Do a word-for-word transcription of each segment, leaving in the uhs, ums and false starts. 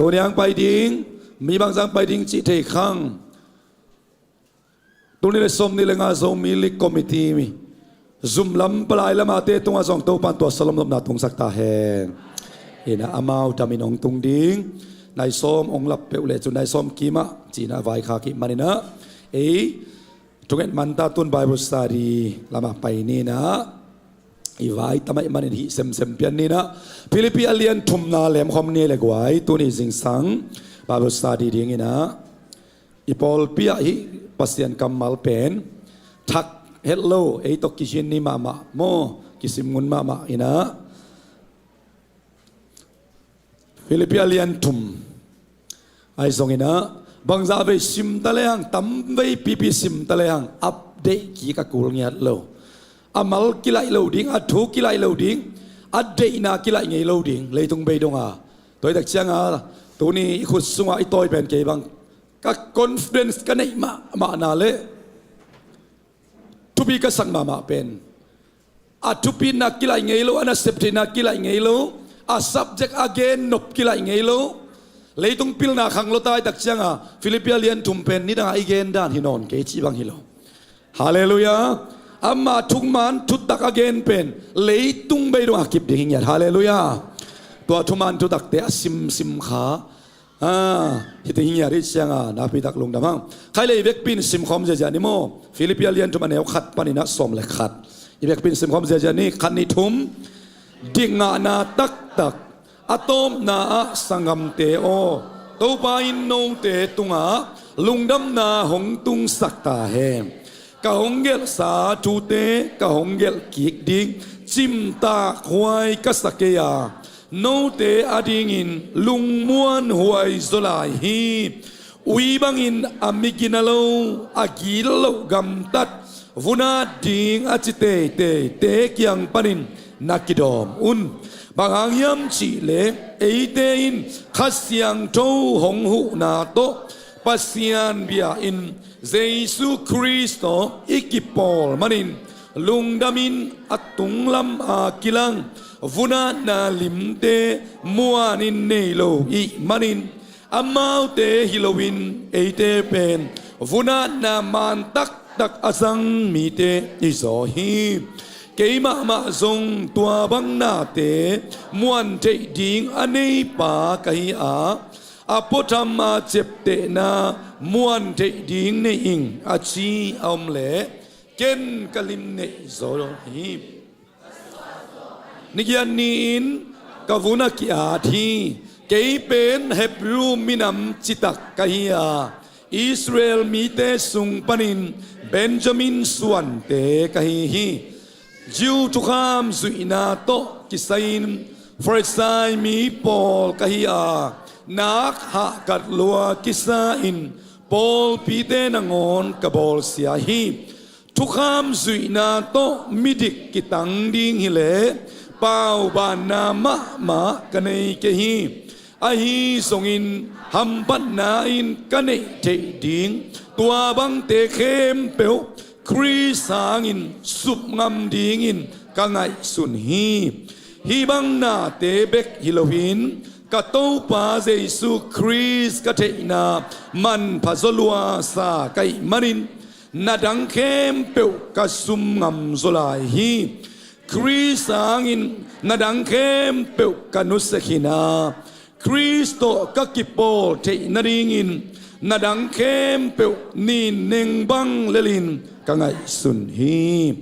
Tuni hong pai ding, mi bangzah pai ding cih thei khang. Tul nih le sawmnih le nga Zomi League Committee mi zum lam palai lamate tungah zong Topan tua salom lopna tungsak ta hen. Inah amau damin hong tung ding. Nai sawm hong lap peuh le cu nai sawm kimah cinah vaikhak ih maninah ei thunget manta tun Bible study lamah pai ninah i vai tamah ih manin hih semsem pian ninah Philippi a lian thumna lemkhawm ni le guai tuni zingsang Bible study dinginah i pawlpi ah hih Pasian kammal pen thak het lo, ei tawh kizin ni mahmah maw, kisim ngun mahmah inah Philippi a lian thum ahi zonginah bangzah vei sim ta lehang, tam vei pipi sim ta lehang update kik a kul ngiat lo. A mal kilaih lo ding, a thu kilaih lo ding, a deihna kilaih ngei lo ding leitung bei donga. Tua hi tak cianga tuni i khut sungah i tawi pen kei bang ka confidence ka neih mahmahna le thupi ka sak mahmah pen a thupitna kilaih ngei lo, a nasep theihna kilaih ngei lo, a subject a gen nop kilaih ngei lo. Leitung pilna khang lo ta hi tak cianga Philippi a lian thum pen nidanga i gen dan hi nawn kei cih bang hi lo. Halleluiah. Amah thuman thutak a gen pen leitung bei dong a kip ding hi ngiat. Halleluiah. Tua thuman thutakte a simsim kha Ah, hiti hi ngiat hi cianga nakpitak lungdam hang. Khai le i vekpi in simkhawm ziazia ni maw? Philippi a lian thum a neu khat paninah sawm le khat. I vekpi in simkhawm ziazia ni, khat nih thum. Dik ngahna taktak a tawpna ah sanggamte aw, Topa in note tungah lungdamna hong tungsak ta hen. Ka hong gelhsa thute ka hong gelh kik ding cimtak huai ka sa kei a, note adingin lungmuan huai zaw lai hi. Ui bangin a migina lo, a gitloh gamtat vun at ding a ci teiteite kiang panin na kidawm un. Bang hang hiam cihleh eite in Kha Siangtho hong huhna tawh Pasian bia in Jesu Khrist tawh i kipawl manin lungdamin a tunglam a kilang vun atna limte muanin nei lo ih manin amaute hi loin eite pen vun atna man taktak a zang mite i zaw hi. Kei mahmah zong tua bang nate muan theih ding a neipa ka hi a, a puatham a ciaptehna muan theih ding nei ing a ci a om leh ken ka limneih zaw hi. Nigiat ni-in ka vun a ki-at hi. Kei pen Hebru minam citak ka hi a, Israel mite sung panin Benjamin suante ka hi hi. Jew thukham zuihna tawh kisai-in Farisai mi pawl ka hi a, nak hahkat lua kisa-in pawlpite nangawn ka bawlsia hi. Thukham zuihna tawh midik kitang ding hileh paubanna mahmah ka nei kei hi. Ahi zongin hamphatna in ka neih theih ding tua bangte khempeuh Khrist hangin sup ngam dingin ka ngaihsun hi. Hih bang nate bek hi loin ka Topa Jesu Khrist ka theihna manpha zaw luasa ka hih manin na dang khempeuh ka sum ngam zaw lai hi. Khrist hangin na dang khempeuh ka nusia khin a, Khrist tawh ka kipawl theih nadingin na dang khempeuh ninneng bang lelin ka ngaihsun hi.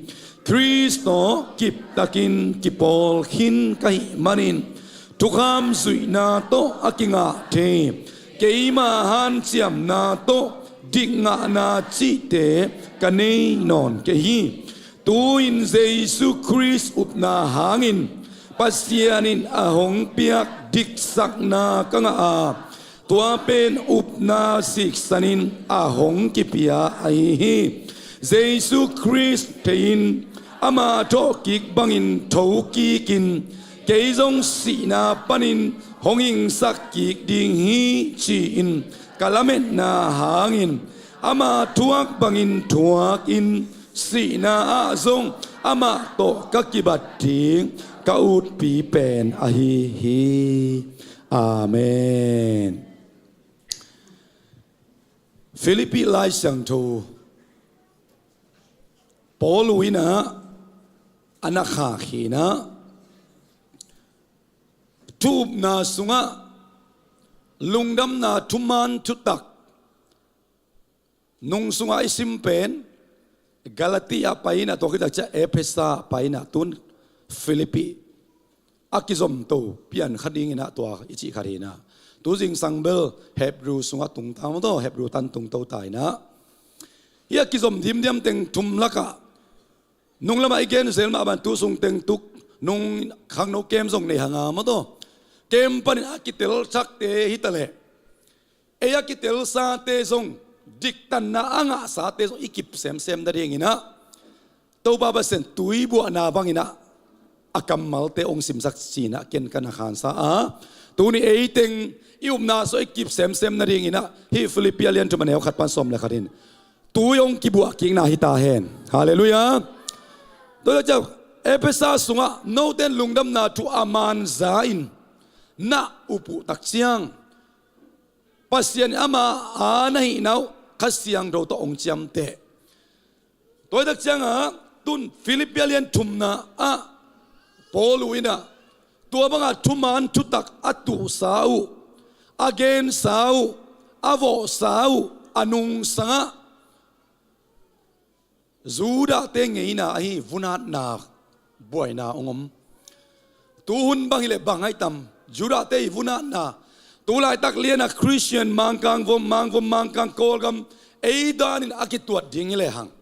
Khrist tawh kiptakin kipawl khin ka hih manin thukham zuihna tawh a kingah thei keima hanciamna tawh dikngahna cihte ka nei nawn kei hi. Tu-in Jesu Khrist upna hangin Pasian in a hong piak diksakna ka ngah a, tua pen upna siksanin a hong kipia ahi hi. Jesu Khrist thei-in ama thawhkik bangin thokikin kei zong sihna panin hong hingsak kik ding hi ci-in ka lametna hangin ama thuak bangin thuakin sihna ah zong amah tawh ka kibat ding ka utpi pen ahi hi. Amen. Philippi Lai Siangtho Paul in ah a na khak hi in ah, thu upna sungah lungdamna thuman thutak nung sungah i sim pen Galatia pai in ah, tua khit takciang Efesa pai in ah, tun Philippi a kizom to pian kha ding in ah tua i cih khat hi in ah, tu zingsang bel Hebrew sungah tung ta maw taw, Hebrew tan tung to ta in ah, hih a kizom dimdiam teng thum lakah nung lamah i gen zel mah bang tu sung teng tuk nung khangno kem zong nei hang a maw taw, kem panin a kitel thakte hi ta leh, ei a kitelsate zong diktanna a ngahsate zong i kip semsem nading in ah, Topa Pasian tuibuahna bang in ah a kammalte hong simsak ci in ah ken ka na khansa a, tuni ei teng i upna sungah i kip semsem nading in ah hih Philippi a lian thum a neu khat pan sawm le khat in tui hong kibuah kikna hi ta hen. Halleluiah. Tua ciang Efesa sungah note in lungdamna thu a man za in na up uh takciang, Pasian in ama a na hihna uh Kha Siangtho tawh hong ciamteh. Tua hi takciang ah tun Philippi a lian thumna ah Paul in ah tua banga thuman thutak a tuhsa uh, a gensa uh, a vawhsa uh a nungsangah Judahte ngeina ahi vunatna buaina hong om. Tuhun bang hileh bang ahi tam, Judahte i vunatna. Tulaitak liana Khristian Mangkang vom, Mang vom, Mangkang Kawlgam ei danin a kituat ding hileh hang,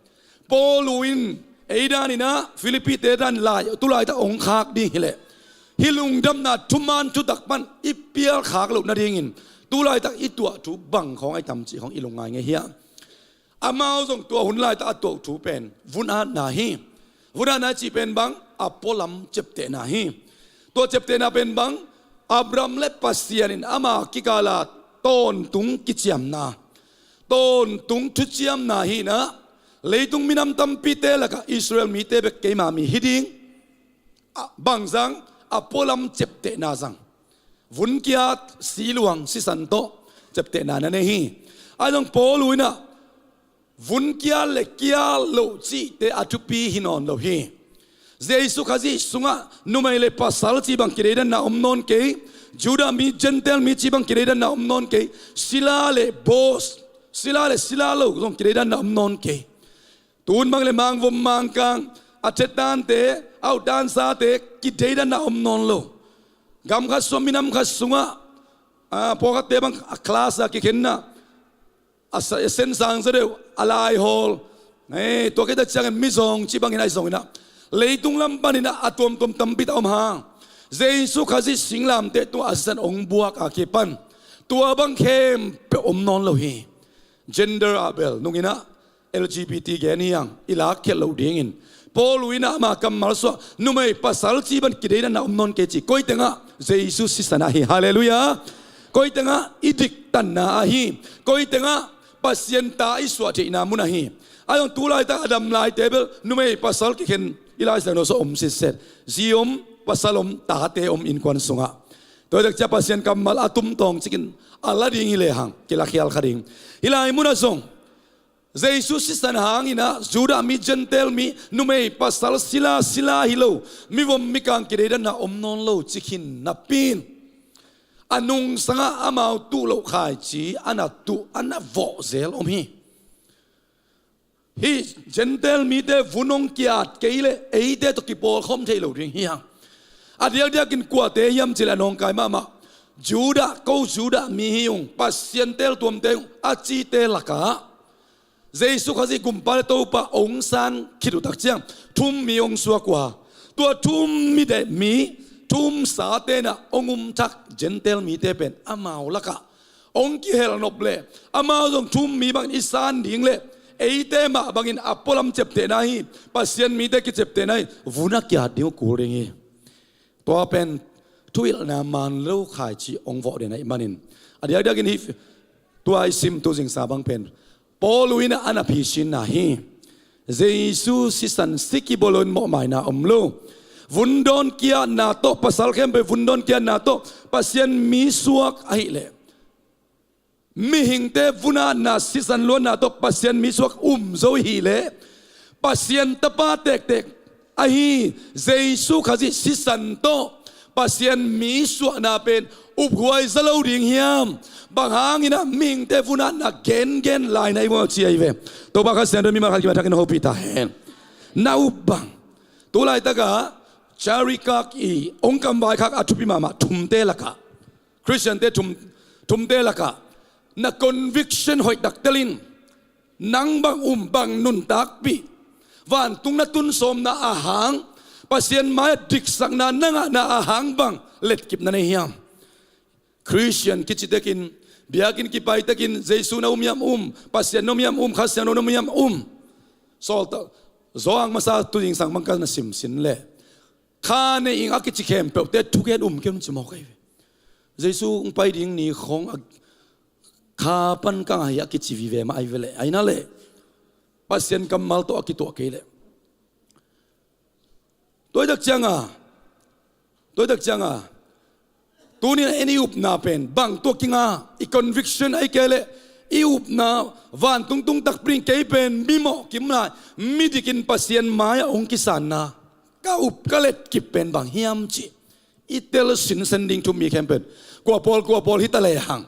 Paul in ei danin ah Philippite dan lai tulaitak hong khak ding hileh, hih lungdamna thuman thutak pan i pial khak loh nadingin tulaitak i tuah thu bang khawng ahi tam cih khawng i lungngai ngei hi a. Amau zong tua hun laitak a tuah uh thu pen vunatna hi. Vunatna cih pen bang, a pualam ciaptehna hi. Tua ciaptehna pen bang, Abraham le Pasian in ama kikala tawntung kiciamna, tawntung thuciamna hi in ah, leitung minam tampite lakah Israel mite bek keima mi hi ding. A bang zang, a pualam ciaptehna zang. Vun kiat, siluang, sisan tawh ciaptehna na nei hi. Ahi zong Paul in ah vun kiat le kiat loh cihte a thupi hi nawn lo hi. Jesu Khazih sungah numei le pasal cih bang kideidanna om nawn kei. Judah mi, Gentile mi cih bang kideidanna om nawn kei. Sila le boss, sila le sila lo zong kideidanna om nawn kei. Tun bang le Mang vom, Mangkang, a cetante, a uttansate kideidanna om nawn lo. Gam khat sungah, minam khat sungah, a, pawlkhatte bang a class a kikhenna, a sa-, a sen sang zaw deuh, a laihawl, eh, tua khit takciangin mizawng cih bangin ahi zongin ah, leitung lam panin ah a tuamtuam tampi tak om hang, Jesu Khazih singlamteh tungah a sisan hong buak a kipan tua bang khempeuh om nawn lo hi. Gender ah bel nungin ah L G B T gen hi hang, i lakkhiat loh dingin. Paul in ah ama kammal sungah numei pasal cih bang kideidanna om nawn kei ci. Koi tengah? Jesu sisan ah hi. Halleluiah. Koi tengah? I diktanna ah hi. Koi tengah? Pasian ta i suah theihna mun ah hi. Ahi zong tulaitak a dam laite bel numei pasal kikhen i Lai Siangtho sungah om sitset. Zi om, pasal om, tate om innkuan sungah. Tua hi takciang Pasian kammal a tumtawng cikin a la ding hileh hang, kilakhial kha ding. Hih lai munah zong Jesu sisan hangin ah Judah mi, Gentile mi, numei pasal, sila sila hi lo, mivom mikang kideidanna om nawn lo ci khin napi in, a nungsangah amau tuh loh khaici a na tuh, a na vawh zel om hi. Hih Gentile mite vun hong kiat kei leh eite tawh kipawlkhawm thei lo ding hi hang. A diakdiakin kuate hiam cih leh a nawngkai mahmah, Judah, ko Judah mi hi ung, Pasian teeltuamte hi ung a cite lakah Jesu Khazih Gumpa le Topa hong san khit uh takciang thu-um mi hong suak uh a, tua thu-um mi deh mi, thu-um sate in ah hong um thak Gentile mite pen amau lakah hong kihel nop leh, amau zong thu-um mi bangin i san ding leh, eite mah bangin a pualam ciaptehna hi, Pasian mite kiciaptehna hi, vun a kiat ding uh kul ding hi. Tua pen thuhilhna man lo khaici hong vawh den ahih manin, a diakdiakin hih tua i sim tu zingsa bang pen Paul in ah a na phisinna hi. Jesu sisan si kibawl lo in mawhmaina om lo. Vundawn kiatna tawh, pasal khempeuh vundawn kiatna tawh Pasian mi suak ahileh, mihingte vunatna sisan luanna tawh Pasian mi suak um zo hileh, Pasian tapa tektek ahi Jesu Khazih sisan tawh Pasian mi suahna pen uphuai za lo ding hiam? Bang hangin ah mihingte vunatna gengen lai na i muah ci ahi ve. Topa Kha Siangtho mimal khat kimat thakin hopih ta hen. Na up bang? Tulaitakah charikak i ong kamvai khak a thupi mahmah thumte lakah, Khristiante thum, thumte lakah na conviction hoih taktelin, nang bang um, bang nuntakpih, vantung na tun sawmna a hang, Pasian mai-ah diksakna na ngahna a hang bang letkip na nei hiam? Khristian kici tekin, biakinn kipai tekin, Jesu na um hiam um, Pasian na um hiam um, Kha Siangtho na um hiam um? Sawltak Johan masa tu zingsang bang ka na simsin leh, kha nei ing a kici khempeuhte thugen um kei un ci mawk ahi ve. Jesu hong pai ding ni khong a kha pan ka ngah hi a kici vive mah ahi ve leh, ahi na leh Pasian kammal tawh a kituah kei leh. Tuaitak cianga, tuaitak cianga, tunin en i upna pen bang tua kinga, i conviction ahi kei leh i upna, vantung tung takpi ding, kei pen mimawh kim lai, midikin Pasian mai-ah hong kisanna, ka up ka letkip pen bang hiam cih i tel sinsen ding thu mi khempeuh. Kua pawl, kua pawl hi ta lehang,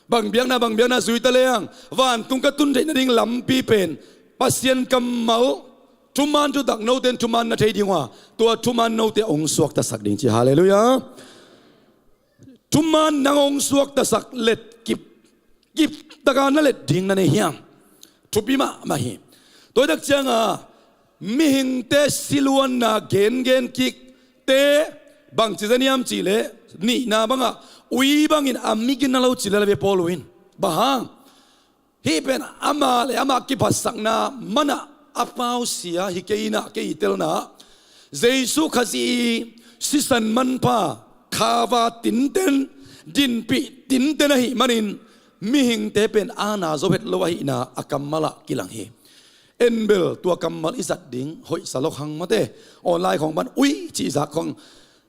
bang biakna, bang biakna zui ta lehang, vantung ka tun theih nading lampi pen Pasian kammal, thuman thutak note in thuman na thei ding uh a, tua thuman note hong suaktasak ding ci. Halleluiah. Thuman nang hong suaktasak letkip, kiptaka na let ding na nei hiam? Thupi mahmah hi. Tuaitak cianga mihingte siluanna gengen kikte bangci zaniam cihleh, nihna bangah ui bangin a migin na lo cilel a ve Paul uh in. Bang hang? Hih pen amah le amah kiphatsakna manah a pausia hi kei inah, kei i telna, Jesu Khazih i sisan manpha, khava tinten, dinpih tinten ahih manin mihingte pen aana zo het lo ahihna a kammalah kilang hi. En bel tua kammal i zat ding hoihsa lok hang mate. Online khong pan ui cih zak khong,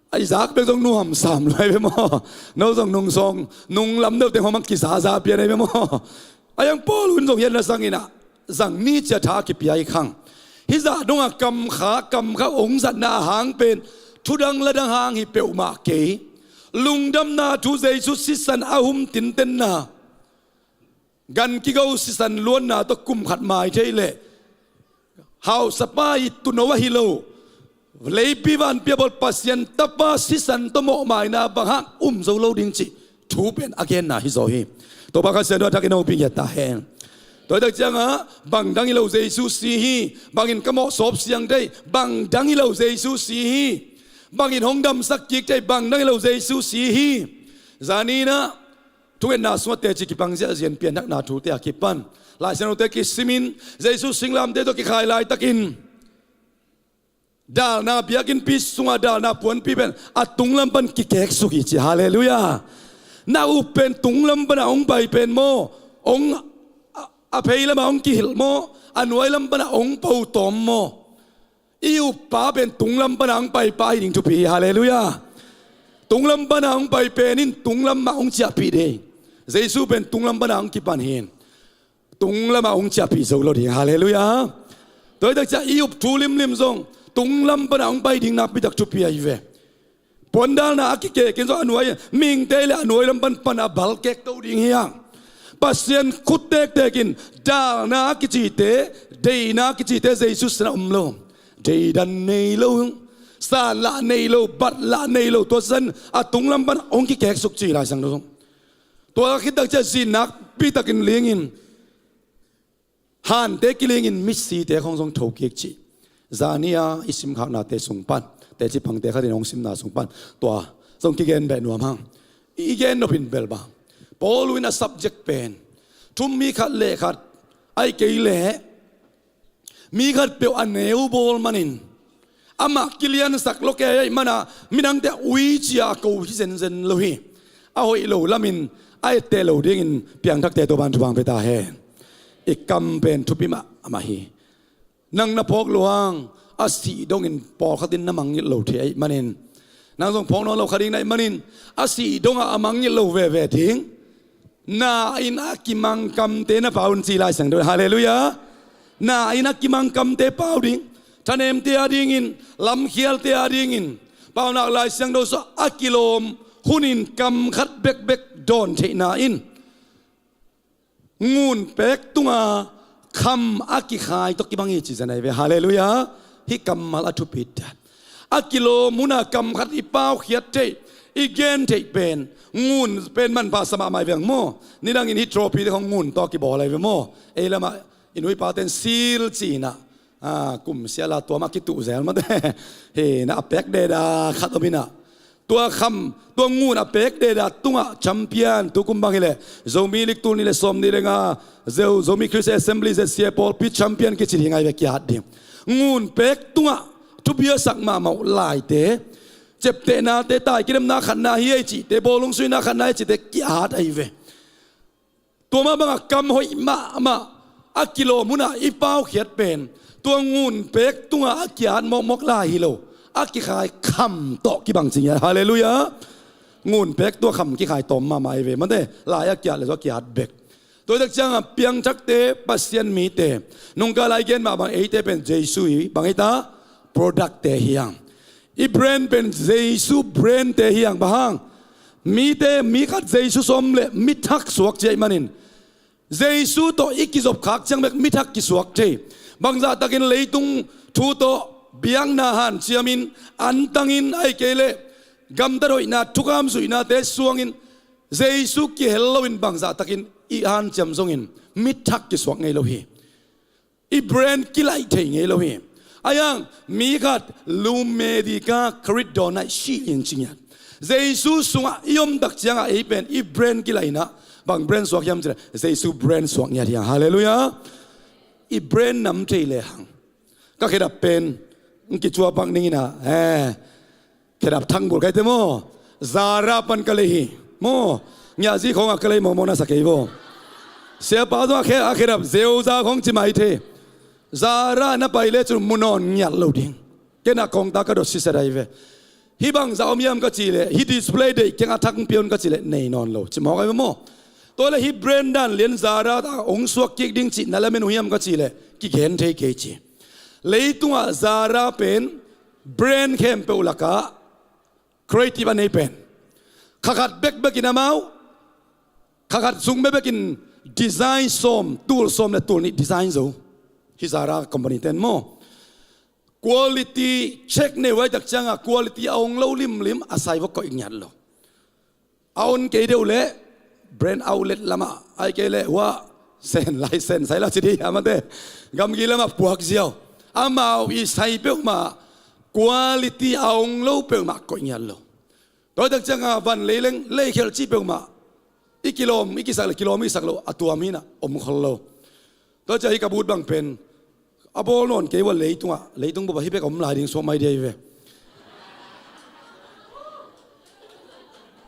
a i zak bek zong nuam sam luai ve maw? No zong nung sawng, nung lam deuh teng hong mang kizaza pian ei ve maw? A iang Paul un zong hian na sanginah zang ni cia tha a kipia i khang. Hih zah dongah kamkha, kamkha hong zatna a hang pen thudang ladang hang hi peuhmah kei. Lungdamna thu Jesu sisan a hum tintenna, gan kigo sisan luanna tawh kum khat mai thei leh hausapa i tuno ahi lo, leipi vanpi a bawl Pasian tapa sisan tawh mawhmaina bang hang um zo lo ding cih thu pen a genna hi zaw hi. Topa Kha Siangtho a thakin hong pia ta hen. Tuaitak ciangah bang dang hi lo Jesu si hi. Bangin ka mawhsawp siang thei, bang dang hi lo Jesu si hi. Bangin hong damsak kik thei, bang dang hi lo Jesu si hi. Zaninah thungetna sungah teci kipang ziahziah in pianthakna thute a kipan Lai Siangthote kisimin Jesu singlamteh tawh kikhai laitakin dalna biakinnpi sungah dalna puanpi pen a tunglam pan kikeksuk hi ci. Halleluiah. Na up pen tunglam panah hong pai pen maw? Hong a, a pheilamah hong kihilh maw? A nuailam panah hong po tawm maw? I uppa pen tunglam pana hong paipa hi ding thupi hi. Halleluiah. Tunglam pana hong pai pen in tunglam mah hong ciahpih ding. Jesu pen tunglam pana hong kipan hi. Tunglam ah hong ciahpih zo lo ding. Halleluiah. Tuaitak ciah i up thu limlim zong tunglam pana hong pai ding nakpitak thupi ahi ve. Puandalna a kikekin zong a nuai, mihingte le a nuai lam pan pan a bal kekto ding hi hang. Pasian khut tektekin dalna a kicite, deihna a kicite Jesu sinah om lo. Deidan nei lo, sanlah nei lo, batlah nei lo, tua san a tunglam pan hong kikeksuk ci Lai Siangtho. Tua khittak ciah zi nakpitakin lingin hante kilingin misite khong zong thokik cih zani-a i simkhaknate sung pan, teci pangte khatin hong simna sung pan tua zong kigen beh nuam hang. I gen nopin bel bang, Paul in a subject pen thum mi khat le khat ahi kei leh mi khat peuh a neu bawl manin amah kiliansak lo kei ahih mana midangte a ui cia a ko hi zenzen lo hi. A hoih lo lamin a etteh lo dingin piangthakte Topan thupha hong pia ta hen. I kam pen thupi mahmah hi. Nang na phawk luang, a sih dongin pawlkhat in na mangngilh lo thei ahih manin, nang zong phawk nawn lo kha ding na hih manin, a sih dongah a mangngilh lo veve ding. Na in a kimang kamte na pau un ci Lai Siangtho. Halleluiah. Na in a kimang kamte pau ding. Thanemte a dingin, lamkhialte a dingin, paunak Lai Siangtho sua a kilawm hunin kam khat bekbek dawn theihna in ngun pek tunga kham a kikhai tawh kibang hi ci zen ahi ve. Halleluiah. Hih kammal a thupit dan. A kilawm huna kam khat i paukhiat theih, i gen theih pen ngun pen manpha sa mahmah hi veng maw. Nidangin hih trophy te khong ngun tawh a kibawl ahi ve maw. Ei lamah i nuipaten sil ci inah, a, kum siala tua mah kituh zel mate. Hi na a pek deda khat om inah. Tua kham, tua ngun a pek deda tungah champion, tukum bang hileh Zomi League tul nih le sawm nih le nga, Zo, Zomi Christian Assembly Z C A pawlpi champion kici ding ahi ve kiat ding. Ngun pek tungah thupiasak mahmah uh laite, ciaptehnate, tai kidemna khatna hi ei cihte, bawlung suina khatna hi cihte kiat ahi ve. Tua mah bangah kam hoih mahmah a kilawm huna i paukhiat pen tua ngun pek tunga a kiat mawkmawk lai hi lo, a kikhai kham tawh kibang ci ngiat. Halleluiah. Ngun pek tua kham kikhai tawm mahmah hi ve mate. Lai a kiat le zaw kiat bek. Tua tak ciangah piangthakte, Pasian mite, nungkal lai gen mah bang eite pen Jesu hi bang hita, productte hi hang. I brand pen Jesu brandte hi hang. Bang hang? Mite, mi khat Jesu sawm le mithak suak ci ahih manin, Jesu tawh i kizop khak ciang bek mithak kisuak thei. Bangzahtakin leitung thu tawh biakna hanciamin, antangin, ahih kei leh gamtat hoihna thukam zuihnate suangin Jesu kihel loin bangzahtakin i hanciam zongin mithak kisuak ngei lo hi. I brand kilaih thei ngei lo hi. Ahi hang mi khat lumedika kharit dawn aih sih in ci ngiat. Jesu sungah i om tak ciangah ei pen i brand kilaih inah bang brand suak hiam cileh Jesu brand suak ngiat hi hang. Halleluiah. I brand nam thei le hang. Ka khedap pen ng kicuapak ning inah, eh, khedap thang bul kaite maw. Zara pan ka lei hi maw. Ngiahzi khawngah ka lei mawmaw na sa kei vaw. Siapa zong a khe, a khedap zeuza khawng ci mai thei. Zara na pai le cun mu nawn ngiat lo ding. Ken a kawngta ka dot siset ahi ve. Hih bangzah om hiam ka cih leh, hih display deih keng a thak pia un ka cih leh nei nawn lo ci mawk ahi ve maw. Tua le hih brand dan lian Zara ta hong suak kik ding cih na lamen uh hiam ka cih leh kigen thei kei ci. Leitungah Zara pen brand khempeuh lakah creative a nei pen. Kha khat bekbekin amau, kha khat sung bekbekin design sawm, tul sawm le tul nih design zo. Hih Zara company ten maw. Quality check nei huai tak ciangah quality a hong lo limlim a sai va koih ngiat lo. A on kei deuh leh brand outlet lamah, ahih kei leh hua sen lai sen sai la ci dih a mate. Gamgi lamah puak ziau. Amau i sai peuhmah quality a hong lo peuhmah koih ngiat lo. Tua tak ciangah van leileng leikhelh cih peuhmah i kilawm i kisak le kilawm i kisak lo a tuam hinah om khol lo. Tua ciah hih ka but bang pen a bawl nawn kei ua leitungah, leitung bup ah hih bek om lai ding suak mai dia hi ve.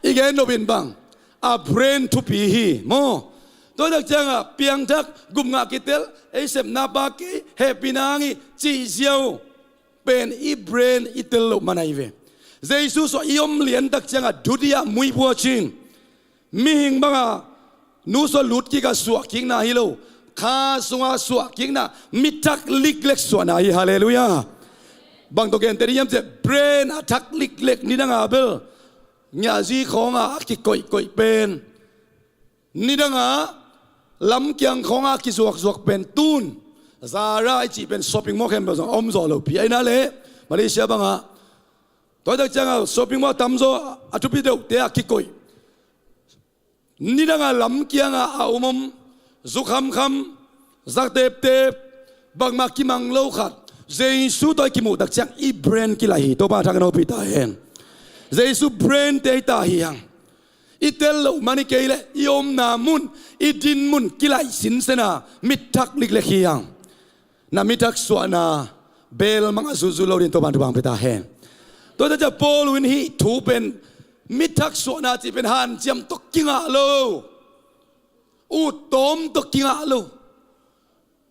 I gen nopin bang a brand thupi hi maw. Tua tak ciangah piangthak, gupngah kitel, ei sepna pa kei, hehpihna hang hi cih ziau pen i brand i tel loh man ahi ve. Jesu suah i om lian tak ciangah dudiah muipua cin. Mihing banga nu suah lut kikah suah kikna hi lo. Kha sunga suah kikna, mi thak liklek suahna hi. Halleluiah. Bang tawh genteh ding hiam cih leh brand a thak liklek nidanga bel ngiahzi khawnga a kikoihkoih pen, nidanga lamkiang khawnga a kizuakzuak pen tun Zara i cih pen shopping mall khempeuh zong a om zawh lopi ahi na leh Malaysia banga. Tua tak cianga shopping mall a tamzaw a thupi deuhte a kikoih. Nidanga lamkianga a om om, zu khamkham, za teptep, bangmah kimang lo khat Jesu tawh i kimuh tak ciang i brand kilaih hi. Topa thak in hopih ta hen. Jesu brandte hi ta hi hang. I tel loh man hi kei leh i omna mun, i din mun kilaih sinsena mi thak liklek hi hang. Na mi thak suahna bel mang a zuzu lo din Topan thupha pia ta hen. Tua tak ciah Paul in hih thu pen mi thak suahna cih pen hanciam tawh kingah lo, uttawm tawh kingah lo,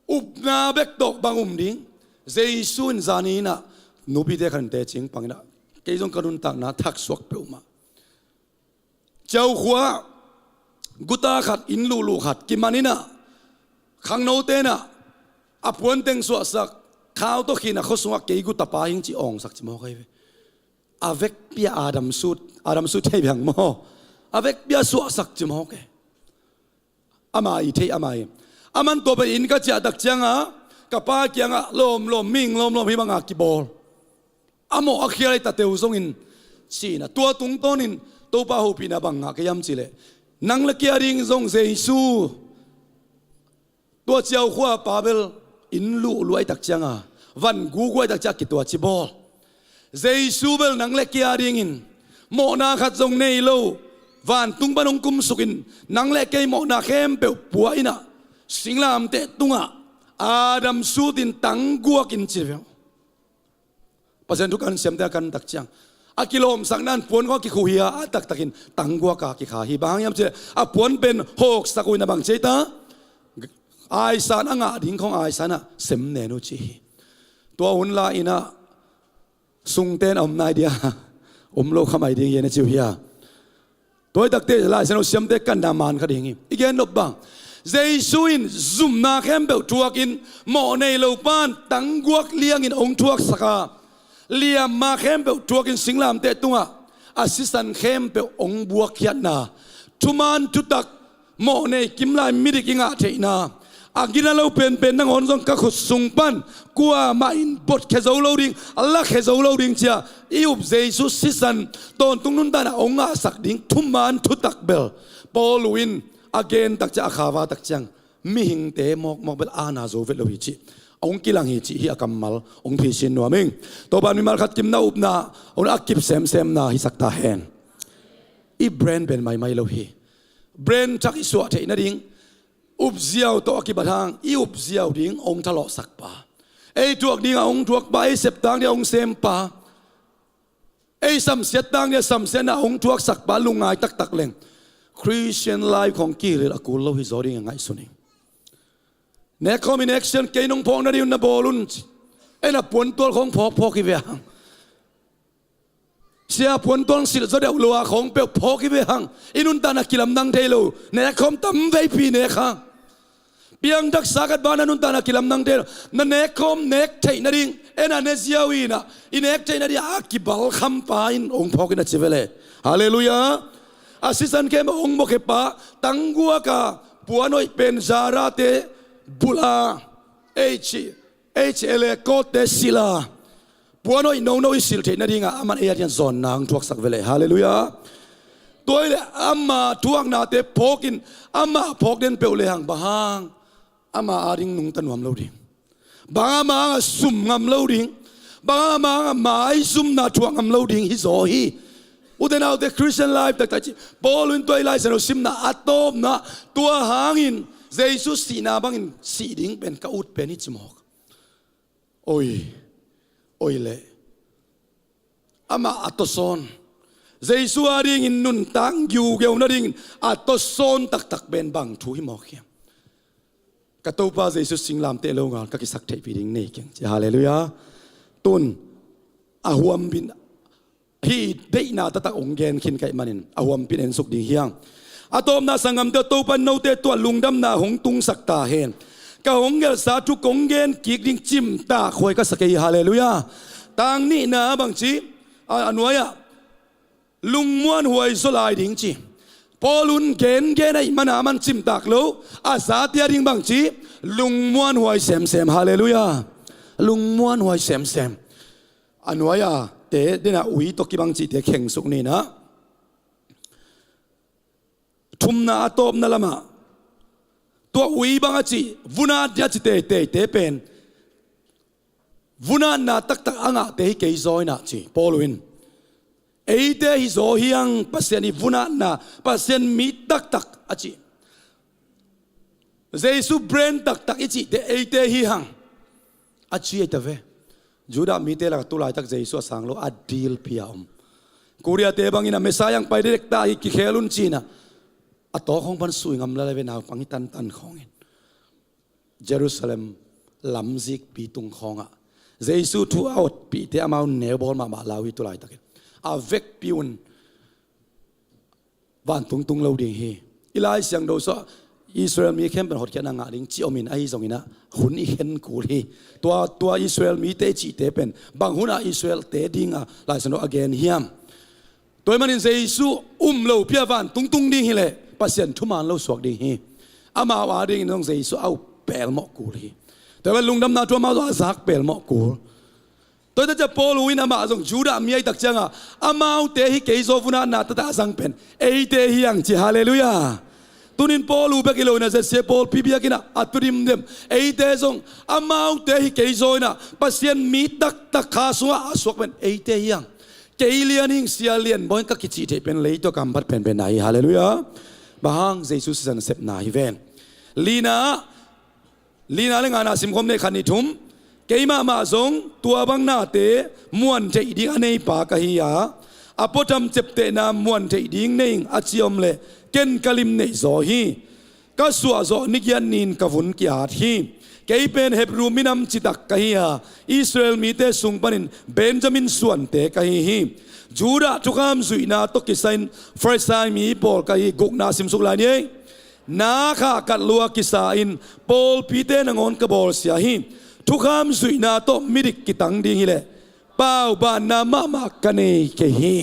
upna bek tawh bang um ding, Jesu in zani in ah nupite khat in teci pang in ah, kei zong ka nuntakna thaksuak peuhmah. Ciau khua guta khat, inn luhluh khat kiman in ah, khangnote in ah a puan teng suahsak, khau tawh khin a khua sungah kei guta pa hi ing ci awngsak ci mawk ahi ve. A vekpi a Adam suit, Adam suit thei bang maw, a vekpi a suahsak ci mawk e. Ama i theih ama i. Aman tua pen inn ka ciah tak ciangah ka pa kiangah, lawmlawm, mihing lawmlawm hi banga kibawl. A mawh a khial ahi ta teu zongin ci-in ah, tua tungtawnin Topa hopihna bang ngah ka hiam cih leh, nang le kei a ding zong Jesu, tua ciau khua pa bel inn luhluh ahi tak cianga, van gugu ahi tak cianga kituaci bawl. Jesu bel nang le kei a dingin mawhna khat zong nei lo, vantung pan hong kumsukin, nang le kei mawhna khempeuh pua in ah, singlamteh tungah Adam suit in tangguak in ci ve. Pasian thu kan siamte a kan tak ciang, a kilawmsakna in puan khawng a kikhuhia, a taktakin tangguak a kikha hi. Bang hang hiam cih leh a puan pen hawksak uh in a bang ci ei ta, aisan a ngah ding khawng aisan ah sem nen uh ci hi. Tua hun lai-in ah sungten a om nai dia, om lo kha mai ding hi a na ci uh hia. Tua hi takte Lai Siangtho siamte kanna man kha ding hi. I gen nop bang, Jesu in zumna khempeuh thuakin, mawh nei lo pan tangguak liangin hong thuaksak a, liamma khempeuh thuakin singlamteh tungah a sisan khempeuh hong buakkhiatna, thuman thutak, mawh nei kimlai midik i ngah theihna, a gina lo penpen nangawn zong ka khut sung pan kuamah in botkhia zo lo ding, a lakhia zo lo ding ci-a i up Jesu sisan tawntung nuntakna hong ngahsak ding thuman thutak bel Paul uh in a gen tak ciang, a khava tak ciang, mihingte mawkmawk bel aana zo vet lo hi cih hong kilang hi cih hi a kammal hong phisin nuam ing. Topa in mimal khat kimna upna hong a kip semsemna hisak ta hen. I brain pen maimai lo hi. Brain thak i suah theih nading, upziau tawh a kibat hang, i upziau ding hong thalawhsak pa, ei thuak dingah hong thuak pa, ei sep tang dingah hong sem pa, ei samsiat tang dingah samsiatna hong thuaksak pa lungngai taktak leng, Christian life khawng kihilh a kul lo hi zaw ding a ngaihsun ing. Nekkhawm in action, kei nong phawk nading un na bawl un ci. Ei na puantual khawng phawkphawk hi ve hang. Sia puantual silh zaw deuh lo a khawng peuh phawk hi ve hang. I nuntakna kilamdang thei lo nekkhawm tam veipi nek hang. Piangthaksa khat bang na nuntakna kilamdang thei lo, na nekkhawm nek theih nading, ei na ne ziau in ah i nek theih nading a kibalkham pa in hong phawk in a ci ve le. Halleluiah. A sisan khempeuh hong buakkhiat pa, tangguak a, puan hoih pen Zara-te bul a, H, H L A coat-te silh a, puan hoih nono i silh theih nadingah aman ei a dingah zawnna hong thuaksak ve le. Halleluiah. Tua hi leh ama thuaknate phawkin, ama phawk den peuh lehang bang hang ama a ding nungta nuam lo ding, bang hang ama hangah sum ngam lo ding, bang hang ama hangah maizumna thuak ngam lo ding hi zaw hi. Ute naute, Christian life taktak ci, Paul in tua i Lai Siangtho simna a tawpna, tua hangin Jesu sihna bangin sih ding pen ka ut pen hi ci mawk. Oi, oi leh amah a tawsawn, Jesu a dingin nuntak giugeu nadingin a tawsawn taktak pen bang thu hi mawk hiam? Ka Topa Jesu singlamteh lo ngal ka kisak theihpih ding nei keng ci. Halleluiah. Tun a huampin, hih deihna taktak hong gen khin ka hih manin a huampin ensuk ding hi hang. A tawpna sanggamte, Topa in note tungah lungdamna hong tungsak ta hen. Ka hong gelhsa thu kong gen kik ding cimtak huai ka sa kei hi. Halleluiah. Tang nihna bangci, a, a nuai-ah lungmuanhuai zaw lai ding ci. Paul un gengen ahih mana aman cimtak lo, a zate a ding bangci, lungmuanhuai semsem. Halleluiah. Lungmuanhuai semsem. A nuai-a te dena ui tawh kibang cihte khengsuk ni in ah, thumna a tawpna lamah tua ui bang a cih, vunat dia ci teiteite pen vunatna taktak a ngahte hi kei zaw in ah ci Paul in. Eite hi zaw hi hang, Pasian i vunatna, Pasian mi taktak a ci. Jesu brand taktak i cihte eite hi hang a ci ei ta ve. Judah mite lakah tu laitak Jesu a sang lo a dilpi a om. Korea-te bangin a Messiah hong pai dekdek ta hi, kikhel un ci-in ah, a tawk hong pan sui ngam lel ve, naupang hi tantan khawngin. Jerusalem lamzikpi tung khawngah Jesu thu a otpihte amau neu bawl mahmah lau hi. Tulaitakin a vekpi un vantungtung lo ding hi. I Lai Siangtho sungah Israel mi khempeuh hotkhiatna ngah ding ci om in, ahi zongin ah hun i khen kul hi. Tua, tua Israel mite i cihte pen bang hunah Israel-te dinga Lai Siangtho a gen hiam? Tua ahih manin Jesu um lopi-a vantungtung ding hileh Pasian thuman lo suak ding hi. Amau adingin zong Jesu a up pelmawh kul hi. Tua ahih manin lungdamna thu amau zong a zak pelmawh kul. Tua hi takciang Paul in amah zong Judah mi ahih takcianga amaute hi kei zaw vun a na taktak a zang pen eite hi hang ci. Halleluiah. Tunin Paul bek hi lo in ah, Z C A Paul pi biakinn ah a tu dimdem eite zong amaute hi kei zaw in ah Pasian mi taktak kha sungah a suak pen eite hi hang. Kei lian hing, sia lian baw hing ka kicih theih pen leitung a kamphat penpen na hi. Halleluiah. Bang hang? Jesu sisan sepna hi ven. Lina, lina le ngana simkhawm ni, khat, nih, thum. Keimah mah zong tua bang nate muan theih ding a neipa ka hi a, a puatham ciaptehna muan theih ding nei ing a ci om leh ken ka lim neih zaw hi. Ka suahzawh ni giat ni-in ka vun ki-at hi. Kei pen Hebru minam citak ka hi a, Israel mite sung panin Benjamin suante ka hi hi. Judah thukham zuihna tawh kisa-in Farisai mi pawl ka hi. Gukna simsuk lai ni ei. Na khahkat lua kisa-in pawlpite nangawn ka bawlsia hi. Thukham zuihna tawh midik kitang ding hileh paubanna mahmah ka nei kei hi.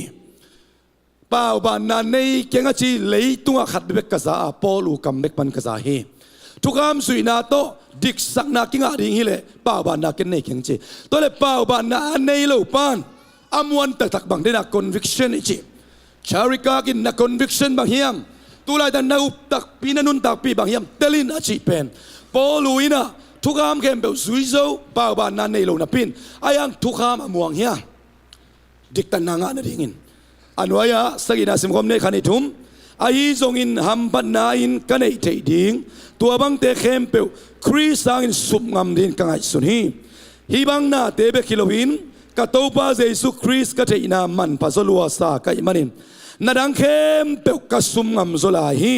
Paubanna nei keng a ci leitungah khat bekbek ka za a, Paul uh kam bek pan ka za hi. Thukham zuihna tawh diksakna kingah ding hileh paubanna ken nei keng ci. Tua leh paubanna a nei lo pan a muan taktak bang den a conviction i cih. Charikak in na conviction bang hiam? Tulaitak na up takpi, na nuntakpi bang hiam? Tel in a cih pen Paul uh in ah thukham khempeuh zui zo, paubanna nei lo napi-in a hiang thukham a muang hiam? Diktanna ngah nadingin. A nuai-ah sagihna simkhawm ni, khat, nih, thum. Ahi zongin hamphatna-in ka neih theih ding tua bangte khempeuh Khrist hangin sup ngam dingin ka ngaihsun hi. Hih bang nate bek hi loin ka Topa Jesu Khrist ka theihna manpha zaw lua sa ka hih manin na dang khempeuh ka sum ngam zaw lai hi.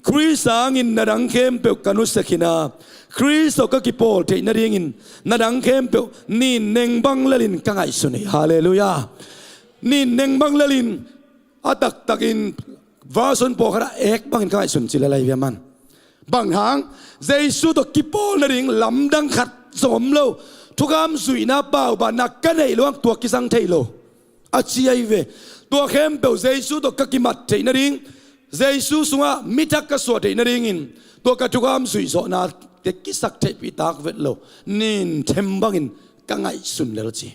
Khrist hangin na dang khempeuh ka nusia khin a, Khrist tawh ka kipawl theih nadingin na dang khempeuh nin neng bang lelin ka ngaihsun hi. Halleluiah. Nin neng bang lelin, a taktakin version pawlkhatah ek bangin ka ngaihsun ci lel ahi ve aman. Bang hang? Jesu tawh kipawl nading lamdang khat zong om lo. Thukham zuihna, paubanna ka neih loh hang tua kizang thei lo a ci ahi ve. Tua khempeuh Jesu tawh ka kimat theih nading, Jesu sungah mithak ka suah theih nadingin tua ka thukham zuihzawhnate kisak theihpih tak vet lo, nin them bangin ka ngaihsun lel ci.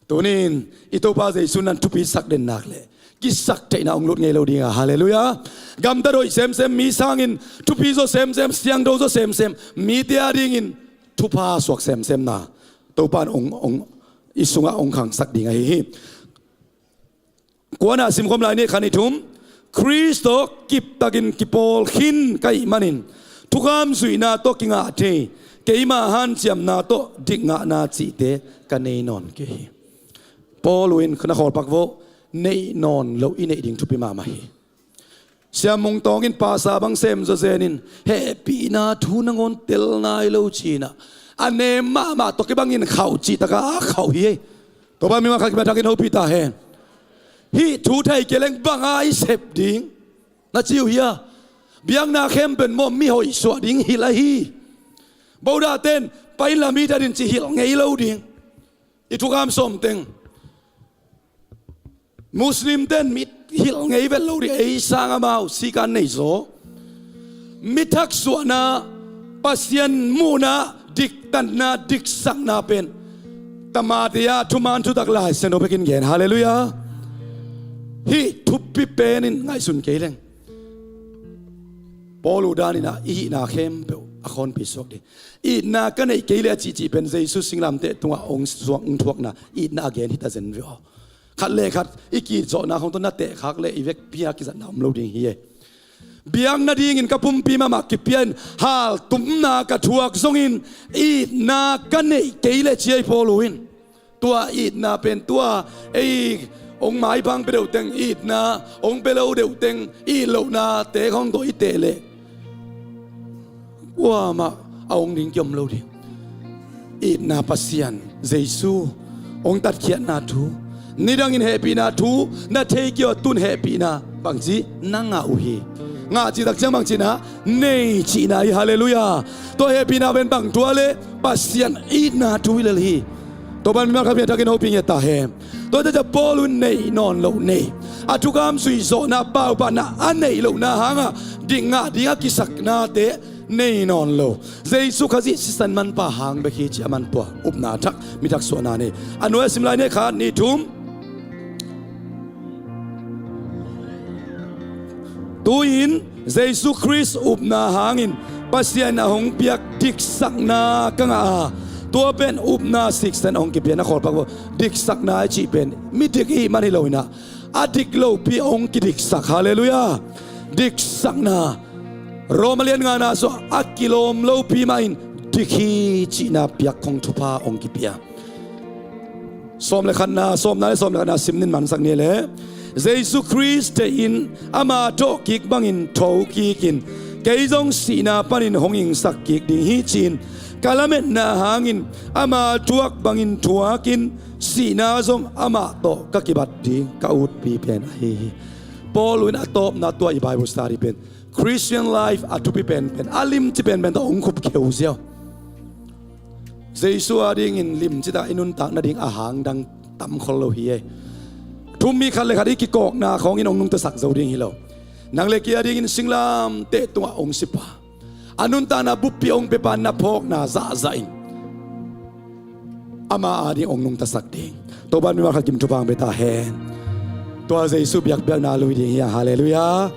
Tunin i Topa Jesu nan thupi sak den nak leh kisak theihna hong lut ngei lo ding a. Halleluiah. Gamtat hoih semsem, mi sangin thupi zaw semsem, siangtho zaw semsem, mite adingin thupha suak semsemna Topa in hong, hong, i sungah hong khangsak ding ahi hi. Kuana simkhawm lai ni, khat, nih, thum. Khrist tawh kiptakin kipawl khin ka hih manin thukham zuihna tawh kingah thei, keima hanciamna tawh dikngahna cihte ka nei nawn kei hi. Paul uh in, na khawl pak vo, neih nawn loh i neih ding thupi mahmah hi. Siamung Tawng in pasa bang sem zawzen in hehpihna thu nangawn tel nai lo ci-in ah, a nem mahmah tawh kibangin khauh cih takah a khauh hi ei. Topa mimal khat kimat thakin hopih ta hen. Hih thu thei kei leng bang a i sep ding na ci uh hia? Biakna khempeuh maw, mi hoih suah ding hilh ahi. Buddha ten pai lam hi ta ding ci hilh ngei lo ding. I thukham sawm teng Muslim ten mi hilh ngei vet lo ding, ei sang amau sikan nei zaw. Mi thaksuahna, Pasian muhna, diktanna, diksakna pen tamate ah thuman thutak Lai Siangtho bekin gen. Halleluiah. Hih thupi penin ngaihsun kei leng Paul uh danin ah i hihna khempeuh a khawnpi suak ding. Itna ka neih kei leh a cihcih pen Jesu singlamteh tungah hong suak, hong thuakna itna a gen hi ta zen ve aw. Khat le khat i kiit zawhna khawng tawh na tehkhak leh i vekpi a kizatna om lo ding hi e. Biak nadingin ka pumpi mahmah kipia in haltumna ka thuak zongin itna ka neih kei leh ci ei Paul uh in. Tua itna pen tua ei hong maipha hong pia deuh teng itna, hong pia lo deuh teng it lohnate khawng tawh i teh leh kuamah a hong ding kiom lo ding. itna Pasian, Jesu hong tatkhiatna thu, nidangin hehpihna thu na thei kei uh a, tun hehpihna bangci na ngah uh hi. Ngah cihtak ciang bangci na nei cihna hi. Halleluiah. Tua hehpihna pen bang thu a le, Pasian itna thu hi lel hi. Tua pan mimal khat piangthakin hopih ngiat ta hen. Tua teh Paul in neih nawn loh nei, a thukam zuihzawhna, paupahna a neih lohna hangah dik ngah ding a kisaknate nei nawn lo. Jesu Khazih sisan manpha hang bek hi ci a manpha upna thak, mi thak suahna nei. A nuai a sim lai ni, khat, nih, thum. Tu-in Jesu Khrist upna hangin Pasian a hong piak diksakna ka ngah a, tua pen upna siksan a hong kipia. Na khawl pak bo. Diksakna i cih pen midik i hih man hi lo in ah, a dik lopi hong kidiksak. Halleluiah. Diksakna. Rom a lian ngana sungah a kilawm lopi mah in dik hi cihna piak khong thupha hong kipia. Sawm le khatna, sawmna le sawm le khatna sim nin, mansak ni le. Jesu Khrist deih in ama thawhkik bangin thokikin, kei zong sihna panin hong ingsak kik ding hi ci-in ka lametna hangin ama thuak bangin thuakin, sihna zong amah tawh ka kibat ding ka utpi pen ahi hi. Paul in a tawpna tua i Bible study pen, Christian life a thupi penpen, a limci penpen tawh hong khupkheu ziau. Jesu a dingin limci tak i nuntak nading a hang dang tam khol lo hi ei. Thu-um mi khat le khat i kikawkna khawngin hong nungtasak zo ding hi lo. Nang le kei a dingin singlamteh tungah hong sipa, a nuntakna buppi hong piapa na phawkna zahzah in ama a ding hong nungtasak ding. Topa'n mimal khat kim thupha hong pia ta hen. Tua Jesu biakpiakna lui ding hi hang. Halleluiah.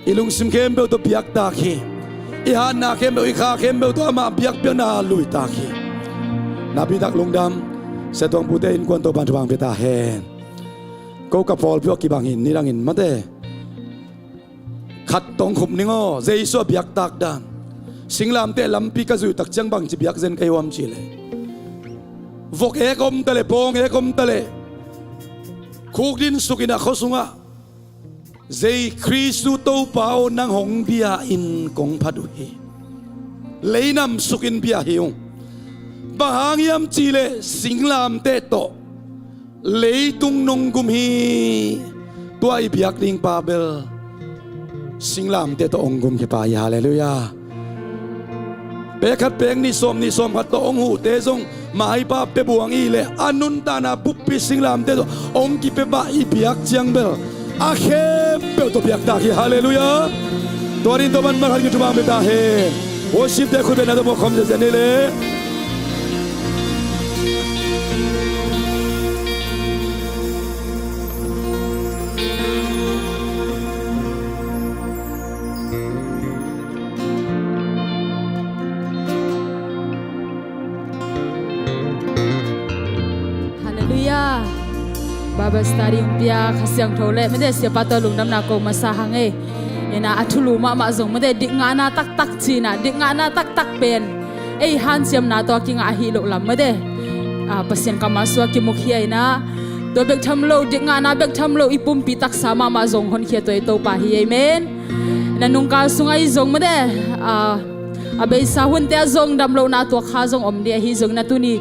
I lungsim khempeuh tawh biaktak hi. I hatna khempeuh, i kha khempeuh tawh ama biakpiakna lui tak hi. Napi tak lungdam. Sia Tuang Pute innkuan Topa'n thupha hong pia ta hen. Ko ka pawlpi uh a kibang hi, nidangin mate. Khat tawh hong khup ning aw, Jesu a biaktak dan. Singlamteh lampi ka zuih tak ciang bangci biak zen ka hi uam cih leh, vok ek om ta leh, pawng ek om ta leh, khukdin sukin a khua sungah, Jesu Khristu Topa aw, nang hong bia in kong phat uh hi. Lei nam sukin bia hi ung. Bang hang hiam cih leh singlamteh tawh leitung nong gum hi. Tua i biak ding pa bel singlamteh tawh hong gum khia pa hi. Halleluiah. Pek khat, pek nih, sawm nih, sawm khat tawh hong huhte zong maipa pia buang i hih leh a nuntakna buppi singlamteh tawh hong kipia pa i biak ciang bel a khempeuh tawh biaktak hi. Halleluiah. Tua dingin Topa'n mimal khat kim thupha hong pia ta hen. Worship-te khut bengna tawh muak khawm ziahziah ni leh. Halleluiah. Bible study hong pia Kha Siangtho le mate siapa tawh lungdamna ko masa hang ei. Ina a thulu mahmah zong mate dik ngahna taktak cihna, dik ngahna taktak pen ei hanciamna tawh a kingah ahi loh lam mate, a, Pasian kammal sungah kimukhia ina, tua bek tham lo, dik ngahna bek tham lo, i pumpi taksa mahmah zong honkhia tua i Topa hi. Amen. Na nungkal sungah i zong mate, a, a beisa hunte ah zong damlohna tuak kha zong om ding ahi zongin a tuni,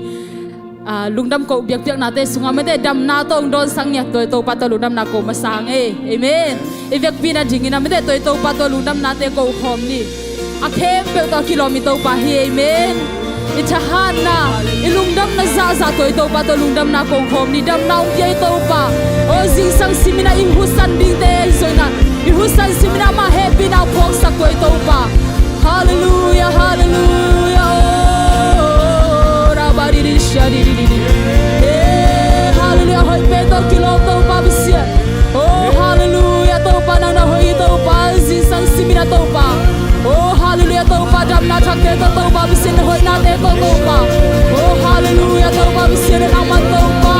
a, lungdam koh biakpiaknate sungah mate damna tawh hong dawnsak ngiat tua i Topa tawh lungdamna ko masa hang ei. Amen. I vekpi-in a dingin a mate tua i Topa tawh lungdamnate ko khawm ni. A khempeuh tawh a kilawm i Topa hi. Amen. I thahatna, i lungdamna zahzah tua i Topa tawh lungdamna kong khawm ni. Damna hong pia i Topa. O, zingsang simin a i husan dingte i zoina, i husan simin a amah hehpihna phawksak tua i Topa. Halleluiah, halleluiah. O, rabadidi shadididi. E, halleluiah. Hoih pen tawh kilawm Topa Pasian. O, halleluiah, Topa nang na hoih hi Topa, zingsang simin a Topa. O, halleluiah, Topa damna thakte tawh Topa Pasian, na hoihnate tawh Topa. O, halleluiah, Topa Pasian nangmah Topa.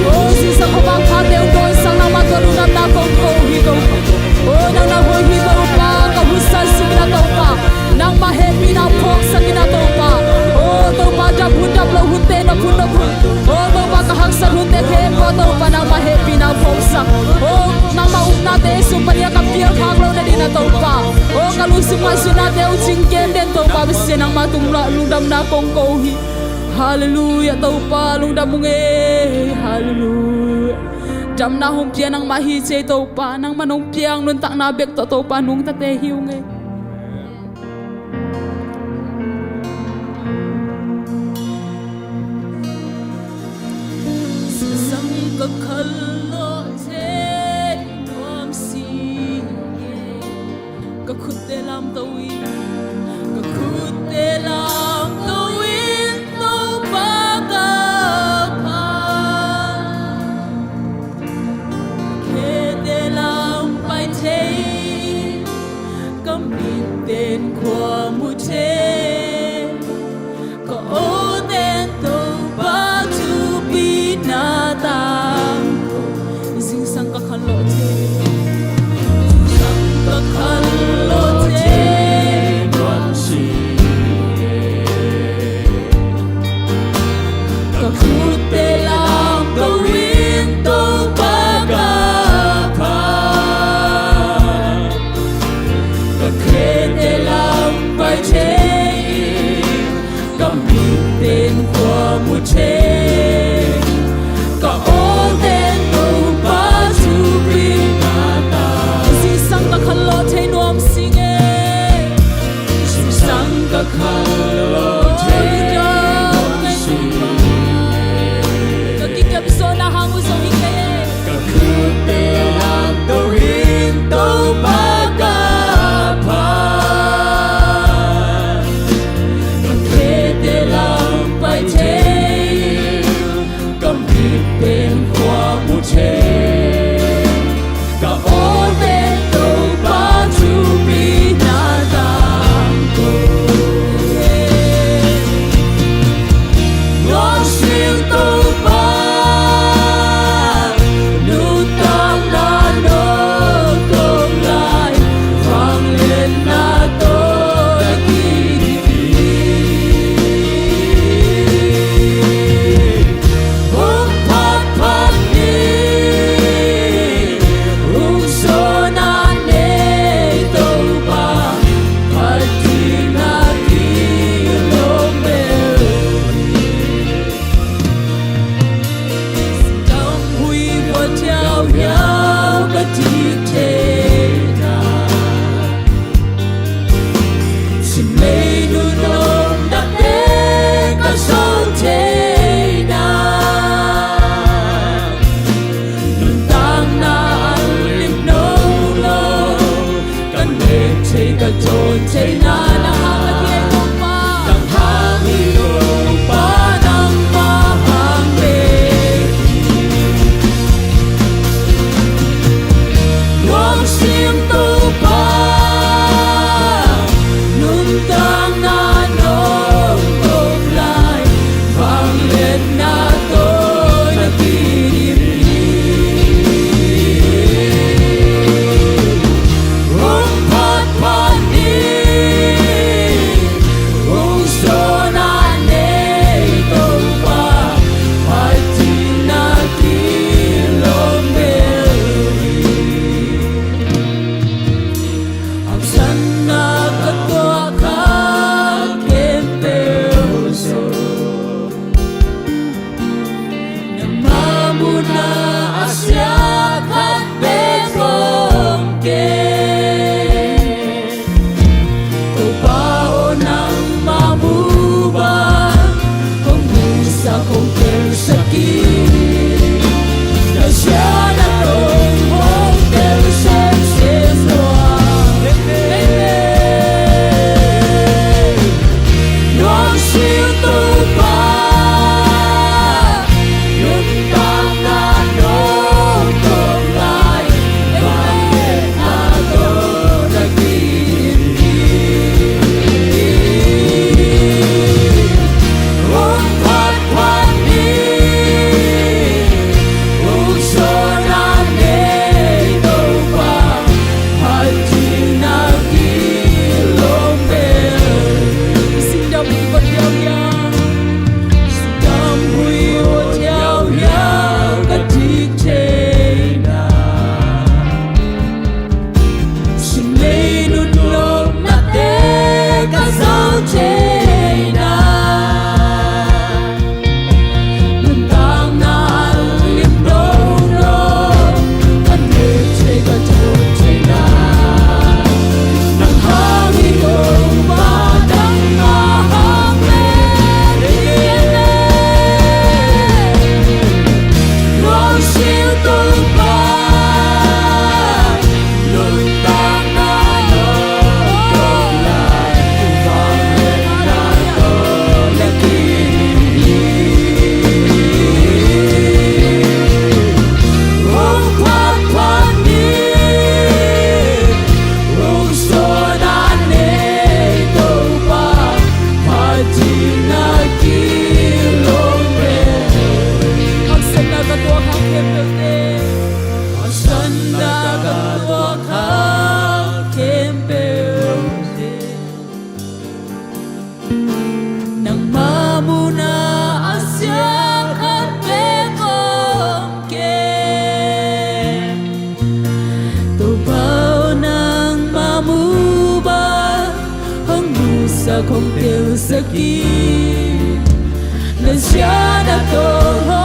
O, zingsang khuavak phate hong dawnsak nangmah tawh lungdamna kong ko hi Topa. O, nang na hoih hi Topa, ka husan simin a Topa. Nangmah hehpihna phawksak in a Topa. O Topa, dap hun dap loh hunte nop hun nop hun. O Topa, ka haksat hunte khempeuh ah Topa nangmah hehpihna phawksak. O nangmah upnate sung panin a ka pialkhak loh nadingin a Topa. O ka lungsim ngaihsutnate hong cingkem den Topa Pasian, nangmah tung lungdamna kong ko hi. Halleluiah, Topa lungdam ung e. Halleluiah. Damna hong pia nangmah hi ci e Topa, nangman hong piang nuntakna bek tawh Topa nungtate hi ung e. Sang ka khalawh thei nuam si e. Ka khutte lamto in, ka khutte lamto in Topa ka pha. Khete lam pai thei, ka mitten khua mu thei. Ka awten Topa thupina tangko, zingsang ka khanlawh thei, zingsang ka khanlawh thei nuam si e. Ka khutte lamto in Topa ka pha. Ka khete lam pai thei, ka mitten khua mu thei, ka awten Topa thupina tangko. Zingsang ka khanlawh thei nuam si e. Zingsang ka khanlawh thei nuam si e. Ka kikep zawhna hang uh zong hi kei e. Ka khutte lamto in Topa ka pha. Ka khete lam pai thei, ka mitten khua mu thei, ka awten Topa thupina tangko. Nuam sing Topa, nuntakna nong kawm lai, vangliatna tawh na kidim hi. Hong phatphat ni, hong zawhna nei Topa, phat dingin kilawm bel hi. Dam hui huat hiauhiau ka dik thei na, simlei nuntaknate ka zo thei na, nuntakna an lim no lo, ka nek thei ka dawn thei na, nang hang ka hi ei Topa. Nang hang hi Topa, nangmah hang bek hi. Nuam sing Topa, nuntakna nong kawm lai, vangliatna tawh na kidim hi. Hong phatphat ni, hong zawhna nei Topa, phat dingin kilawm bel hi. Haksatna ka tuah kha khempeuh zong, nangma munah a sia khat bek om kei. Topa aw, nangma mu bang kong musak, kong telsak in, na sia na tawng kong tel semsem lua. Nuam sing Topa, nuntakna nong kawm lai, vangliatna tawh na kidim hi. Hong phatphat ni, hong zawhna nei Topa, phat dingin kilawm bel hi. Singdam hui huat hiauhiau, singdam hui huat hiauhiau ka dik thei na, simlei nuntaknate ka zo thei na, Sa khong teu sa ki na sia na to ho.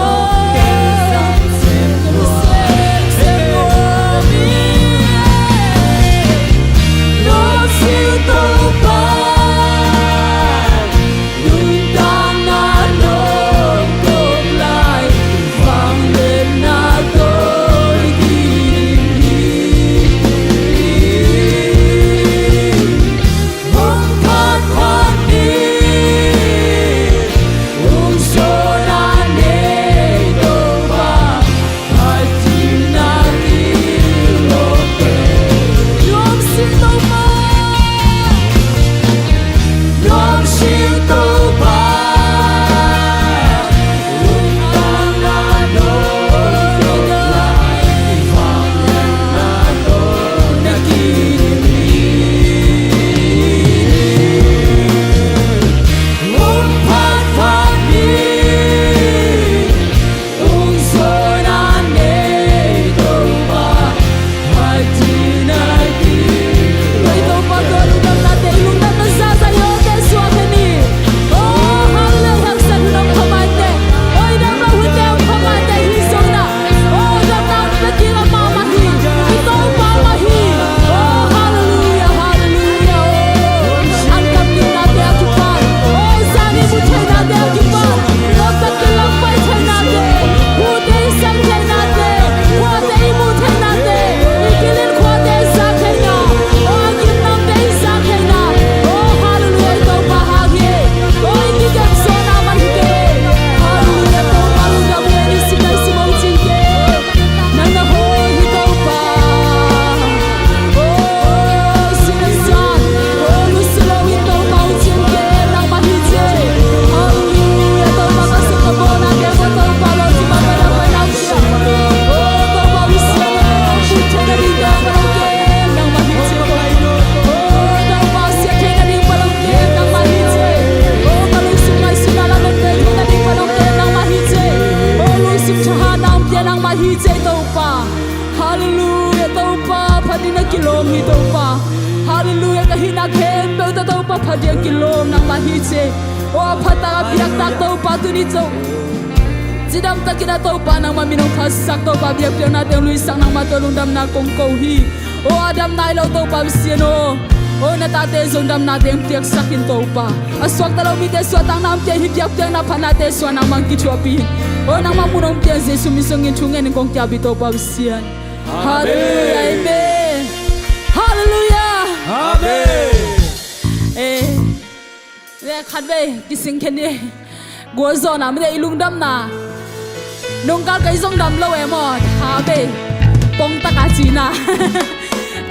Halleluia, Topa. Phat in a kilawm hi, Topa. Halleluia, ka hihna khempeuh tawh, Topa, phat in a kilawm nangmah hi ci. Aw, a phattak a biaktak, Topa, tuni Topa. Cidamtakin a, Topa, nangmah min hong phatsak, Topa, biakpiaknate hong luisak, nangmah tawh lungdamna kong ko hi. Aw, a dam nai lo, Topa Pasian aw. Aw, na tate zong damnate hong piaksak in, Topa. A suakta lo mite suahtakna hong pia in, biakpiakna phatnate suah nangmah hong kithuahpih in. Aw, nangmah mun hong pia in, Jesu min suangin thungen in kong kiap hi, Topa Pasian. Halleluia. Amen. Halleluia. Amen. Eh, le khatvei kising khen ni. Gualzawhna mite i lungdamna. Nungkal kei zong dam lo e maw. Tha bei. Pongtaka cina.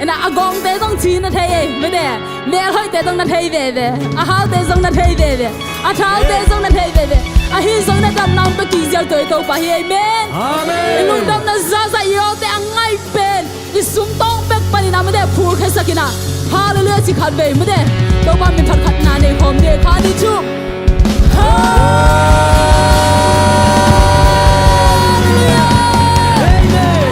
Ena a gawngte zong cina thei e. Mite. Melhoihte zong na thei veve. A haute zong na thei veve. A thaute zong na thei veve. Ahi zong na damna hong pia kik ziau Topa hi. Amen. Amen. I lungdamna zaza i awte a ngai pen i sumtawng bek panin a mite phulkhiasak in a. Halleluia ci khatvei mite. Topa min phat khatna nei khawm ni. Kha ni thu. Halleluia. Amen.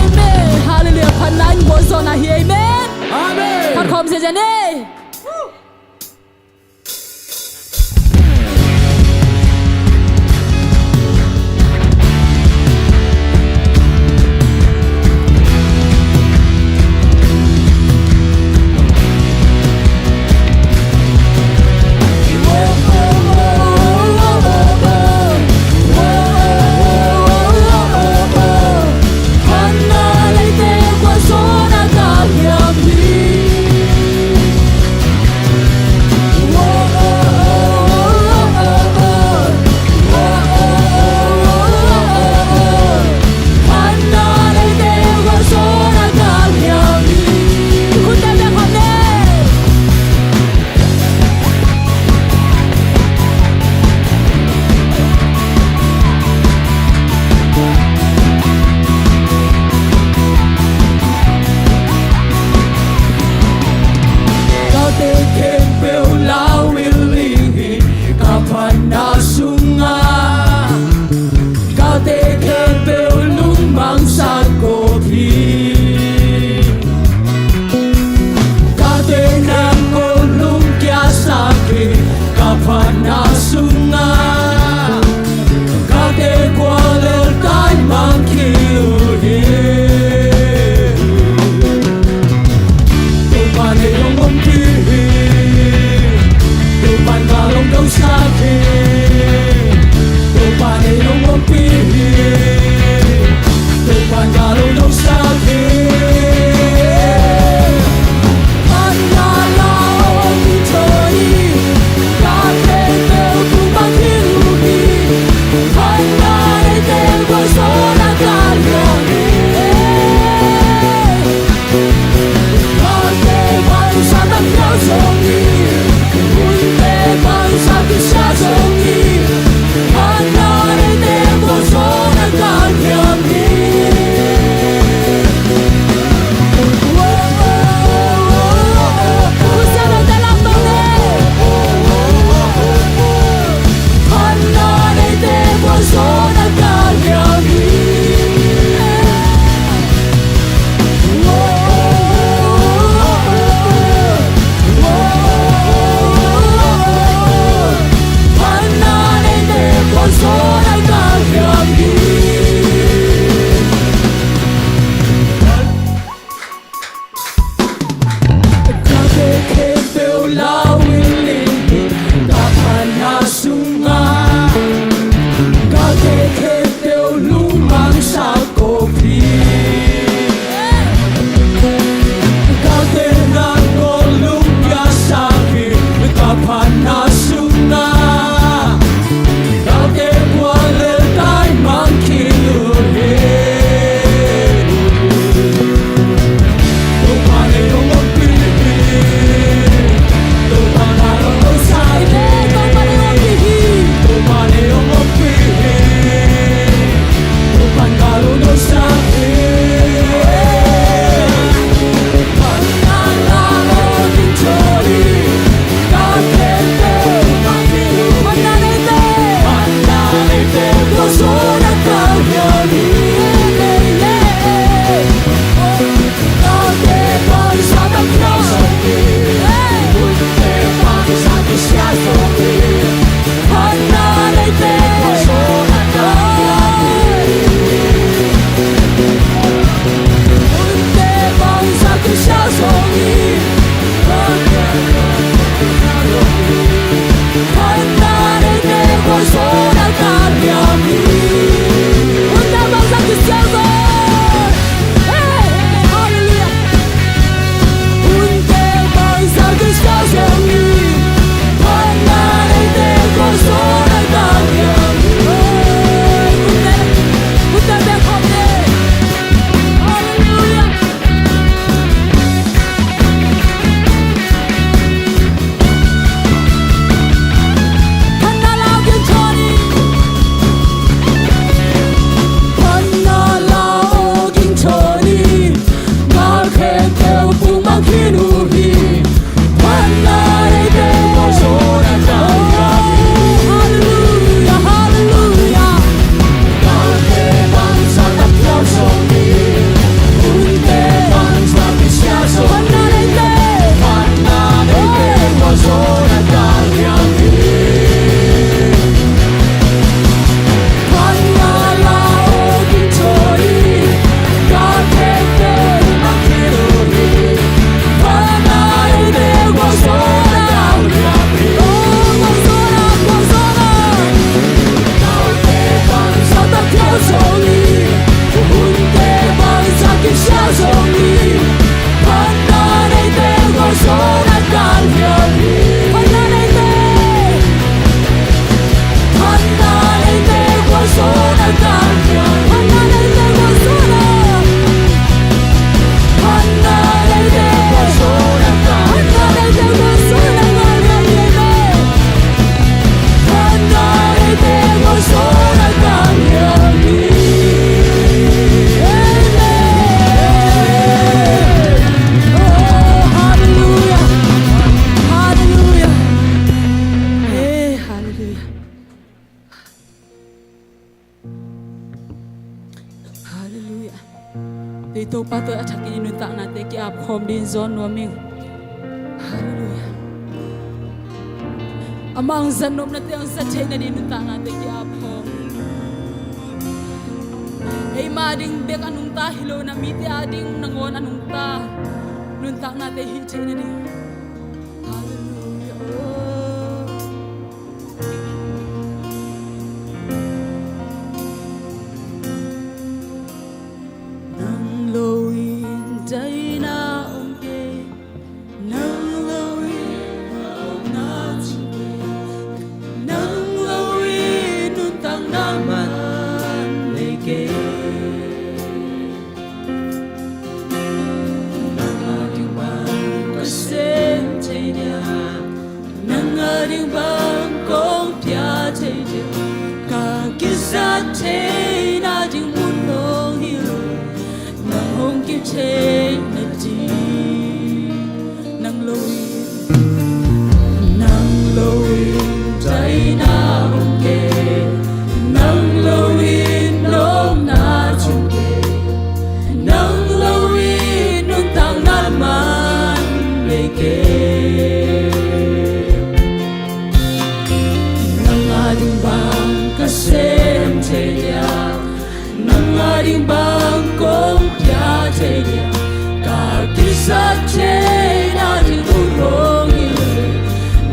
Amen. Halleluia. Phatna in gualzawhna hi. Amen. Amen. Phat khawm ziazia ni. Halleluiah. Tui Topa tawh a thakin i nuntaknate ki-ap khawm dingin zawn nuam ing. Halleluiah. Amah hong zat nopnate hong zat theih nading nuntaknate ki-ap khawm. Eima ding bek a nungta hi lo, na mite a ding nangawn a nungta nuntaknate hih theih nading. Halleluiah. Oh. Nang lo in daina om kei, nang lo in omna cing kei, nang lo in nuntakna man nei kei. Nang a ding bang ka sem thei dia, nang a ding bang kong pia thei dia, ka kizat theihna ding mun hong hi lo, nang hong kithei nading. Nang lo in, nang lo in daina om kei, nang lo in nopna cing kei, nang lo in nuntakna man nei kei. Nang a ding bang ka sem thei dia, nang a ding bang kong pia thei dia, ka kizat theihna ding mun hong hi lo,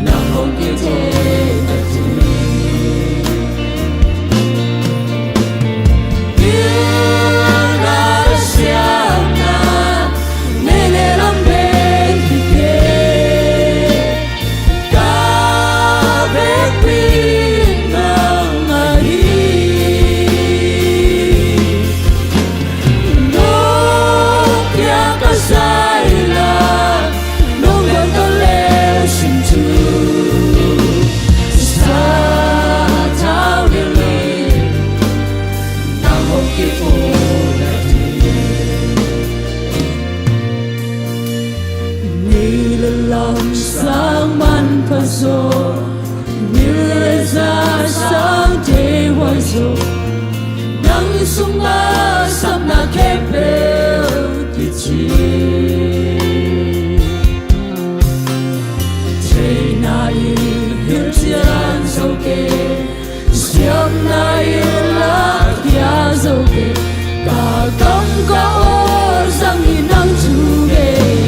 nang hong kithei nading. Pilna le siamna, nei le lam bek hi kei. Ka vekpi in nang ahi. Nong piak ka zai la, nong guan ka leu sin thu, sathau liuliu, nang hong ki-um nading. Ni le lam sang manpha zaw, ni le zan sang theihuai zaw, nang sungah sapna khempeuh kici. Theihna in hilhcian zo kei, siamna in lakhia zo kei, ka kam ka aw zangin nang thu ngei,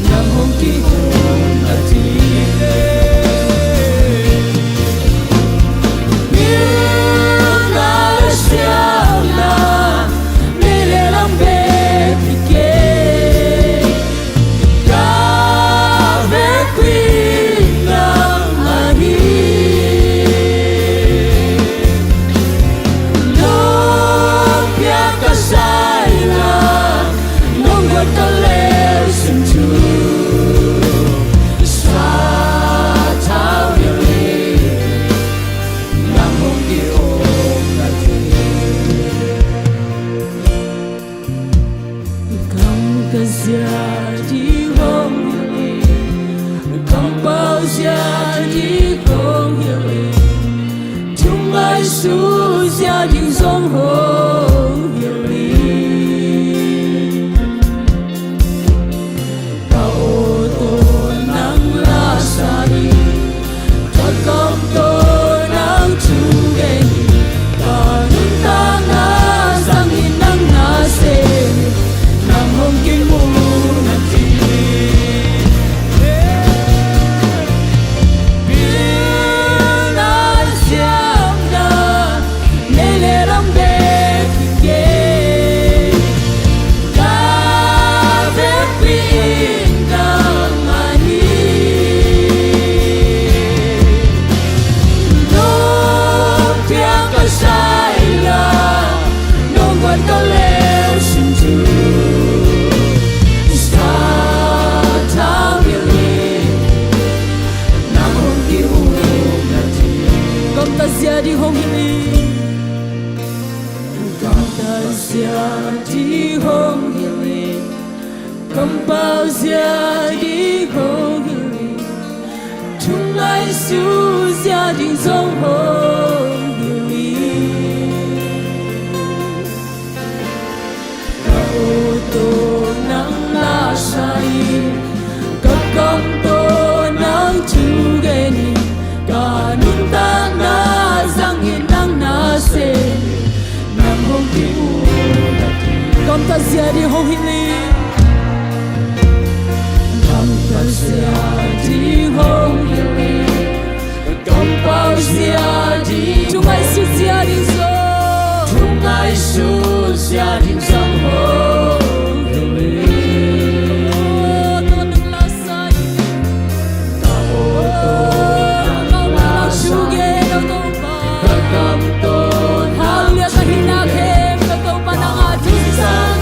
nang hong ki-um nading. Pilna le siamna, nei le lam bek hi kei. Ka vekpi in nang ahi. Nong piak ka zai la, nong guan ka leu sin thu, sathau liuliu, nang hong ki-um nading. Kam ka zia ding hong hilh in, kam pau zia ding hong hilh in, thu ngaihsut zia ding zong hong hilh in. Ka aw tawh nang la sa in, ka kam tawh nang thu gen in, ka nuntakna zangin nang na sem in, nang hong kimu nading. Pilna siamna, nei le lam bek Kampau zia ding hong hilh in, thu ngaihsut zia ding zong hong hilh in. Ka aw tawh nang la sa in, ka kam tawh nang thu gen in, ka nuntakna zangin nang nasem in, nang hong kimudat in. Gamtat zia ding hong hilh in. Gamtat zia ding hong hilh in. Kampau zia ding, thu ngaihsut zia ding zong, thu ngaihsut zia ding zong hong hilh in. Ka aw tawh nang la sa in, ka aw tawh nang la sa in, ka kam tawh nang thu gen in, ka hihna khempeuh Topa nang a thu sa in.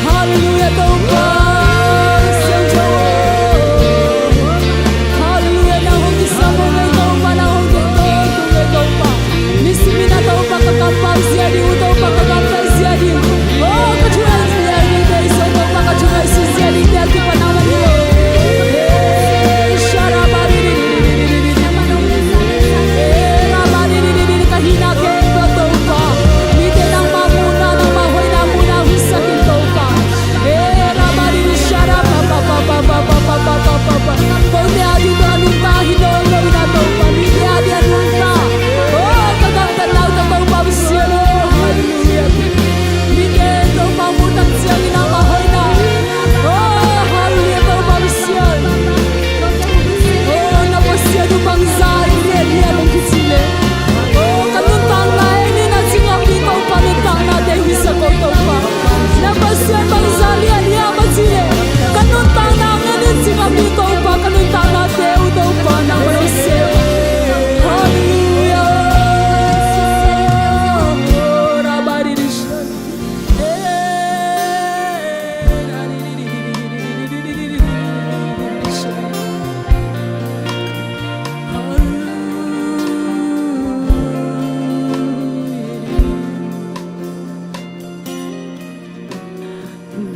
Halleluia Topa. Halleluia, nang hong kisam hong ei Topa, nang hong deih Topa. Nisim in a Topa ka kampau zia ding uh Topa, ka gamtat zia ding. Oh, ka thu ngaihsut zia ding te i so Topa, ka thu ngaihsut zia ding te a kipan nang mah hi lo. Eh, sharabari. Eh, rabari, ka hihna khempeuh Topa. Mite nangmah muhna, nangmah hoihna muhna huhsak in Topa. Eh, rabari, sharababa. Kote a ding tawh a nungta hi nawn lo in a Topa, mite a ding a nungta. Oh, ka gamtatna uh tawh Topa Pasian aw. Halleluia. Mite Topa muh tak ciangin nangmah hoihna. Oh, halleluia Topa Pasian. Oh, na Pasian uh bangzah in lianlian hong kici leh, oh, ka nuntakna ei ni na ci ngam ding Topa, nuntaknate huhsak ko Topa. Na Pasian bangzah lianlian mah ci leh, ka nuntakna ngen in ci ngam ding Topa, ka nuntaknate uh Topa nangmah na sem. Halleluia.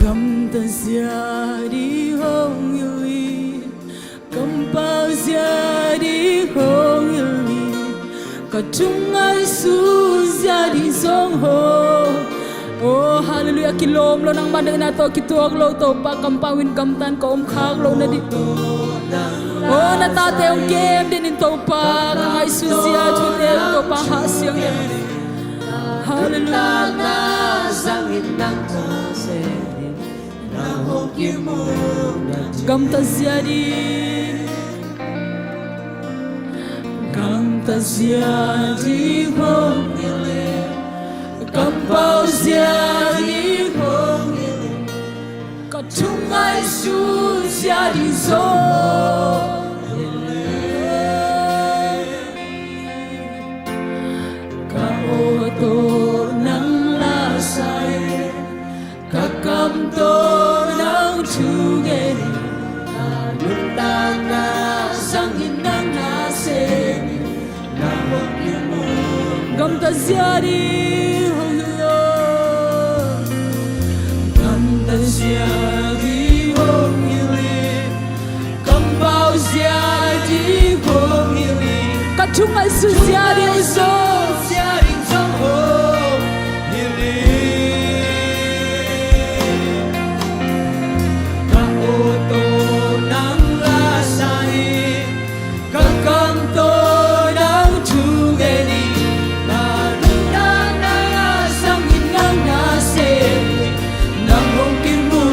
Gamtat zia ding hong hilh in, kampau zia ding hong hilh in, ka thu ngaihsut zia ding zong hong. Oh, halleluia, kilawm lo nangmah na tawh kituak lo Topa, kampau in gamtan ka om khak lo na ding. Oh, na tate hong kem den in Topa, ka ngaihsut zia thute Topa hahsiang den. Halleluia. Gamtat zia ding. Gamtat zia ding hong hilh in, kampau zia ding hong hilh in, ka thu ngaihsut zia ding zong hong hilh in. Ka aw tawh nang la sa in, ka kam tawh nang thu gen in, ka nuntakna zangin nang na sem in, nang hong kimu. Gamtat zia ding hong hilh Ngaihsun sia ding zong. Ka aw tawh nang la sa hi, ka kam tawh nang thu ngen hi. Na lungdamna sangin nang na sem hi, nang hong kimu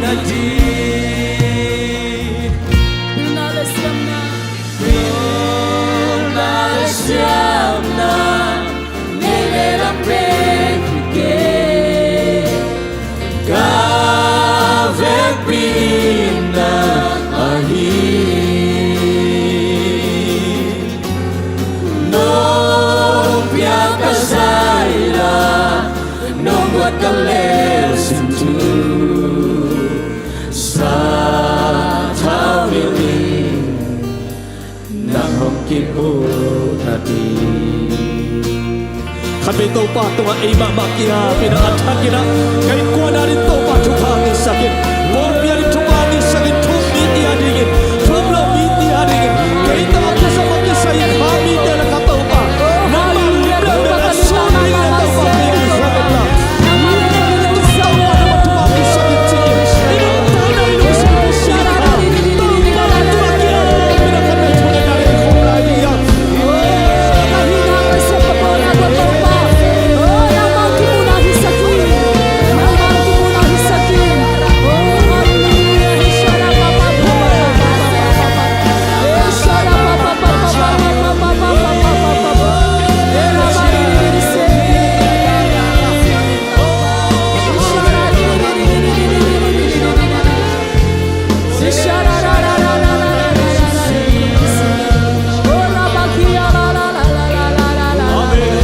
na ding. Pilna le siamna. Pilna le siamna, nei le lam pek hi kei. Ka vekpi in nang ahi. Nong piak ka zai la, nong guat ka leusim thu, sathau nilh in nang hong kimu na ding. Khatvei Topa tungah ei mahmah kiap in a, a thak in a, ka innkuan adingin Topa thupha ngahsak in, pawlpi adingin thupha ngahsak in, thum mite adingin, thum lo mite adingin, kei tawh kisam a kisai kha mite lakah Topa, nangmah lim le bel a sun dingin a Topa kei kisam in la.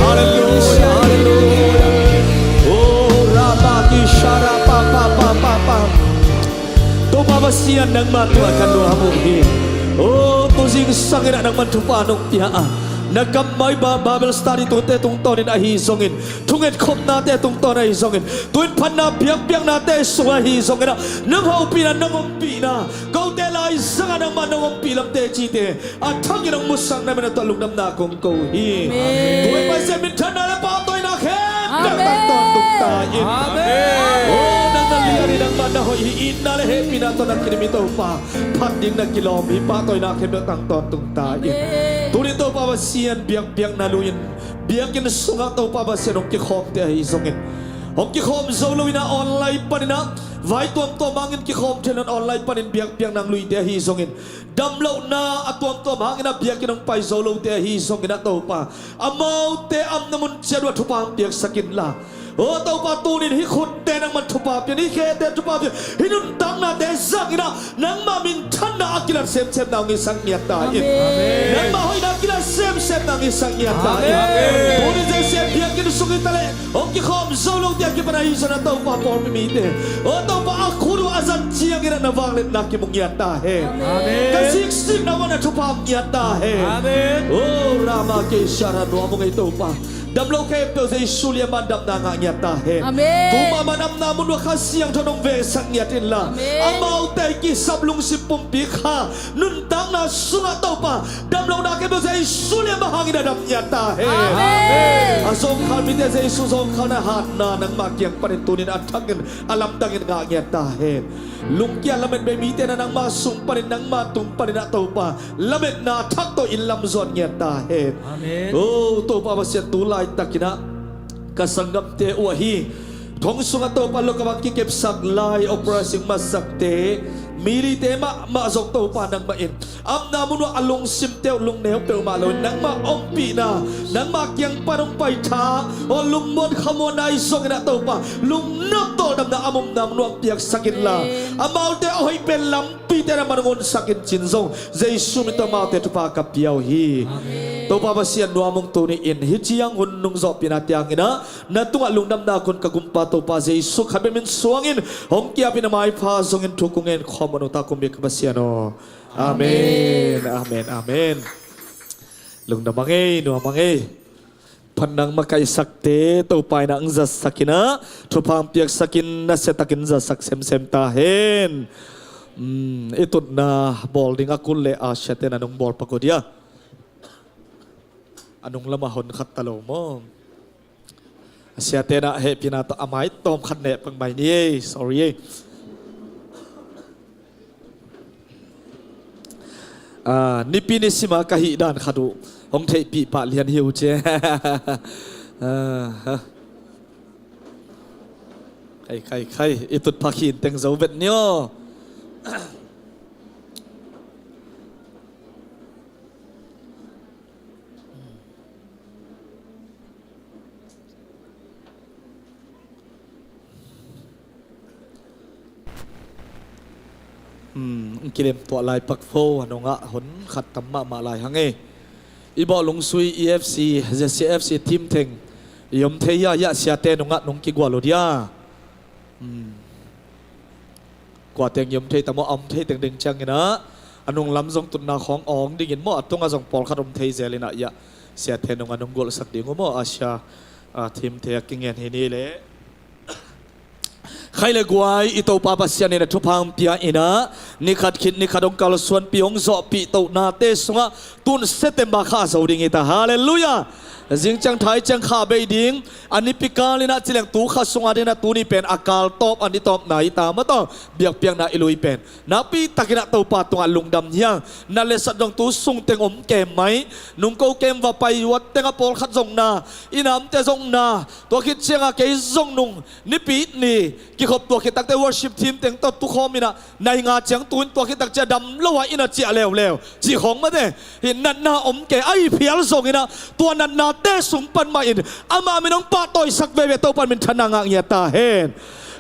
Halleluia, halleluia. Oh, Rabaki Shara pa pa pa pa pa. Topa Pasian, nangmah tungah ka nuam uh hi. Oh, tu zingsang in ah nangman thupha nong pia a, na kammal Ba-, Bible study tungte tungtawn in ahi zongin, thungetkhopnate tungtawn ahi zongin, tu-in phatna biakpiaknate sungah ahi zongin ah, nang hopihna, nang ompihna, kote laizangah nangmah nong ompih lam tecite a thakin hong musak na min a tawh lungdamna kong ko hi. Amen. Tu-in Pasian minthanna le pahtawina khempeuh, amen, nang tawh tungta in. Amen. Oh, nang na lian hi, nangmah na hoih hi, itna le hehpihna tawh na kidim hi Topa. Phat ding na kilawm hi, pahtawina khempeuh nang tawh tungta in. Amen. Tu-in Topa Pasian biakpiakna lui-in, biakinn sungah Topa Pasian hong kikhawmte ahi zongin, hong kikhawm zo lo in ah online panin ah vai tuamtuam hangin kikhawm thei lo in, online panin biakpiakna hong luite ahi zongin, damlohna a tuamtuam hangin ah biakinn hong pai zo lote ahi zongin ah Topa, amaute a omna mun ciat uh ah thupha hong piaksak in la. Oh Topa, tu-in hih khutte nangman thupha pia in, hih khete thupha pia in, hih nuntaknate zangin ah nangmah minthanna a kilat semsemna hong hisak ngiat ta in. Amen. Nangmah hoihna a kilat semsemna hong hisak ngiat ta in. Amen. Tu-in Jesu biakinn sung hi ta leh, hong kikhawm zo lote a kipan ahi zongin ah Topa, pawlpi mite, oh Topa, a khut uh a zat ciangin ah na vangliatna kimu ngiat ta hen. Amen. Ka ziksikna uh ah na thupha om ngiat ta hen. Amen. Oh Rama Keishara, nuam ung ei Topa. Damlo khempeuh Jesu lian mah in damna ngah ngiat ta hen. Amen. Tu mahmah in a omna mun uh ah Kha Siangtho in hong veksak ngiat in la. Amen. Amaute kisap lungsim pumpi kha nuntakna sungah Topa, damlohna khempeuh Jesu lian mah hangin a dam ngiat ta hen. Amen. A zawngkhal mite Jesu zawngkhalna hatna nangmah kiang panin tu-in a thakin a lamdangin ngah ngiat ta hen. Lungkia lamet bei mite in ah nangmah sung panin, nangmah tung panin ah Topa, lametna thak tawh inn lam zuan ngiat ta hen. Amen. Oh Topa Pasian, tu laitakin ah ka sanggamte uh ahi thong sungah Topa, lokap ah kikepsak lai, operation matsakte, mi lite mahmah zong Topa, nangmah in a omna mun uh ah a lungsimte uh lungneu peuhmah loin nangmah ompihna, nangmah kiang pan hong paitha, oh lungmuan khamuanna ahi zongin ah Topa, lungnop tawldamna a omna mun uh ah hong piaksak in la. Amen. Amaute a hoih pen lampite nangman hong honsak in cin zong Jesu min tawh amaute thupha ka pia uh hi. Amen. Topa Pasian, nuam ung, tuni in hih ciang hun nung zawhpihna tiangin ah na tungah lungdamna kong ko, ka gumpa Topa Jesu khat bek min suangin hong ki-ap in, a maipha zongin thu kong ngen khawm un, uh ta kong biak ka Pasian aw. Amen. Amen. Amen. Amen. Lungdam hang ei, nuam hang ei. Phat nang makaihsakte Topa in ah hong zatsak in ah, thupha hong piaksak in, nasiatakin zatsak semsem ta hen. Hmm, i tutna bawl ding a kul le a siate na nung bawl pak uh dia. A nung lamah hon khat ta lo maw? A siate na hehpihna tawh a mai tawm khat neh pang mai ni ei. Sorry ei. Ah, nipi ni sima ka hih dan khat uh hong theihpih pah lian hi uh cia. Ah, ha. Khai, khai, khai. I tutphah khin teng zo vet ni aw. Hmm, kilem tuah lai pak fo, a nungah hon khat tam mahmah lai hang e. I bawh lungsui E F C, Z C F C team teng i om thei hia, hia siate nungah nung kigual uh dia. Hmm. Kua teng i om thei tam aw, a om thei teng ding ciangin ah, a nung lam zong tutna khawng awng dingin maw, a tungah zong pawlkhat om thei zel in ah, hia siate nungah nung gualsak ding uh maw, a sia, a team te a kingen hi ni le. Khai le guai, i Topa Pasian in a thupha hong pia in ah, ni khat khit ni khat hong kalsuanpih, hong zawhpih tohnate sungah tun September kha a zo ding hi ta. Halleluiah. Zing ciang thai ciang kha a bei ding, a nipi kal in ah ci leng tu kha sungah ding in ah tuni pen a kal tawp, a ni tawpna hi ta maw taw, biakpiakna i lui pen. Nakpi takin ah Topa tungah lungdam hi hang. Nat le sat zong tu sung teng om kem mai, nungko kem va pai, wat teng a pawlkhat zong na, i namte zong na, tua khit ciangah kei zong nung, nipi ni kikhop tua khit takte worship team teng tawh tukhawm in ah, nai nga ciang tu in tua khit tak ciah dam lo ah in a ciah leuleu cih khawng mate. Hi natna om kei, a hi phial zong in ah, tua natnate sung pan mah in amah min hong pahtawisak veve, Topa min thanna ngah ngiat ta hen.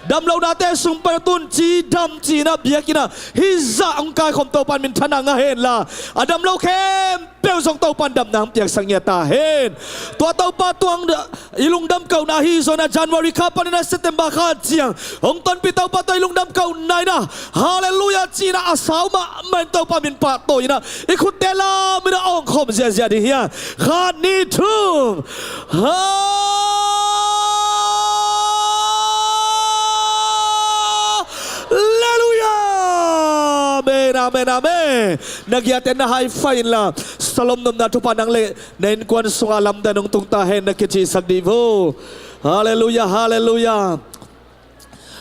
Damlohnate sung pan a tun ci dam ci in ah biakinn ah hih zah hong kaikhawm, Topa min thanna ngah hen la, a damlo khempeuh zong Topa in damna hong piaksak ngiat ta hen. Tua Topa tuang i lungdam kohna hi zaw in ah, January kha panin ah September kha ciang hong tonpih Topa tua i lungdam kohna in ah, halleluiah ci in ah a sau mahmah in Topa min pahtawi in ah, i khutte lam in ah awngkhawm ziahziah ding hi a. Khat, nih, thum. Halleluiah. Amen, amen, amen. Na giaten na high five in la, Shalom nopna thupha nang le na innkuan sungah lamdang hong tung ta hen, na kicihsak dih vo. Halleluiah, halleluiah.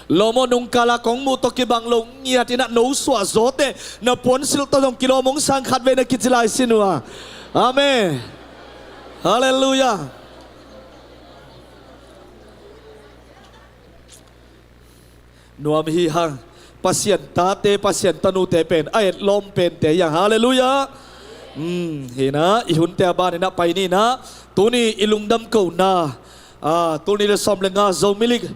Lawm aw, nungkala kong muh tawh kibang lo ngiat in ah no suah zawte, na puansilh tawh zong kilawm hong sang khat vei na kici lai sin uh a. Amen. Halleluiah. Nuam hi hang. Pasian tate, Pasian tanute pen a etlawm pente hi hang. Halleluiah. Hmm, hi in ah, i hunte a ban in ah pai ni in ah, tuni i lungdam kohna, ah, tul nih le sawm le nga Zomi League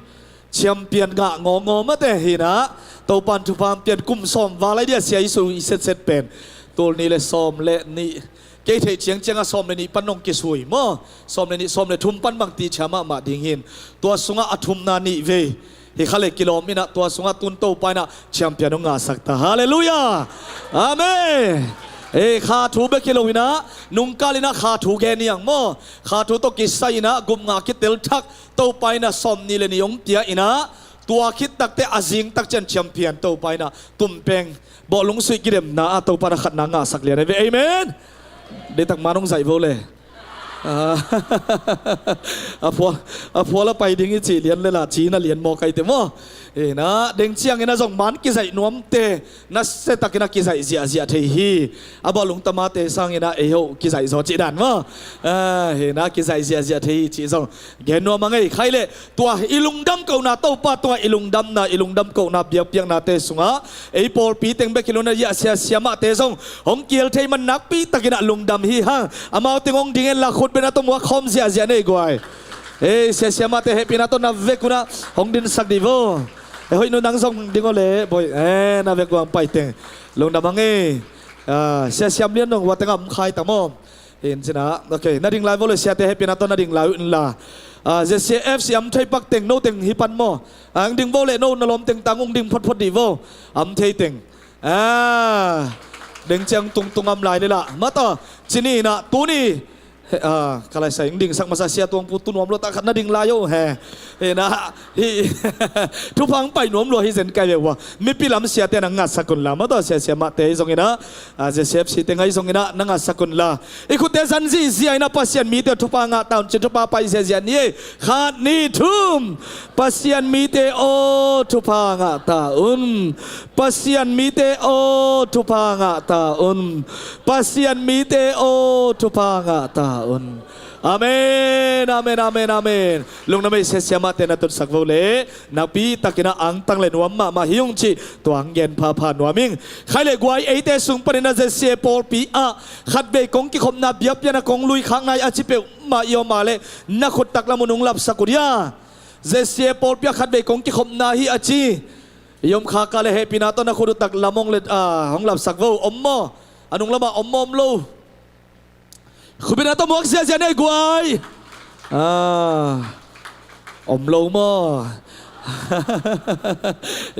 champion ngah ngawngawng mate hi in ah, Topa in thupha hong pia in kum sawm val lai dia sia i sui i setset pen. Tul nih le sawm le nih, kei theih ciangciang a sawm le nih pan hong kisui maw, sawm le nih, sawm le thum pan bang tihcia mahmah ding hi in, tua sungah a thumna nih vei hi kha le kilawm in ah, tua sungah tun Topa in ah champion hong ngahsak ta. Halleluiah. Amen. Ei, kha thu bek hi lo in ah, nungkal in ah kha thu gen hi hang maw. Kha thu tawh kisai in ah gup nga kitel thak, Topa in ah sawm nih le nih hong pia in ah, tua khit takte a zing tak ciang champion Topa in ah tumpeng bawhlung sui kidemna ah Topa in ah khatna ngahsak lian hi ve. Amen. Deitak man hong zaih vo le. Ah, a phual, a phual a pai ding i cih lian le la, ci in ah lian maw kaite maw. Hi in ah, deng ciangin ah zong man kizaih nuamte, nasia takin ah kizaih ziahziah thei hi. A bawhlung tamate sangin ah ei ho kizaih zaw cih dan maw. Ah, hi in ah kizaih ziahziah thei hi cih zong gen nuam a ngei. Khai le, tua i lungdam kohna, Topa tungah i lungdamna, i lungdam kohna biakpiaknate sungah ei pawlpi teng bek hi lo in ah, hia sia siamahte zong hong kihel thei man nakpi takin ah lungdam hi hang. Amau teng hong ding hen la, khut beng a tawh muak khawm ziahziah nei guai. Ei, sia siamahte hehpihna tawh na vek un ah hong dinsak dih vo. Ei, hoih nu nang zong ding aw le, bawi. Eh, na vek guang pai teng lungdam hang ei. Ah, sia siam lian nong ua tengah om khai ta maw. Hi in ci in ah, okay, na ding lai vo le, siate hehpihna tawh na ding lai uh in la. Ah, Z C F C a om thei pak teng no teng hi pan maw. Ah, hong ding vo le, no na lawm teng tang hong ding photphot dih vo. A om thei teng. Ah, deng ciang tungtung a om lai le la. Mata, ci ni in ah, tuni He, ah, ka lai sai, dingsak masa sia tuang pu tu nuam lo ta khat na ding lai o he. He na, hi, thupha pai nuam lo hi zen kai ve ua. Mipi lam siate na ngasak un la, ma to sia sia mate zong ina, ah, Z C F C te ngai zong ina, na ngasak un la. I khutte zan zihziah ina Pasian mite thupha ngah ta un ci thupha pai ziahziah ni e. Khat ni thum. Pasian mite aw thupha ngah ta un. Pasian mite aw thupha ngah ta un. Pasian mite aw thupha ngah ta un. Amen, amen, amen, amen. Lungdam ei, sia sia mate na tutsak vo le nakpi takin a angtang le nuam mahmah hi ung cih tua ang gen phapha nuam ing. Khai le guai, eite sung panin a Z C A pawlpi ah khatvei kong kikhopna biakpiakna kong lui khak nai a ci peuhmah i om a le na khut taklam un hong lapsak uh dia. Z C A pawlpi ah khatvei kong kikhopna hi a ci i om khak a le hehpihna tawh na khut uh taklam hong let, ah, hong lapsak vo. Om maw? A nunglam ah om maw om lo? Khupina tawh muak ziahziah nei guai. Ah, om lo maw?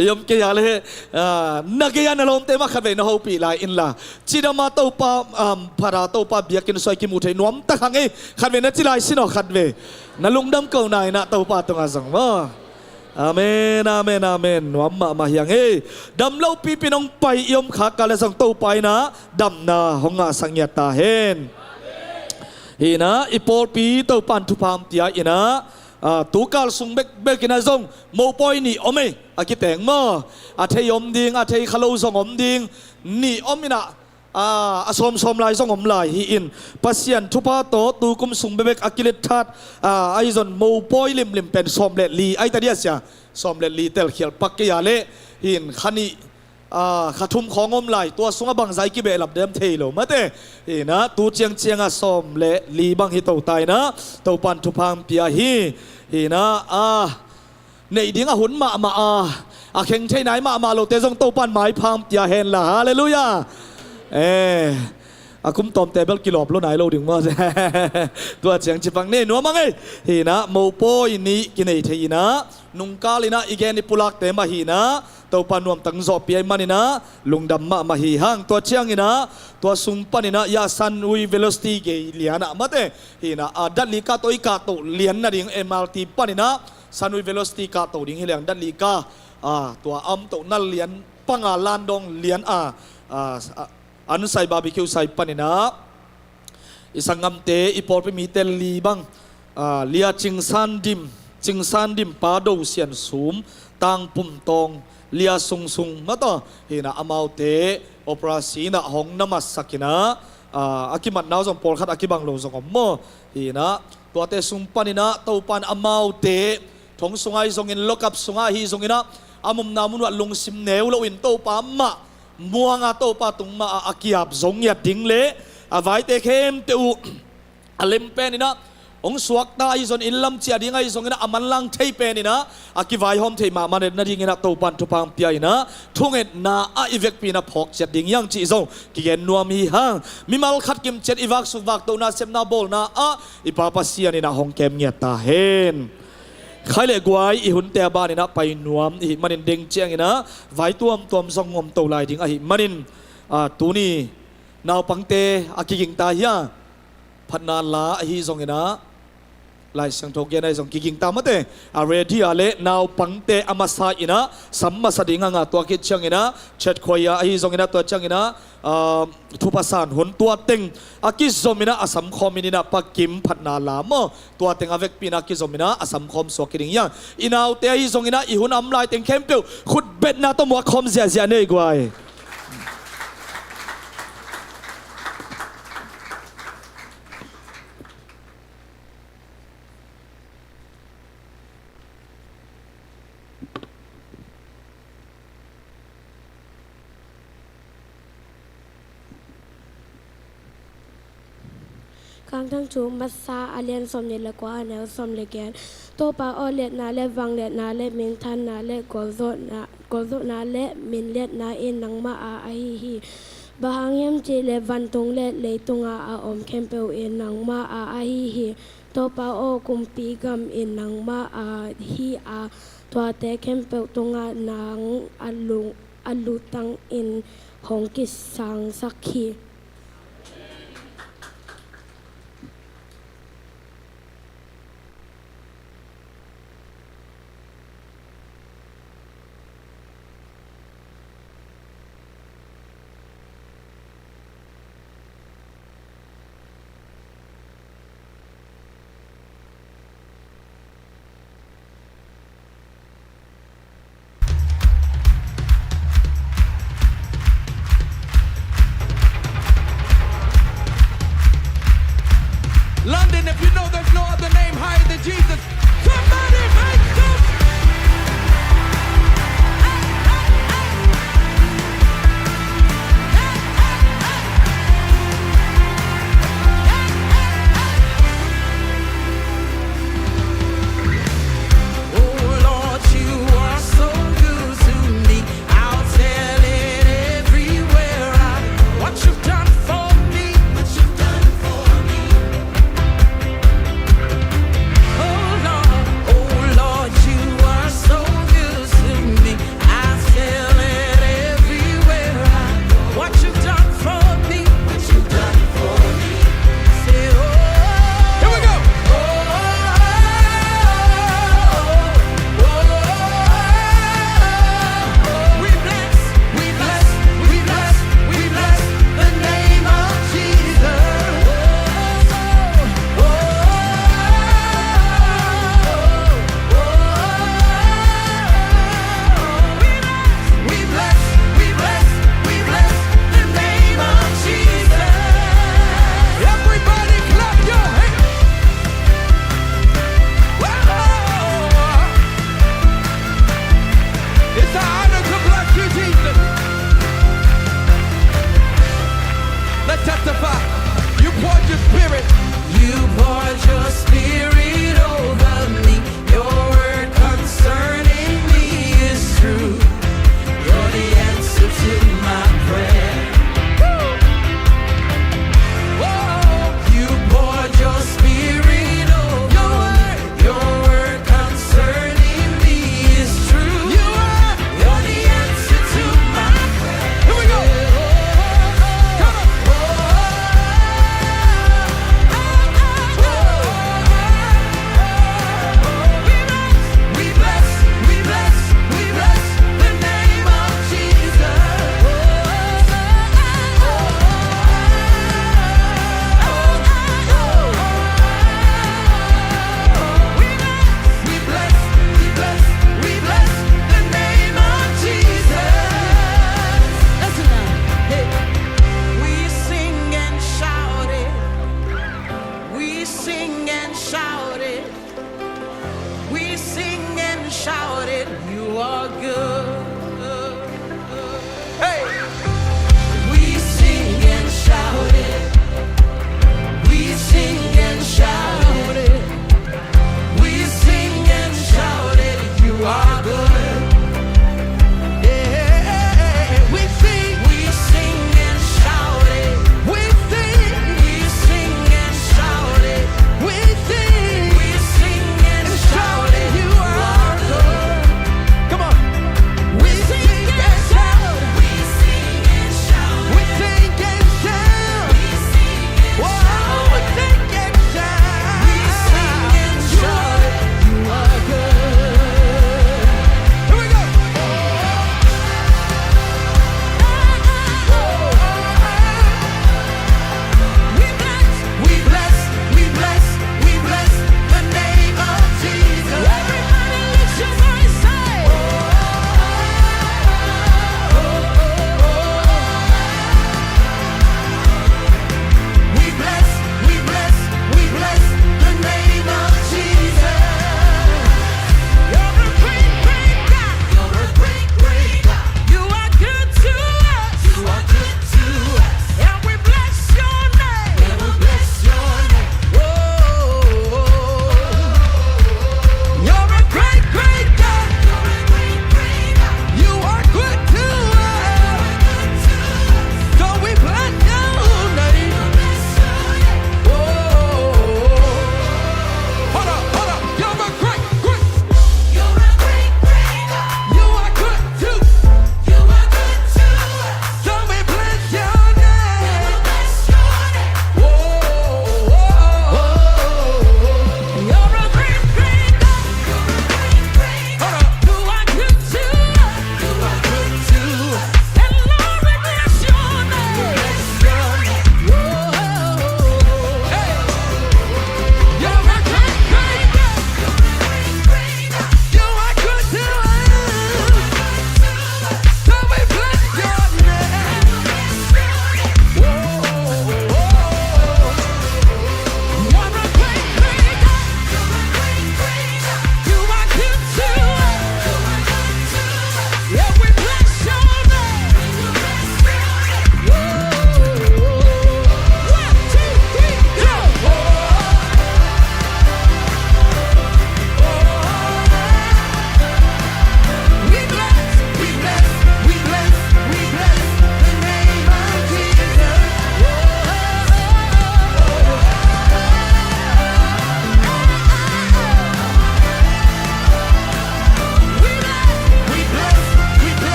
I om kei a le, ah, na kei a na lawmte mah khatvei na hopih lai in la. Cidam a Topa, um, phat a Topa biakinn suai kimu thei nuam tak hang ei. Khatvei na ci lai sin aw khatvei. Na lungdam ko nai na Topa tungah zong maw? Amen, amen, amen. Nuam mahmah hi hang ei. Dam lo pipi nong pai i om khak a le zong Topa ina damna hong ngahsak ngiat ta hen. Hi ina, i pawlpi Topa in thupha hong pia ina, ah, tu kal sung bekbek ina zong mopawi nih om ei, a kiteng maw? A thei om ding, a thei kha lo zong om ding, nih om ina, ah, a sawmsawm lai zong om lai hi in, Pasian thupha tawh tu kum sung bekbek a kilet that, ah, ahi zong mopawi limlim pen sawm le li ahi ta dia sia. Sawm le li telkhial pak kei a le hin kha nih, ah, kha thum khawng om lai, tua sungah bangzah i kibehlap dem thei lo mate. Hi ina, tu ciangciang a sawm le li bang hi to ta ina, Topa in thupha hong pia hi. Hi ina, ah, neih ding a hun mahmah a, a kheng thei nai mahmah lote zong Topa in maipha hong pia hen la. Halleluiah. Eh, a kum tawmte bel kilawp lo nai lo ding maw? Tua ciang ci pak ni nuam hang ei. Hi ina, mopawi nih kinei thei ina, nungkal ina i gen i pulakte mah hi ina, Topa nuamtak zawhpih ahih man ina lungdam mahmah hi hang. Tua ciang ina, tua sung pan ina, ya Sunway Velocity gei lian ah mate. Hi ina, ah, dat li kah tawh i kah toh lian nading M R T pan ina, Sunway Velocity kah to ding hi leng dat li kah, ah, tua a om to nal lian panga landawng lian a, ah, ah, an sai barbecue sai pan ina, i sanggamte, i pawlpi mite li bang, ah, Lia Cing San Dim, Cing San Dim pa Do Sian Sum, Tang Pum Tawng, Lia Sung Sung mah tawh, hi ina amaute operasi ina hong na matsak ina, ah, a kimatna uh zong pawlkhat a kibang lo zong om maw? Hi ina, tuate sung pan ina Topa in amaute thong sungah ahi zongin, lockup sungah ahi zong ina, a omna mun uah lungsim neu lo in Topa mah muang a Topa tung mah a, a kiap zo ngiat ding le a vaite khempeuh uh a lem pen ina hong suakta ahi zong, inn lam ciah ding ahi zong ina, a manlang thei pen ina a kivaihawm thei mahmah nading ina Topa in thupha hong pia ina thungetna ah i vekpi ina phawk ciat ding hi hang cih zong kigen nuam hi hang. Mimal khat kimciat i vaksuk vaktohna, sepna bawlna ah i Pa Pasian ina hong kem ngiat ta hen. Khai le guai, i hunte a ban ina pai nuam i hih manin, deng ciang ina vai tuamtuam zong om to lai ding ahih manin, ah, tuni naupangte a kiging ta hi a, phatna la ahi zong ina, Lai Siangtho gen ahi zong kiging ta mate. A ready a le naupangte a masa ina sam masa ding hang a, tua khit ciang ina chet khuai a ahi zong ina, tua ciang ina, ah, thupha san hun tua teng a kizom ina a sam khawm in ina Pa Kim phatna la maw, tua teng a vekpi ina kizom ina a sam khawm suak hi ding hi hang. I naute ahi zong ina i hun a om lai teng khempeuh khutbetna tawh muak khawm ziahziah nei guai. Khangthang thu masa, a lian sawmnih le kua, a neu sawm le giat. Topa aw, liatna le vangliatna le minthanna le gualzawhna, gualzawhna le minliatna in nangmah a ahi hi. Bang hang hiam cih leh vantung le leitung a a om khempeuh in nangmah a ahi hi. Topa aw, kumpi gam in nangmah a hi a, tuate khempeuh tungah nang a lung, a lutang in hong kisangsak hi.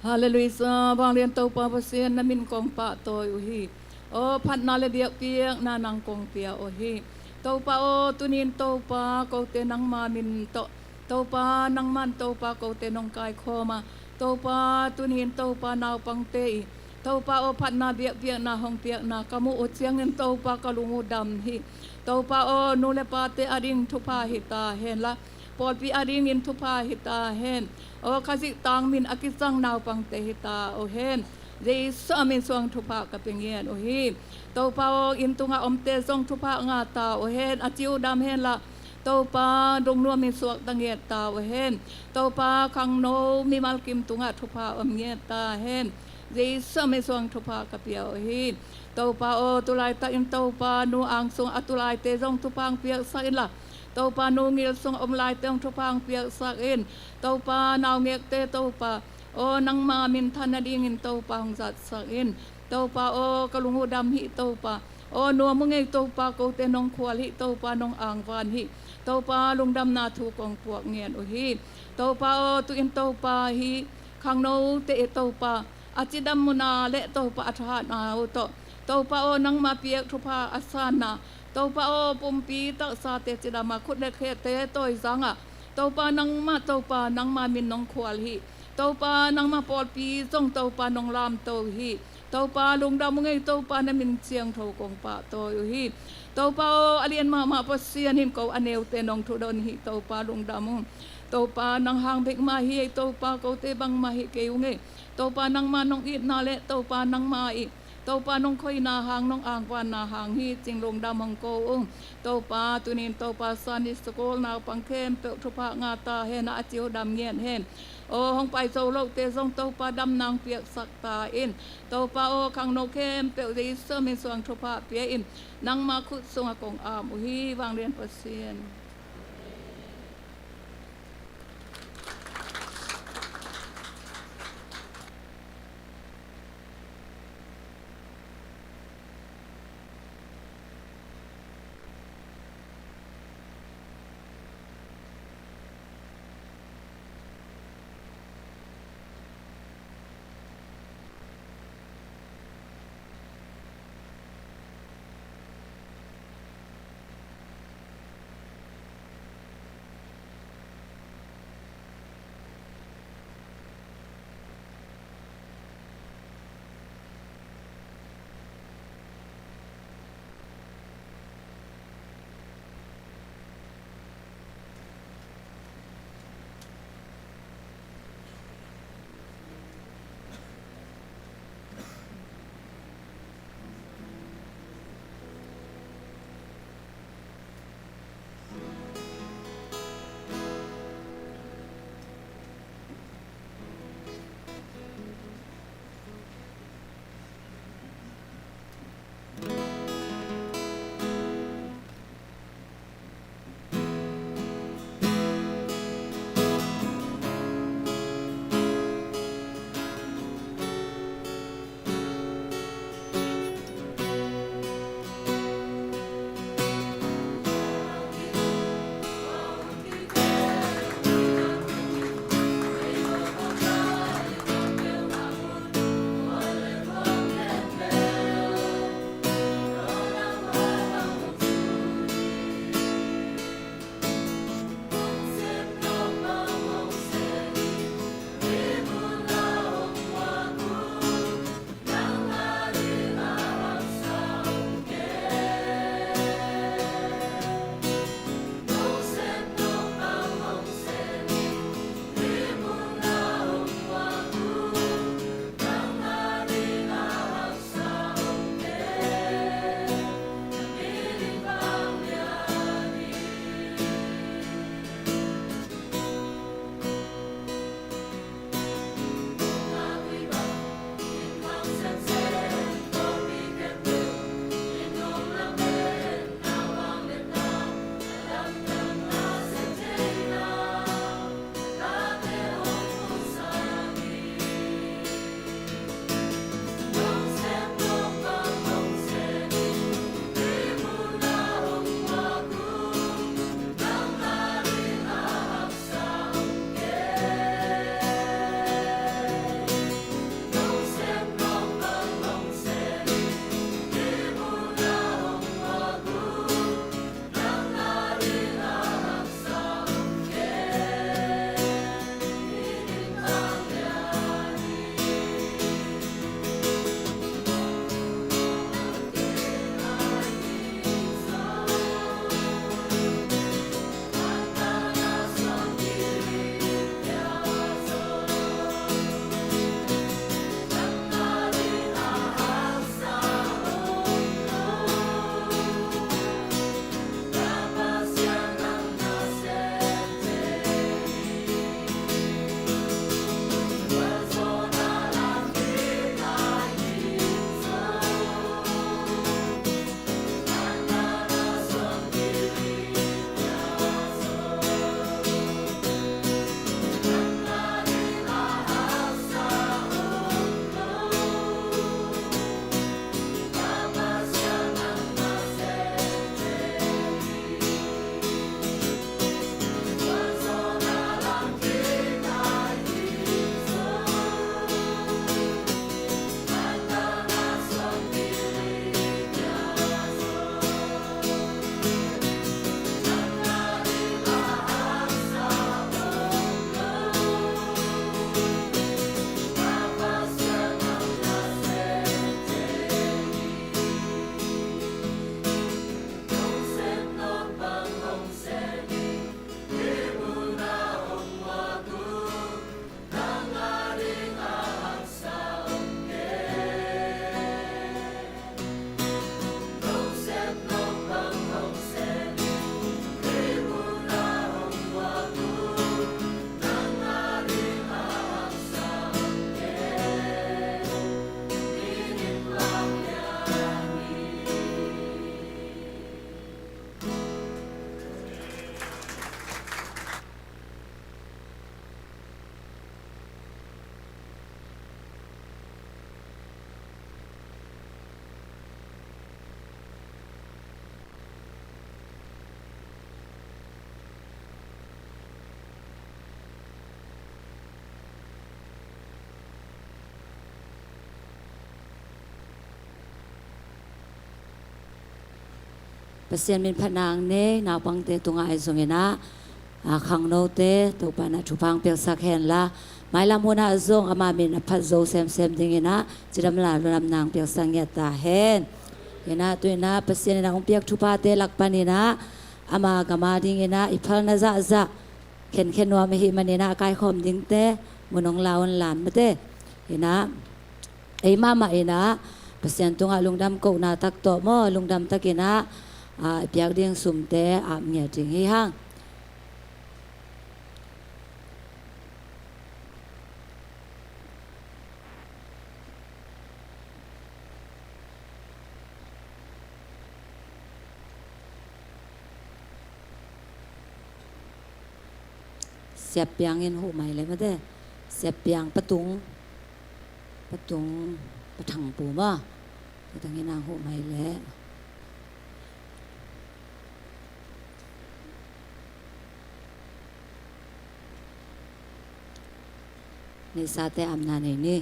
Halleluiah, vanglian Topa Pasian, na min kong pahtawi uh hi. Aw phatna le biakpiakna nang kong pia uh hi. Topa aw, tunin Topa kote nangma min tawh, Topa nangman Topa kote nong kaikhawm a, Topa tunin Topa naupangte i, Topa aw phatna biakpiakna hong piakna ka muh uh ciangin Topa ka lung uh dam hi. Topa aw nu le pate ading thupha hi ta hen la, pawlpi adingin thupha hi ta hen. Aw Khazih tang min a kicang naupangte hi ta uh hen. Jesu a min suang thupha ka pia ngiat uh hi. Topa aw inn tungah omte zong thupha ngah ta uh hen, a ci uh dam hen la, Topa lungnuam in suakta ngiat ta uh hen. Topa khangno mimal kim tungah thupha om ngiat ta hen. Jesu a min suang thupha ka pia uh hi. Topa aw tulaitakin Topa nu ang sung a tulaite zong thupha hong piaksak in la, Topa nu ngil sung a om laite hong thupha hong piaksak in. Topa naungekte Topa aw nangma minthan nadingin Topa hong zatsak in. Topa aw ka lung uh dam hi Topa. Aw nuam uh ngei Topa, kote nong khual hi Topa, nong angvan hi Topa, lungdamna thu kong puak ngiat uh hi. Topa aw tu-in Topa hih khangnote i Topa a cidam muna le Topa a thahatna uh tawh, Topa aw nangma piak thupha a sanna, Topa aw pumpi taksate cidama khut le khete tawizanga, Topa nangma Topa nangma min nong khual hi. Topa nangma pawlpi zong Topa nong lamto hi. Topa lungdam uh ngei Topa, na min siangtho kong pahtawi uh hi. Topa aw a lian mahmah Pasian in ko a neute nong thudon hi Topa lungdam uh. Topa nang hang bek mah hi ei Topa, kote bangmah hi kei uh ngei. Topa nangma nong itna le Topa nangma i Topa nong khoina hang, nong angvanna hang hi cing lungdam hong ko ung. Topa tunin Topa Sunday school naupang khempeuh thupha ngah ta hen, a ci uh dam ngiat hen. Aw hong pai zo lote zong Topa damna hong piaksak ta in. Topa aw khangno khempeuh Jesu min suang thupha pia in. Nangma khut sungah kong am uh hi vanglian Pasian. Pasian min phatna nei, naupangte tungah ahi zongin ah, a, khangnote Topa in ah thupha hong piaksak henla, mailam hun ah zong ama min a phat zo semsem dingin ah cidamna ludamna hong piaksak ngiat ta hen. In ah tu-in ah Pasian in ah hong piak thuphate lak panin ah ama gam a dingin ah i phalna zahzah khenkhen nuam ahih manin ah kaikhawm dingte mun hong la un lan mate. In ah ei mahmah in ah Pasian tungah lungdam kohna tak tawh maw, lungdam takin ah, a, i piak ding sumte ap ngiat ding hi hang. Siapiang in huh mai leh mate. Siapiang Patung, Patung, Pathang Pu maw. Patung in ang huh mai leh. Neihsate amna nei ni.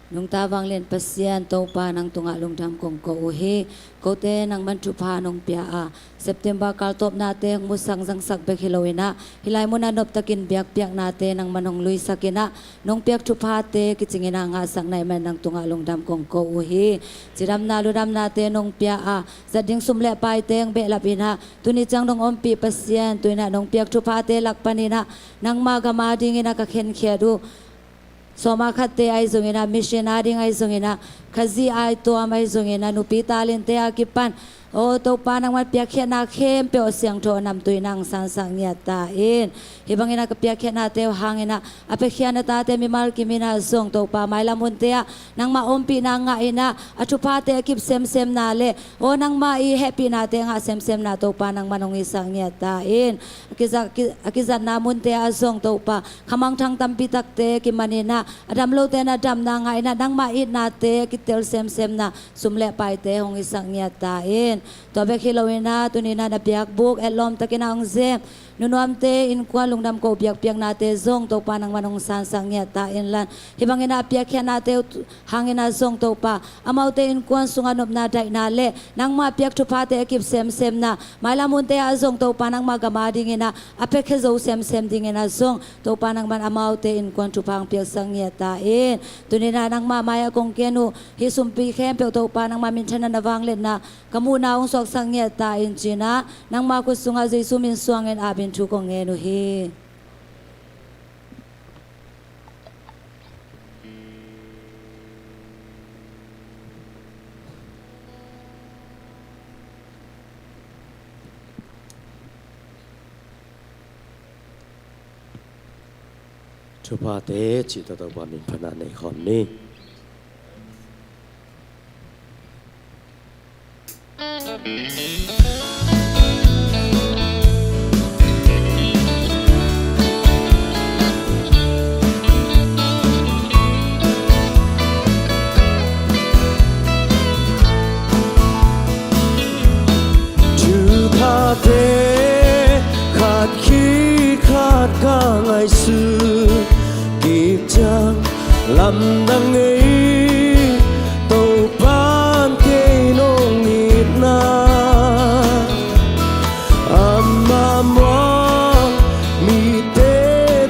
Nungta vanglian Pasian Topa nang tungah lungdam kong ko uh hi. Kote nangman thupha nong pia a, September kal tawpnate hong musak zangsak bek hi loin ah, hih lai munah noptakin biakpiaknate nangman hong luisakin ah, nong piak thuphate kicingin ah ngahsak na hih man nang tungah lungdam kong ko uh hi. Cidamna ludamnate nong pia a, zat ding sum le paite hong behlap in ah, tuni ciang nong ompih Pasian, tu-in ah nong piak thuphate lak panin ah, nangma gam a dingin ah ka khenkhiat uh sawma khatte ahi zongin ah, mission a ding ahi zongin ah, Khazih aituam ahi zongin ah, nupi talente a kipan, aw Topa nangman piakkhiatna khempeuh a siangtho a namtui in ah hong sansak ngiat ta in. Hih bangin ah ka piakkhiatnate uh hangin ah a piakhia na tate mimal kim in ah zong Topa mailam hunte ah nangma ompihna ngah in ah a thuphate a kip semsemna le aw nangma i hehpihnate ngah semsemna Topa nangman hong hisak ngiat ta in. A kiza-, ki-, a kizatna munte ah zong Topa khamangthang tampi takte kiman in ah, a dam lote na damna ngah in ah, nangma itnate kitel semsemna sum le paite hong hisak ngiat ta in. Tua bek hi loin ah, tuni in ah na biakbuk etlawm takin ah hong zem nunuamte innkuan lungdam ko biakpiaknate zong Topa nangman hong sansak ngiat ta in lan. Hih bangin ah a piakkhiatnate uh hangin ah zong Topa, amaute innkuan sungah nopna daihna le nangma piak thuphate a kip semsemna mailam hunte ah zong Topa nangma gam a dingin ah a piakhia zo semsem dingin ah zong Topa nangman amaute innkuan thupha hong piaksak ngiat ta in. Tuni in ah nangma mai-ah kong ken uh hih sumpi khempeuh Topa nangma minthanna na vangliatna ka muhna hong suaksak ngiat ta in ci-in ah nangma khut sungah Jesu min suangin apin thu kong ngen uh hi. Thuphate cih tawh Topa min phatna nei khawm ni. Thuphate khat khi khat ka ngaihsut kik ciang, lamdang ngei Topa'n kei nong itna. Ama muang mite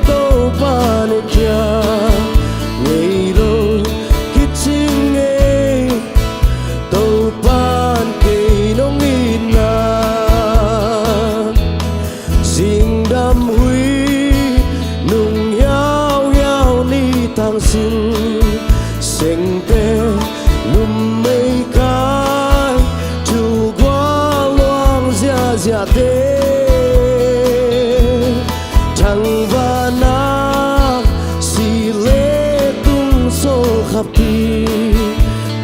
Topa'n khia ngei lo kicing ngei, Topa'n kei nong itna. Zingdam hui nung yauyau ni tangsin, sengte numei kai, thu gual luang ziaziate, thangvahna si le tung sawlkhapi,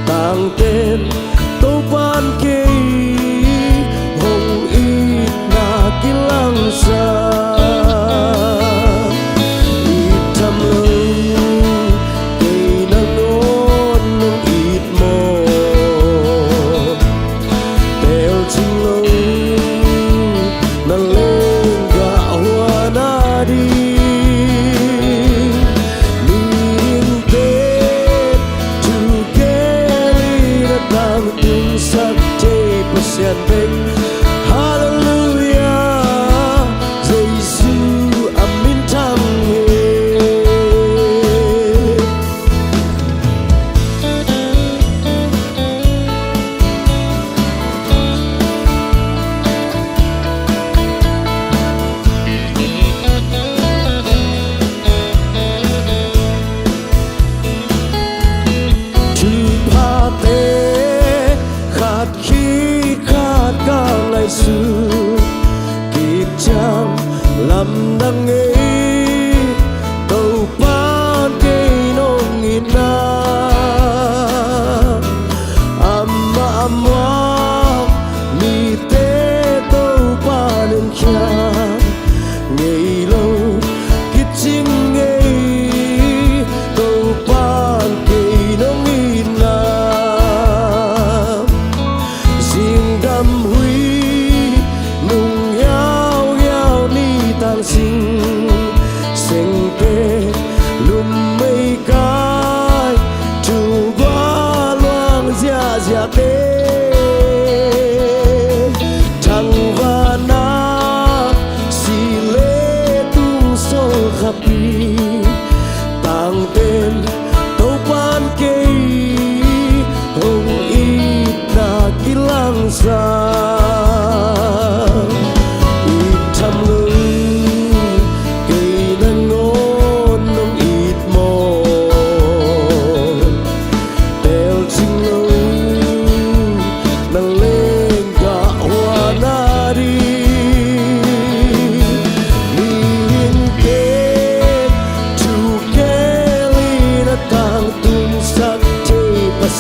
tangten Topa'n kei hong itna kilangsak. It tham lo, kei nangawn nong it mawk. Tel cing lo, na lenggah huan a ding. Mihingte thu gel in a tangtungsak thei Pasian bek.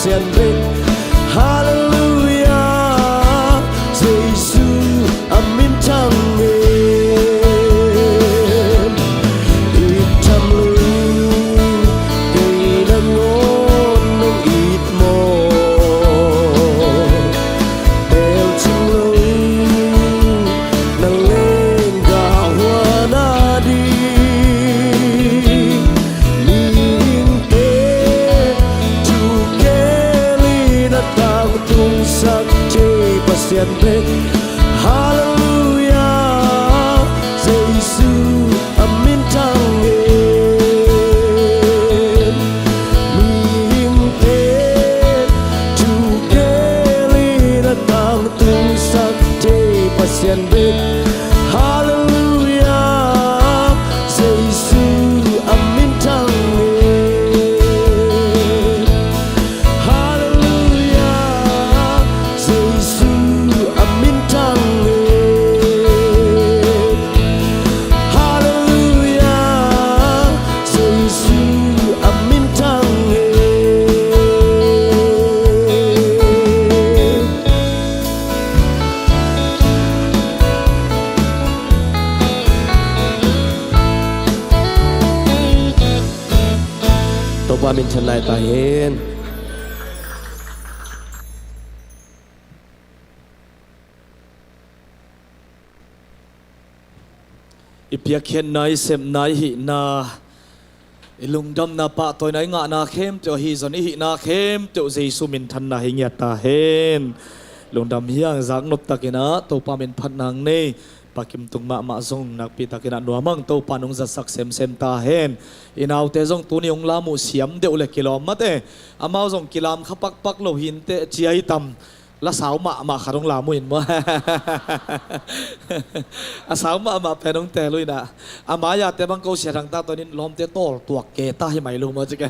Pasian bek. Halleluiah, Jesu a minthang in. It tham lo, kei nangawn nong it mawk. Tel cing lo, na lenggah huan a ding. Mihingte thu kel in a tangtungsak thei Pasian bek. Halleluiah, Jesu a minthang in. Mihingte thu kel in a tangtungsak thei Pasian bek. Halleluiah, Jesu a minthang in. Halleluiah, Jesu a minthang in. Halleluiah, Jesu a minthang in. Topa minthan lai ta hen. I piakkhiatna, i sepna, i hihna, i lungdamna, pahtawina, i ngahna khempeuh ahi zong i hihna khempeuh Jesu minthanna hi ngiat ta hen. Lungdam hi hang, zaknop takin ah Topa min phatna nei. Pa Kim Tung mahmah zong nakpi takin ah nuam hang, Topa nong zatsak semsem ta hen. I naute zong tuni hong lam uh siam deuh le kilawm mate. Amau zong kilam kha pakpak lo hi inteh, ci a hi tam. La sau mahmah khat hong lam uh in maw. A sau mahmah pen hong teel uh in ah. A mai-ate bang ko Sia Thang ta tawh in lawmte tawltuak ke ta hi mai lo maw ci ke.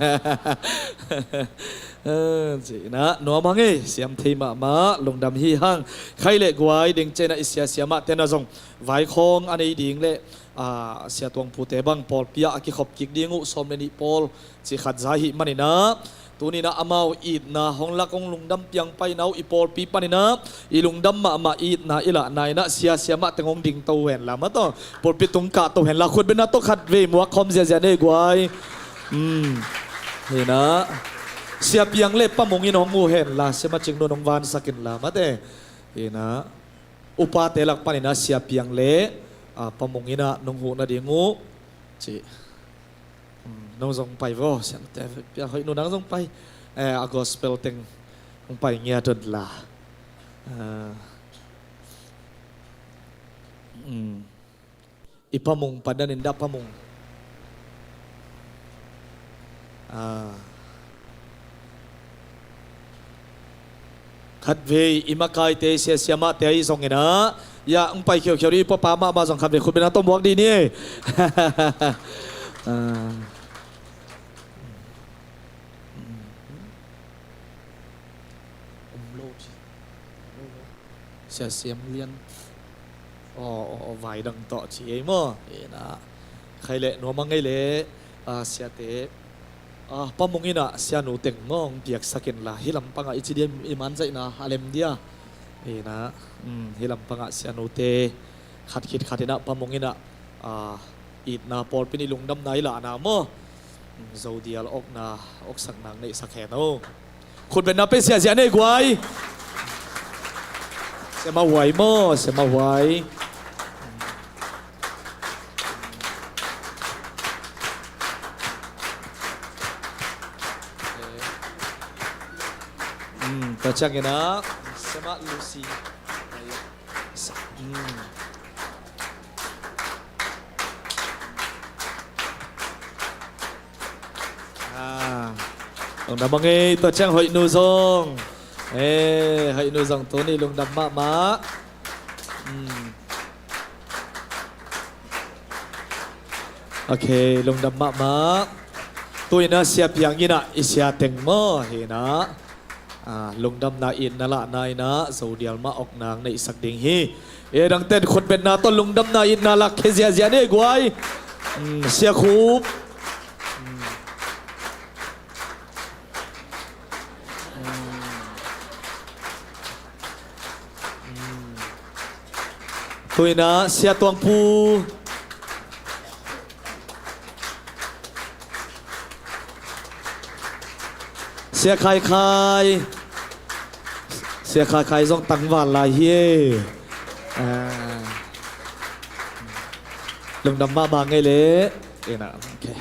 Ci in ah nuam hang ei, siam thei mahmah, lungdam hi hang. Khai le guai ding ciang in ah i sia siamahte na zong vaikhawng a nei ding le, ah, Sia Tuang Pu te bang pawlpi ah a kikhop kik ding uh sawm le nih pawl cih khat za ahih manin ah, tuni in ah amau itna hong lak, hong lungdam piang paina uh i pawlpi panin ah, i lungdam mahmah itna i lahna in ah sia siamah teng hong ding to hen la maw, tawh pulpit tung kah to hen la, khutbetna tawh khat vei muak khawm ziahziah nei guai. Hi in ah Sia Piang le Pa Mung in hong uh hen la, Sia Ma Cing Nun hong vansak in la mate. Hi in ah upate lak panin ah Sia Piang le, ah, Pa Mung in ah nong huh nading uh ci. Hmm, nong zong pai vo, Sia Nute Piang Hoih Nu, nang zong pai. Eh, a gospel teng hong pai ngiat un la. Ah. Hmm. I Pa Mung pan dan in dah, Pa Mung. Ah. Khatvei i makaite, sia siamahte ahi zongin ah, ya, hong pai khiaukhia dih, i papa mahmah zong khatvei khutbetna tawh muak dih ni. Ah. Sia Siam Lian. Aw, aw, aw, vai dang tawh ci ei maw. Hi in ah. Khai le nuam hang ei le, ah, siate. Ah, Pa Mung in ah Sia Nu teng maw hong piaksak in la. Hih lampang ah i ci dia, i man zaihna a lem dia. Hi in ah. Hmm, hih lampang ah Sia Nute khat khit khat in ah Pa Mung in ah, ah, itna pawlpi in i lungdamna i lahna maw. Hmm, Zodial okna, oksak nang neihsak hen o. Khutbetna pia ziahziah nei guai. Sia Ma Huai maw, Sia Ma Huai. Hmm, tua ciangin ah Sia Ma Lucy. Hmm. Ah. Lungdam hang ei, tua ciang Hoih Nu zong. Eh, Hoih Nu zong tuni lungdam mahmah. Hmm. Ok, lungdam mahmah. Tu in ah Sia Piang in ah i sia teng maw, hi in ah. Ah, lungdamna itna lahna in ah Zodial mah okna neihsak ding hi. E dang ten khutbetna tawh lungdamna itna lak khia ziahziah ni guai. Hmm, Sia Khup. Hmm. Tuinah Sia Tuang Pu, Sia Khai Khai, Sia Khai Khai zong tangval lai hi. Ah. Lungdam mahmah ngei le. Ina, okay.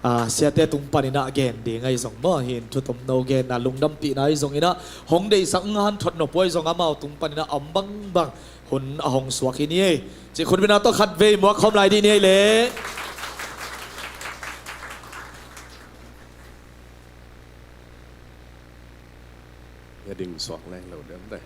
Ah, siate tung paninah gen ding ahi zong maw, hin thutom no genna lungdampihna ahi zonginah hong deihsak ngan thot nop uh ahi zong amau tung paninah a om bangbang hun a hong suak hi ni ei. Cih khutbetna tawh khat vei muak khawm lai dih ni ei le. Ya ding suak leng lo dem dai.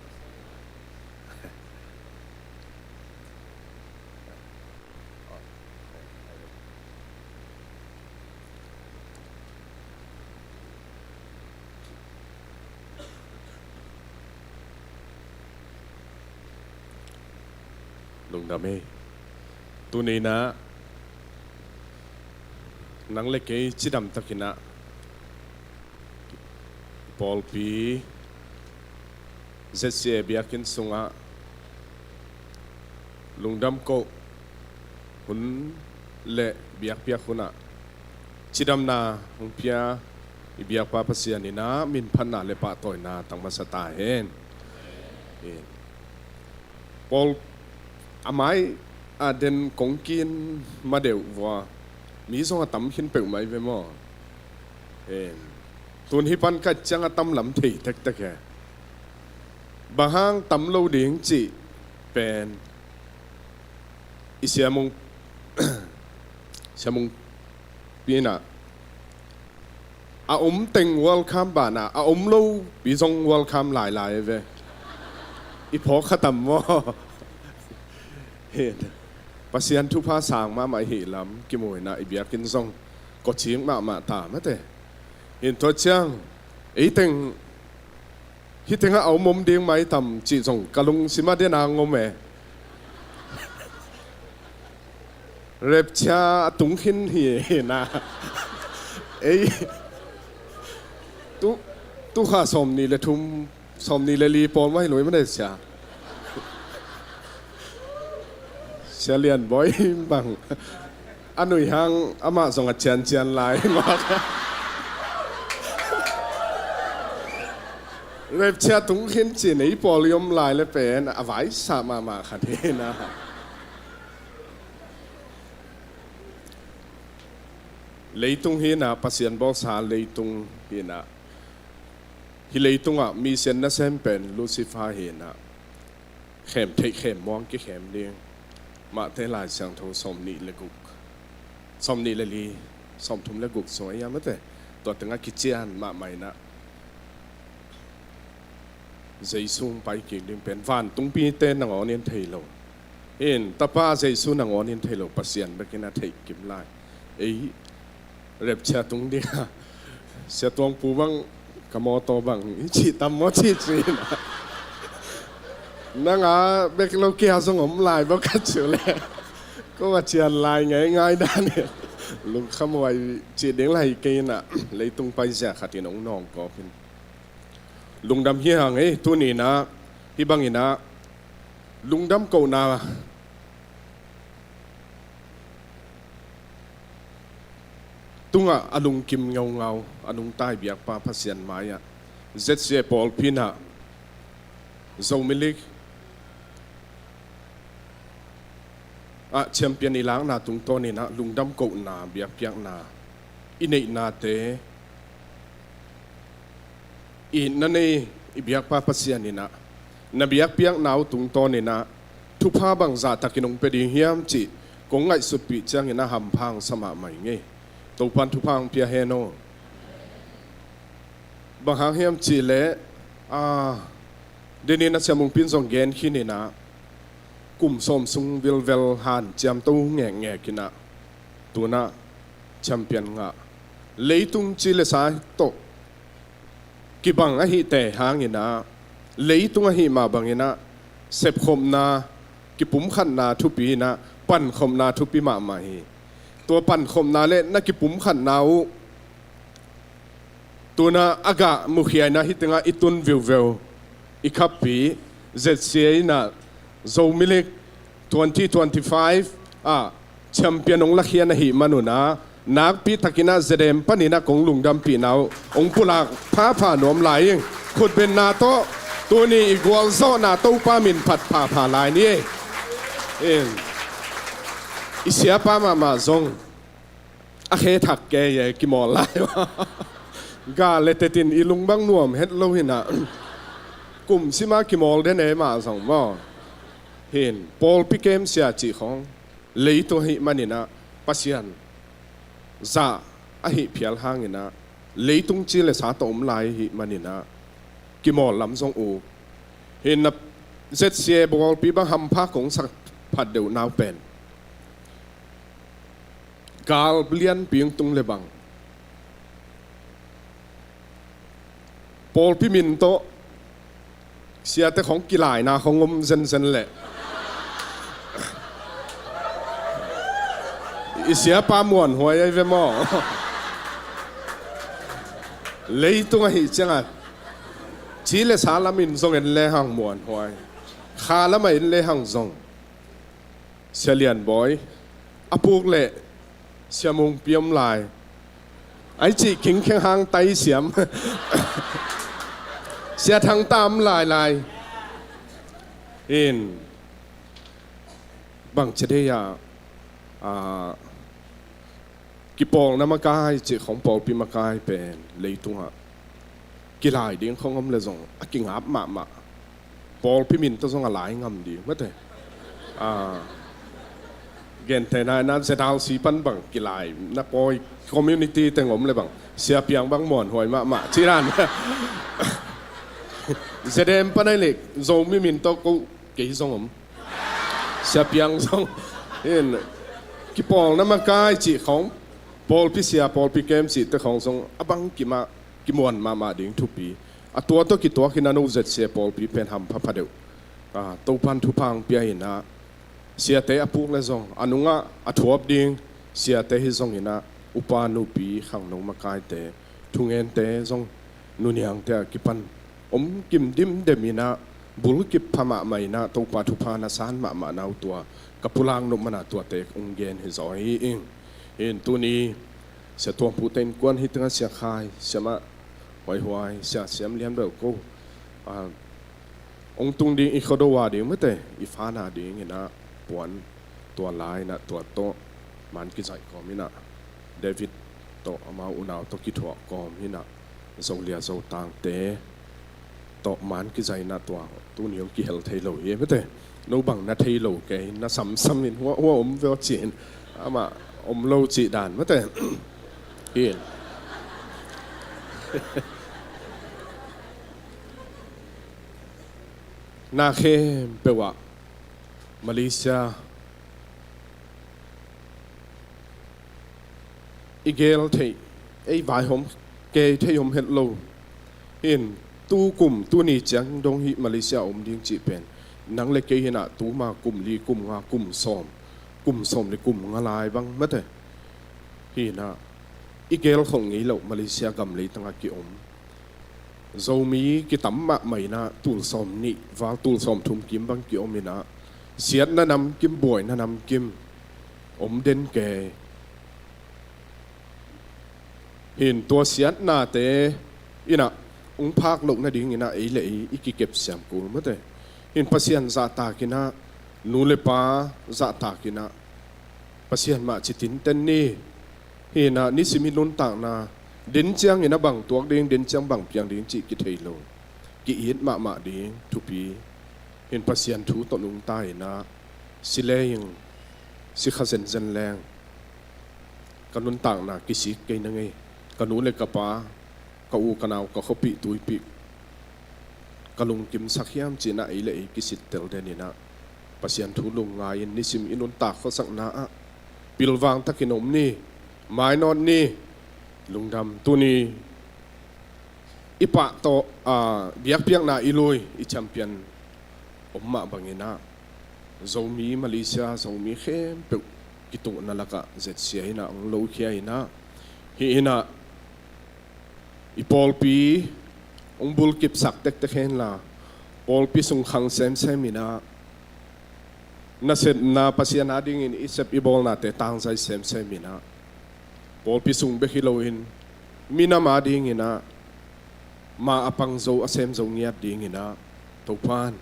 Lungdam hi. Tuninah nang le kei cidam takinah pawlpi Z C A biakinn sungah lungdam koh hun le biakpiak hunah cidamna hong pia i biakpa Pasian inah minphatna le pahtawina tang masa ta hen. Pawl a mai a den kongkin madeuh vua mi zong a tam khin peuh mai ve maw? Tun hi pan ka ciang a tam lam thei tektek he. Bang hang tam lo ding cih pen i siamung siamung pinah a om teng welcome banah a om lo pi zong welcome lailai ve. I phawk kha tam maw? Pasian thupha sang mahmah i hih lam kimuinah i biakinn zong kawcik mahmah ta mate. Hin tua ciang ei teng hih tengah a om om ding mai tam cih zong ka lungsim a dena ngom e. Rapture a tung khin hi hina. Ei tu tu kha sawm nih le thum, sawm nih le li pawl mah hi lui mah nei sia. Sia Lian Bawi bang a nui hang amah zong a ciancian lai mah. Rapture tung khin cin ei pawl i om lai le pen a vaisa mahmah khat hina. Leitung hina, Pasian bawlsa leitung hina. Hih leitungah mi sian nasem pen Lucifer hina. Khem theih khem muang kikhem ding. Mahte Lai Siangtho sawm nih le guk, sawm nih le li, sawm thum le guk sung a ia mate. Tua tengah kician mahmah inah Jesu hong pai kik ding pen vantungpite nangawn in thei lo. In Tapa Jesu nangawn in thei lo, Pasian bekin a theih kim lai. Ei rapture tung ding a, Sia Tuang Pu bang ka mawtaw bang i cih tam maw cih cih na. Nang a bek lo kia zong om lai bawk ka cih le. Ko a cian lai ngei ngai dan hi. Lungkhamuai cih ding lai kei na, leitung pai zia khat in hong nawng kawk in. Lungdam hi hang ei, tuni na, hih bangin a, lungdam kohna tungah a lungkim ngaungau, a nungta i biakpa Pasian mai-ah, Z C A pawlpi in a, Zomi League ah champion i lakna tungtawnin a, lungdam kohna, biakpiakna, i neihnate, i na nei i biakpa Pasian in a, na biakpiakna uh tungtawnin a, thupha bangzah takin hong pia ding hiam cih kong ngaihsutpih ciangin a hampha hong sa mahmah ing ei. Topan thupha hong pia hen aw. Bang hang hiam cih leh, a, denin a Sia Mungpi in zong gen khin in a, kum sawm sung vilvel hanciam to ngekngek in a, tu-in a champion ngah. Leitung ci le sa tawh kibang ahihte hangin a, leitung ahih mah bangin a, sepkhopna, kipumkhatna thupi in a, pankhopna thupi mahmah hi. Tua pankhopna le na kipumkhatna uh Tuna a gah mukhiaina hih tengah i tun viuveu i khappi Z C A in ah Zomi League twenty twenty-five ah champion hong lakhia na hih manun ah nakpi takin ah Z M panin ah kong lungdampihna uh hong pulak phapha nuam lai ing. Khutbetna tawh tuni i gualzawhna Topa min phat phapha lai ni. In, i siapa mahmah zong a khe thak kei e, kimawl lai. Gah le tetin i lung bang nuam het lo hi in ah kum sima kimawl den e mah zong maw. Hin pawlpi kem sia cih khawng leitung ahih manin ah Pasian zah ahih phial hangin ah leitung ci le sa tawh om lai ahih manin ah kimawl lam zong uk. Hin na Z C A pawlpi bang hampha kong sak phat deuh nau pen gal lianpi hong tung le bang pawlpi min tawh siate khawng kilaina khawng om zenzen leh i siapa muanhuai ahi ve maw? Leitung ahih ciangah ci le sa lamin zong en lehang muanhuai, kha lamah en lehang zong Sia Lian Bawi a puk leh Sia Mung Pi om lai. Ai cih khingkheng hang tai siam. Sia Thang Ta om lailai. In bang ci dei ah, ah, kipawlna makai cih khawng pawlpi makai pen leitungah kilai ding khawng om le zong a kingap mahmah. Pawlpi min tawh zong a lai ngam ding mate. Ah, gentehna in ah Z R C pan bang kilai na pawi community teng om le bang Sia Piang bang muanhuai mahmah ci dan. Z M pan ai le Zomi min tawh ko kei zong om. Sia Piang zong in kipawlna makai cih khawng pawlpi sia pawlpi kem cihte khawng zong a bang kimah kimuan mahmah ding thupi. A tua tawh kituakin a no Z C A pawlpi pen hampha pha deuh. Ah, Topan thupha hong pia in ah siate a puk le zong a nungah a thuap ding siate hi zongin ah upa nupi khangno makaite thungente zong nuniangte a kipan om kim dimdem in ah bulkip pha mahmah in ah Topa thupha na san mahmah na uh tua ka pulak nop man ah tuate hong gen hi zaw hi ing. Hin tuni Sia Tuam Pu te innkuan hih tengah Sia Khai, Sia Mah Huaihuai, Sia Siam Lian Beuh ko, ah, hong tung ding i Khuado a ding mate, i fana ding in ah puan tua lai in ah tua tawh man kizaih kawm in ah David tawh amau unau tawh kithuah kawm in ah Zolia Zotangte tawh man kizaih in ah tua tuni hong kihel thei lo hi mate. No bang na thei lo kei na samsam in huahhuah om veu ci-in amah om lo cih dan mate. Hi in na khempeuh ah Malaysia i gel theih, ei vaihawm kei theih om het lo. Hin tu kum tuni ciang dong hih Malaysia om ding cih pen nang le kei hi in ah tuma kum li kum nga kum sawm, kum sawm le kum nga lai bang mate. Hi in ah i gel khol ngei loh Malaysia gam leitangah kiom Zomi kitam mahmah in ah tul sawm nih val tul sawm thum kim bang kiom in ah siatna namkim buaina namkim om den kei. Hin tua siatnate in ah hong phak loh nading in ah ei le ei i kikep siam kul mate. Hin Pasian zahtak in ah nu le pa zahtak in ah Pasian mah ci tinten ni. Hi in ah nisim i nuntakna den ciangin a bang tuak ding den ciang bang piang ding cih kithei lo ki-it mahmah ding thupi. Hin Pasian thu tawh nungta in ah si leng si kha zenzen leng ka nuntakna kisik kei na ngei. Ka nu le ka pa, ka u ka nau, ka khuapih tuipih ka lungkimsak hiam ci in ah ei le ei kisittel den in ah Pasian thu lungngai in nisim i nuntak khuasakna ah pilvang takin om ni. Mainawt ni. Lungdam. Tuni i pah tawh, ah, biakpiakna i lui i champion om mah bangin ah Zomi Malaysia Zomi khempeuh kituhna lakah Z C A in ah hong lokhia in ah hi in ah I pawlpi hong bulkipsak tektek henla, pawlpi sung khang semsem in ah, nasepna Pasian adingin i sep i bawlnate tangzai semsem in ah, pawlpi sung bek hi loin minam adingin ah, ma a pang zo a sem zo ngiat dingin ah, Topa'n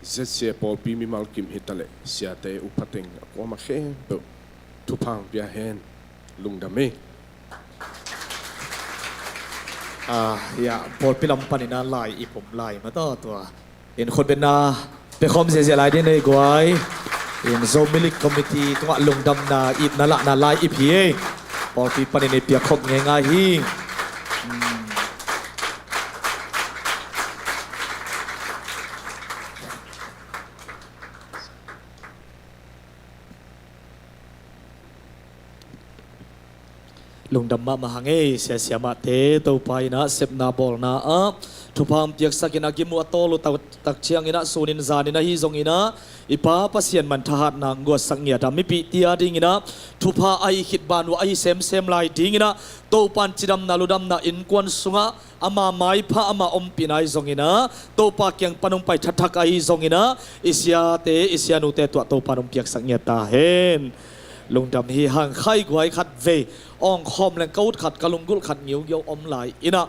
Z C A pawlpi mimal kim hi taleh siate upa teng a kuamah khempeuh thupha hong pia hen. Lungdam hi. Ah, ya, pawlpi lam panin ah lai ip om lai mah tawh tua in khutbetna pia khawm ziahziah lai ding nei guai. In Zomi League Committee tungah lungdamna ipna lahna lai ip hi ei. Pawlpi panin i piak khop ngeingai hi. Lungdam mahmah hang ei, siasia mahte. Topa in ah sepna bawlna ah thupha hong piaksak in ah, gim uh a tawl uh tak, tak ciangin ah, sunin zanin ahi zongin ah, i Pa Pasian manthahatna hong guahsak ngiat a, mipihte adingin ah thupha ahi khit ban uh ahi semsem lai dingin ah, Topa'n cidamna ludamna innkuan sungah ama maipha, ama ompihna ahi zongin ah, Topa kiang pan hong pai thathak ahi zongin ah, i siate, i sianute tuah Topa'n hong piaksak ngiat ta hen. Lungdam hi hang. Khaiguai khat vei awngkhawm leng ka ut khat, ka lunggulh khat ngiugiau om lai in ah,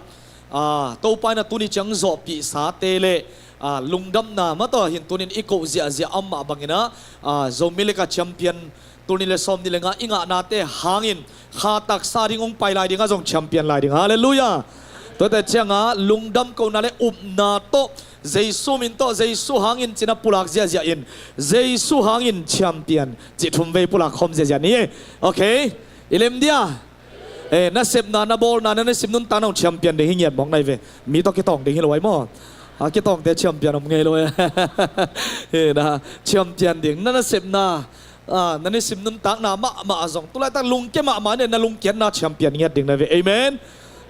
ah, Topa in ah tuni ciang zawhpihsate le, ah, lungdamna mah tawh hin tunin i koh ziahziah a om mah bangin ah, ah, Zomi League a champion, tul nih le sawm nih le nga i ngahnate hangin kha taksa ding hong pai lai ding ah zong champion lai ding. Halleluiah. Tuate ciangah lungdam kohna le upna tawh, Jesu min tawh, Jesu hangin ci-in ah pulak ziahziah in, Jesu hangin champion cih thum vei pulak khawm ziahziah ni. Okay. I lem dia. Eh, na sepna, na bawlna, na nisim nuntakna uh champion ding hi ngiat mawk nai ve. Mi tawh kitawng ding hi lo ai maw. A kitawngte champion om ngei lo e. Eh, na champion ding. Na, na sepna, ah, na nisim nuntakna mahmah ah zong, tulaitak lungkia mahmah ne, na lungkiatna champion ngiat ding na ve. Amen.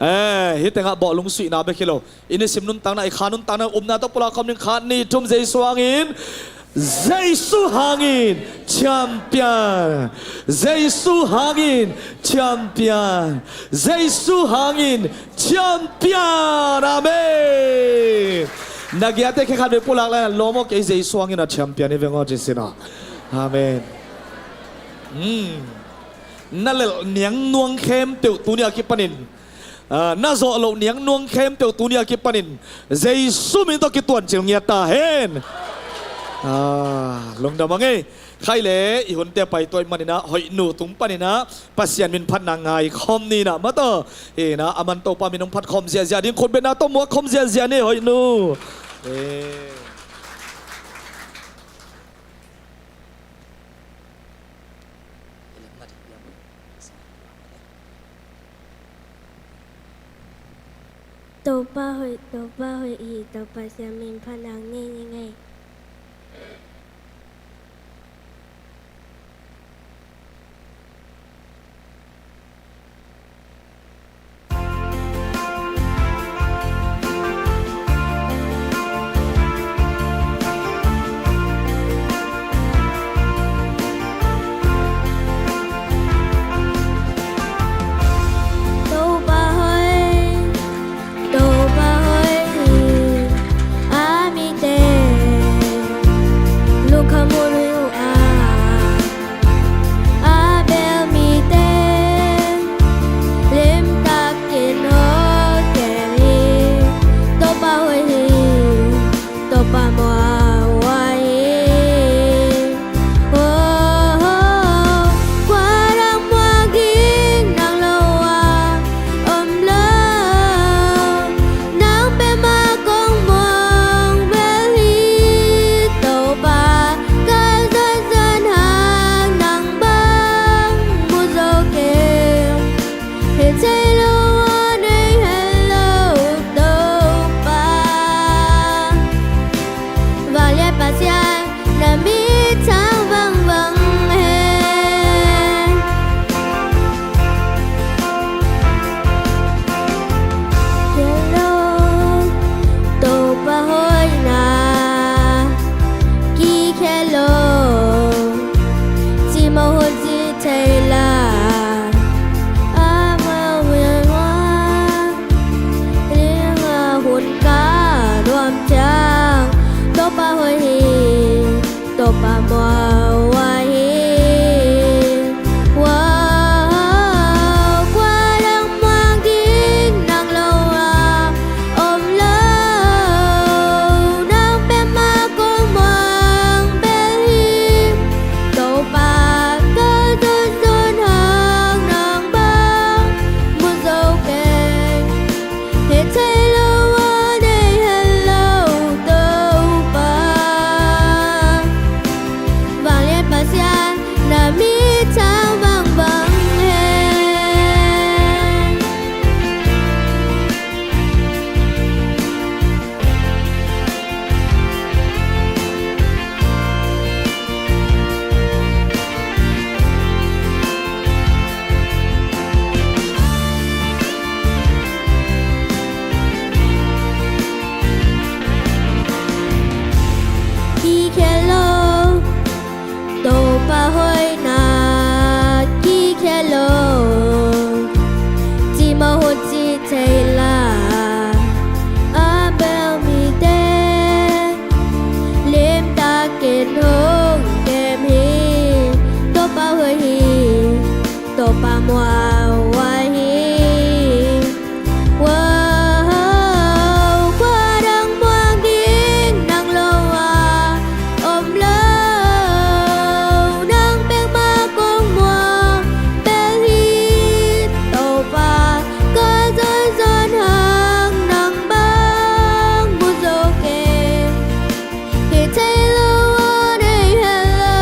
Eh, hih tengah bawh lungsuihna bek hi lo. I nisim nuntakna, i kha nuntakna upna tawh pulak khawm ding. Khat, nih, thum. Jesu hangin, Jesu hangin champion. Jesu hangin champion. Jesu hangin champion. Amen. Na giate khe khat vei pulak lai, lawm aw, kei Jesu hangin a champion hi veng aw ci sin aw. Amen. Hmm. Na lelh niang nuang khempeuh tuni a kipanin, ah, na zawh loh niang nuang khempeuh tuni a kipanin Jesu min tawh kituancil ngiat ta hen. Ah, lungdam a ngei. Khai le, i hunte a paituah ih manin ah, hoihnu tung panin ah Pasian min phatna ngai khawm ni in ah, mataw. Hi in ah, aman Topa min hong phat khawm ziahziah ding, khutbetna tawh muak khawm ziahziah ni, hoihnu. Eh. Topa hoih, Topa hoih hi, Topa Siamin phat nang ni ni ngei. Topa hoih, Topa hoih hi, a mite Ciang Topa hoih hi, Topa mual ahi. Wow, kua dang muang ding nang lo a om lo, nang peuhmah kong muang bel hi. Topa ka zon zon hang nang bang mu zo keng. Hih thei lo a nei het lo Topa, vanglian Pasian na mi thang vangvang hen. Kikhel lo, Topa hoihna kikhel lo. Cimawh hun cih thei la a bel mite limtakin hong kem hi. Topa hoih hi, Topa mual ahi. Wow, kua dang muang ding nang lo a om lo, nang peuhmah kong muang bel hi. Topa ka zon zon hang nang bang mu zo keng. Hih thei lo a nei het lo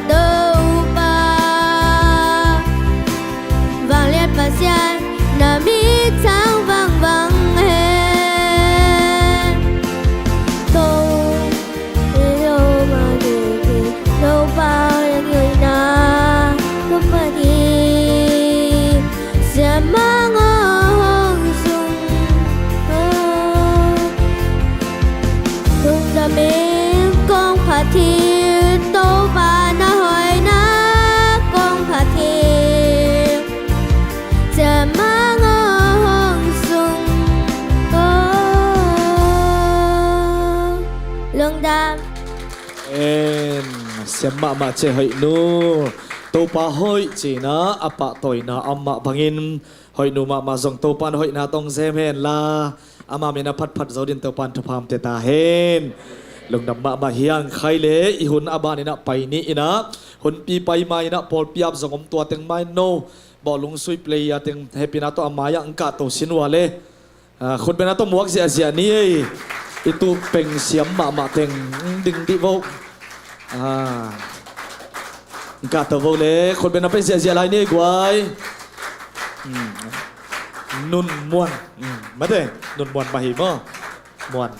Topa, vanglian Pasian na mi thang vangvang hen. To, to, Topa hoihna, Topa hoihna. Siamah ngah hong sung, lungdam in kong phat hi, Topa na hoihna kong phat hi. Siamah ngah hong sung, lungdam. En, siam mahmah ci e hoih nu. Topa hoih ci-in ah a pahtawina a om mah bangin hoih nu mahmah zong Topa in hoihna tawh hong sem hen la, ama min a phatphat zo dingin Topa in thupha hong pia ta hen. Lungdam mahmah hi hang. Khai le i hun a banin ah pai ni in ah, hunpi pai ma in ah pawlpi ap zong om, tua teng ma in no bawlung sui player teng hehpihna tawh a mai-ah hong kahto sin uh a le. Ah, khutbetna tawh muak ziahziah ni ei. I tuh peng siam mahmah teng, mm, ding dih vo. Ah. Hong kahto vo le, khutbetna pen ziahziah lai ni ei guai. Mm. Nun muan. Mm. Mate, nun muan mah hi maw. Muan.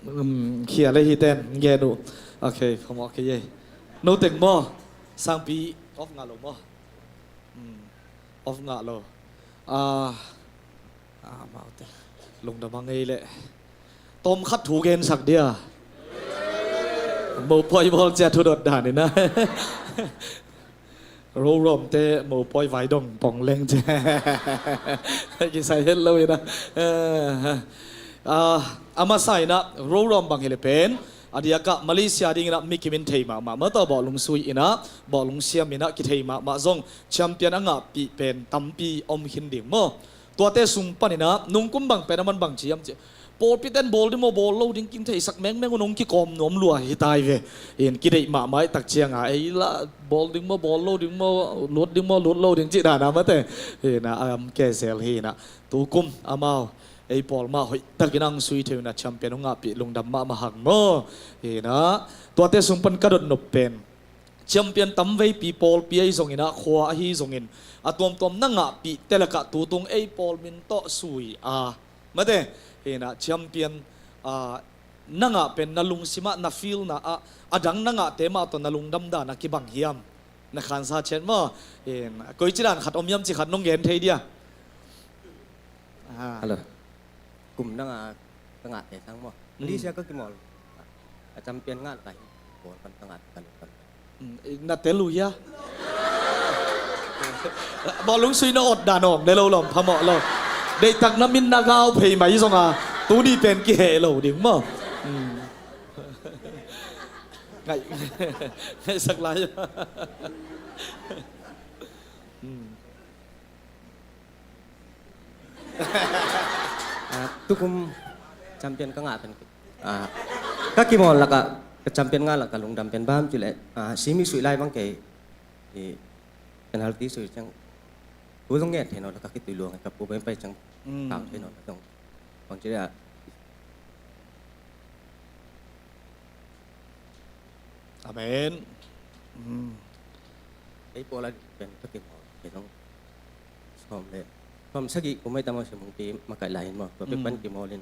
Um, khia le hi ten, gen uh. Ok, khong ok ye. No teng maw? Sangpi off ngah lo maw? Um, off ngah lo. Ah, ah, maute. Lungdam a ngei leh. Tawm khat thu gensak dia. Mopawi bawl cia thu dot dan in ah. Rorom te mopawi vai dong pong leng ci. Kisai het lo in ah. Ah, a masa in ah Rorom bang hi le pen a diakah Malaysia dingin ah mi kimin thei mahmah, mataw bawlung sui in ah, bawlung siam in ah kithei mahmah zong champion a ngahpih pen tampi om khin ding maw? Tuate sung panin ah nungkum bang pen a man bang ci hiam cih, pawlpi ten bawl ding maw, bawl lo ding, kin theisak mengmeng un hong kikawm nuam lua hi ta hi ve. In kideih mahmah i tak ciang a, ei lah bawl ding maw, bawl lo ding maw, lut ding maw, lut lo ding cih dan a mate. In ah a om kei zel hi in ah, tukum amau ei pawl mah hoihtakin hong sui thei uh in ah champion hong ngahpih, lungdam mahmah hang maw. In ah tuate sung pan ka dot nop pen champion tamveipi pawlpi ahi zongin ah, khua ahi zongin a tuamtuam na ngahpihte lakah tutung ei pawl min tawh sui a, mate, in ah champion, ah, na ngah pen na lungsim ah, na feel na ah, a dang na ngahte mah tawh na lungdam dan a kibang hiam? Na khansa ciat maw? In ah koici dan khat om hiam cih khat nong gen thei dia? Ah. Hello. Kum na ngah, ka ngahte sang maw? Mm. Malaysia ka kimawl. A champion ngah lai. Bawl pan ka ngah, ka lut pan. Mm, na tel uh hia? Bawlung sui na ot dan om le lo lawm phamawh lo. Deihtak na min na gau phei mai zong a, tuni pen kiheh lo ding maw? Ngaih, ngaihsak lai. Ah, tukum champion ka ngah pen, ah, ka kimawl lakah ka champion ngah lakah lungdam pen bang hiam cih leh, ah, simi suih lai bang kei, i, penalty suih ciang, tu zong ngen thei nawn lo, ka khitui luang ka pu pen pai ciang, mm, kau thei nawn lo zong. Bang ci leh, ah, Amen. Mm. Ei pawl a pen ka kimawl, kei zong sawm le sawm sagih kum ei tam maw, sia Mungpi makaih lai in maw, tua pek pan, mm, kimawl in.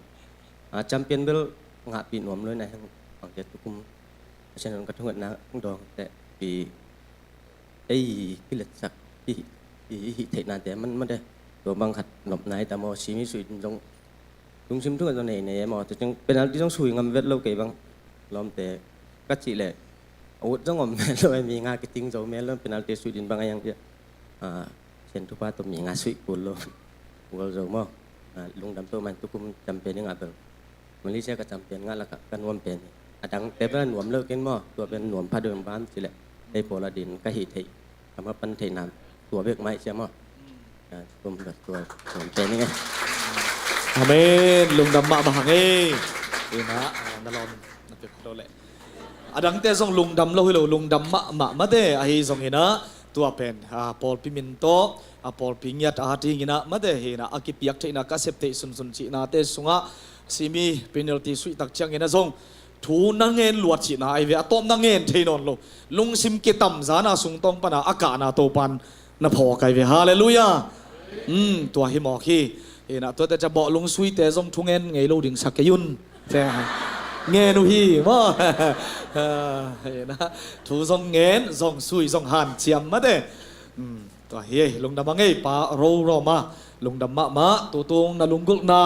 Ah, champion bel ngahpih nuam lo in a, heng bang cia tukum a sia nong ka thungetna hong dawng teh pi ei kiletsak i, i, i hih theih nate man mate. Tua bang khat nopna hi tam maw, simi suih in zong lungsim thunget zong nei nei e maw. Tua ciang penalty zong sui ngam vet lo kei bang. Lawmte ka cih leh a ut zong om vet lo e, mi nga kiting zo mel lo, penalty sui din bang a hiang cia. Ah, Sian Thupha tawh mi nga sui kul lo. Gol zo maw. Ah, lungdam peuhmah in, tukum champion i ngah bel Malaysia ka champion ngah lakah ka nuam pen hi. A dangte bel a nuam lo ken maw, tua pen nuam pha deuh bang ci leh ei pawl a din ka hih theih, ka mapan theihna tua bek mah hi cia maw. Ah, kum ka tua nuam pen hi nge. Amen. Lungdam mahmah hang e. Ina, ah, na lawm na pek lo leh. A dangte zong lungdam lo hi lo, lungdam mahmah mate, ahi zongin ah, tua pen, ah, pawlpi min tawh, a pawlpi ngiat a dingin ah mate, hi in ah, a kipiak theihna, ka sep theih sunsun cihnate sungah, simi penalty suih tak ciangin ah zong, thu na ngen luat cihna ahi ve, a tawpna ngen thei nawn lo. Lungsim kitamzana sungtawng pana a kahna Topan na phawk ahi ve. Halleluiah. Hmm, tua hi mawk hi. Hi in ah, tuate cia bawh lungsuite zong thu ngen ngei lo ding sa kei un. Cia ngen uh hi maw. Hi in ah, thu zong ngen, zong sui, zong hanciam mate. Hmm. Tua hi ei, lungdam a ngei pa Ro Rom a, lungdam mahmah, tutung na lunggulhna,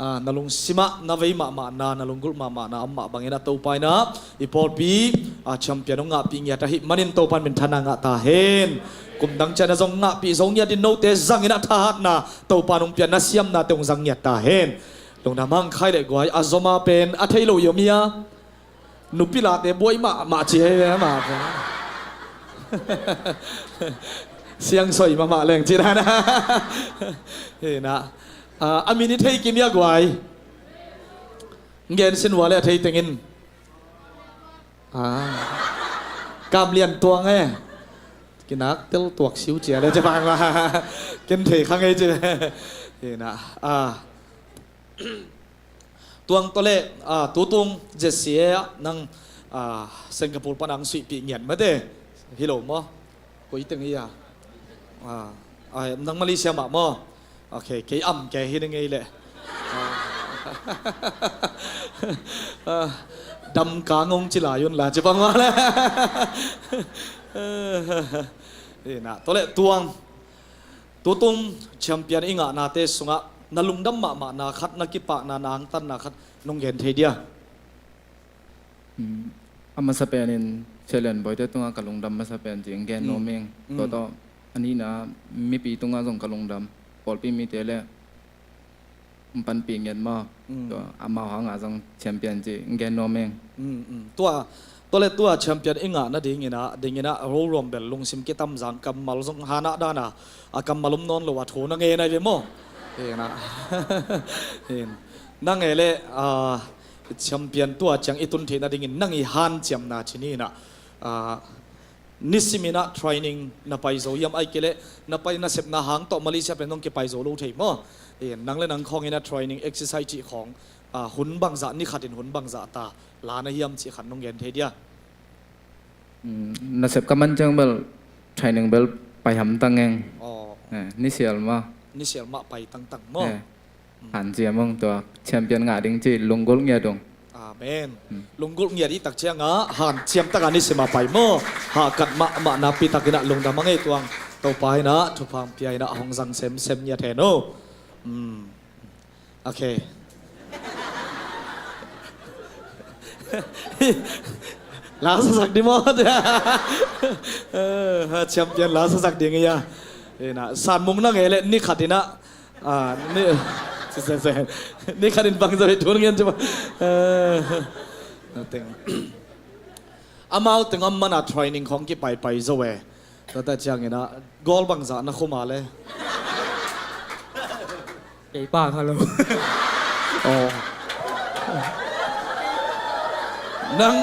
ah, na lungsimah na vei mahmahna, na lunggulh mahmahna a om mah bangin ah Topa in ah, i pawlpi, ah, champion hong ngahpih ngiat ahih manin Topa in minthanna ngah ta hen. Kum dang ciangin ah zong ngahpih zo ngiat in, note zangin ah thahatna Topa in hong pia, na siamnate hong zang ngiat ta hen. Lungdam hang. Khai le guai, a zom a pen a thei lo i om hi a. Nupi late buai mahmah ci hi ve mah. Siang soi mahmah leng ci dan a. Hi in ah. Ah, a min i thei kim hia guai. Ngen sin ua le a thei tengin. Ah. Kam Lian Tuang e. Kinak tel tuak siu cia le ci bang mah. Ken thei kha ngei ci. Hi in ah. Ah. Tuang tawh le, ah, tutung Z C A ah nang, ah, Singapore pan ang suihpih ngiat mate. Hi lo maw? Koi teng hi a? Ah, ah, nang Malaysia mah maw? Ok, kei am kei hi na ngei leh. Ah. Ah, dam ka ngong ci lai un la ci bang mah le. Hi in ah, tawh le tuang. Tutung champion i ngahnate sungah na lungdam mahmahna khat, na kipahna, na angtanna khat nong gen thei dia? Hmm, a masa penin Sia Lian Boite tungah ka lungdam masa pen ci-in gen nuam ing. Hmm. Tua tawh a nihna mipi tungah zong ka lungdam, pawlpi mite le hong panpih ngiat maw. Mm. Tua amau hangah zong champion ci gen nuam ing. Mm, mm. Tua, tua le tua champion i ngah nadingin ah, dingin ah Ro Rom bel lungsim kitamzang, kammal zong hanah dana a kammal om nawn lo a thu na ngen ahi ve maw. Hi in ah. Hi in. Nang e le, ah, champion tua ciang i tun theih nadingin nang i hanciamna ci ni in ah, ah, nisimin ah training na pai zo hiam, ahih kei leh na pai nasepna hang tawh Malaysia pen zong kipai zo lo thei maw? Eh, nang le nang khawngin ah training exercise cih khawng, ah, hun bangzah, ni khatin hun bangzah ta la na hiam cih khat nong gen thei dia? Mm, nasep ka man ciang bel training bel pai hamtang eng. Aw. Eh, nisial mah. Nisial mah pai tangtang maw? Eh. Hanciam ung, tua champion ngah ding ci lunggulh ngiat ung. Amen. Hmm. Lunggulh ngiat i tak ciangah hanciam takah nisim a pai maw? Hahkat mahmah napi takin ah lungdam a ngei tuang. Topa in ah thupha hong pia in ah hong zang semsem ngiat hen o. Hmm. Ok. La sasak ding maw? Eh, champion la sasak ding ia. Ina, San Mung na ngei leh ni khat in ah Ah, ni, ni khat in bang zo hi tun ngen cuma. Eh, teng. Amau teng a mana training khong kipaipai zo e. Tua ta ciangin ah, goal bangzah na khum a le. Kei pa kha lo. Oh. Nang,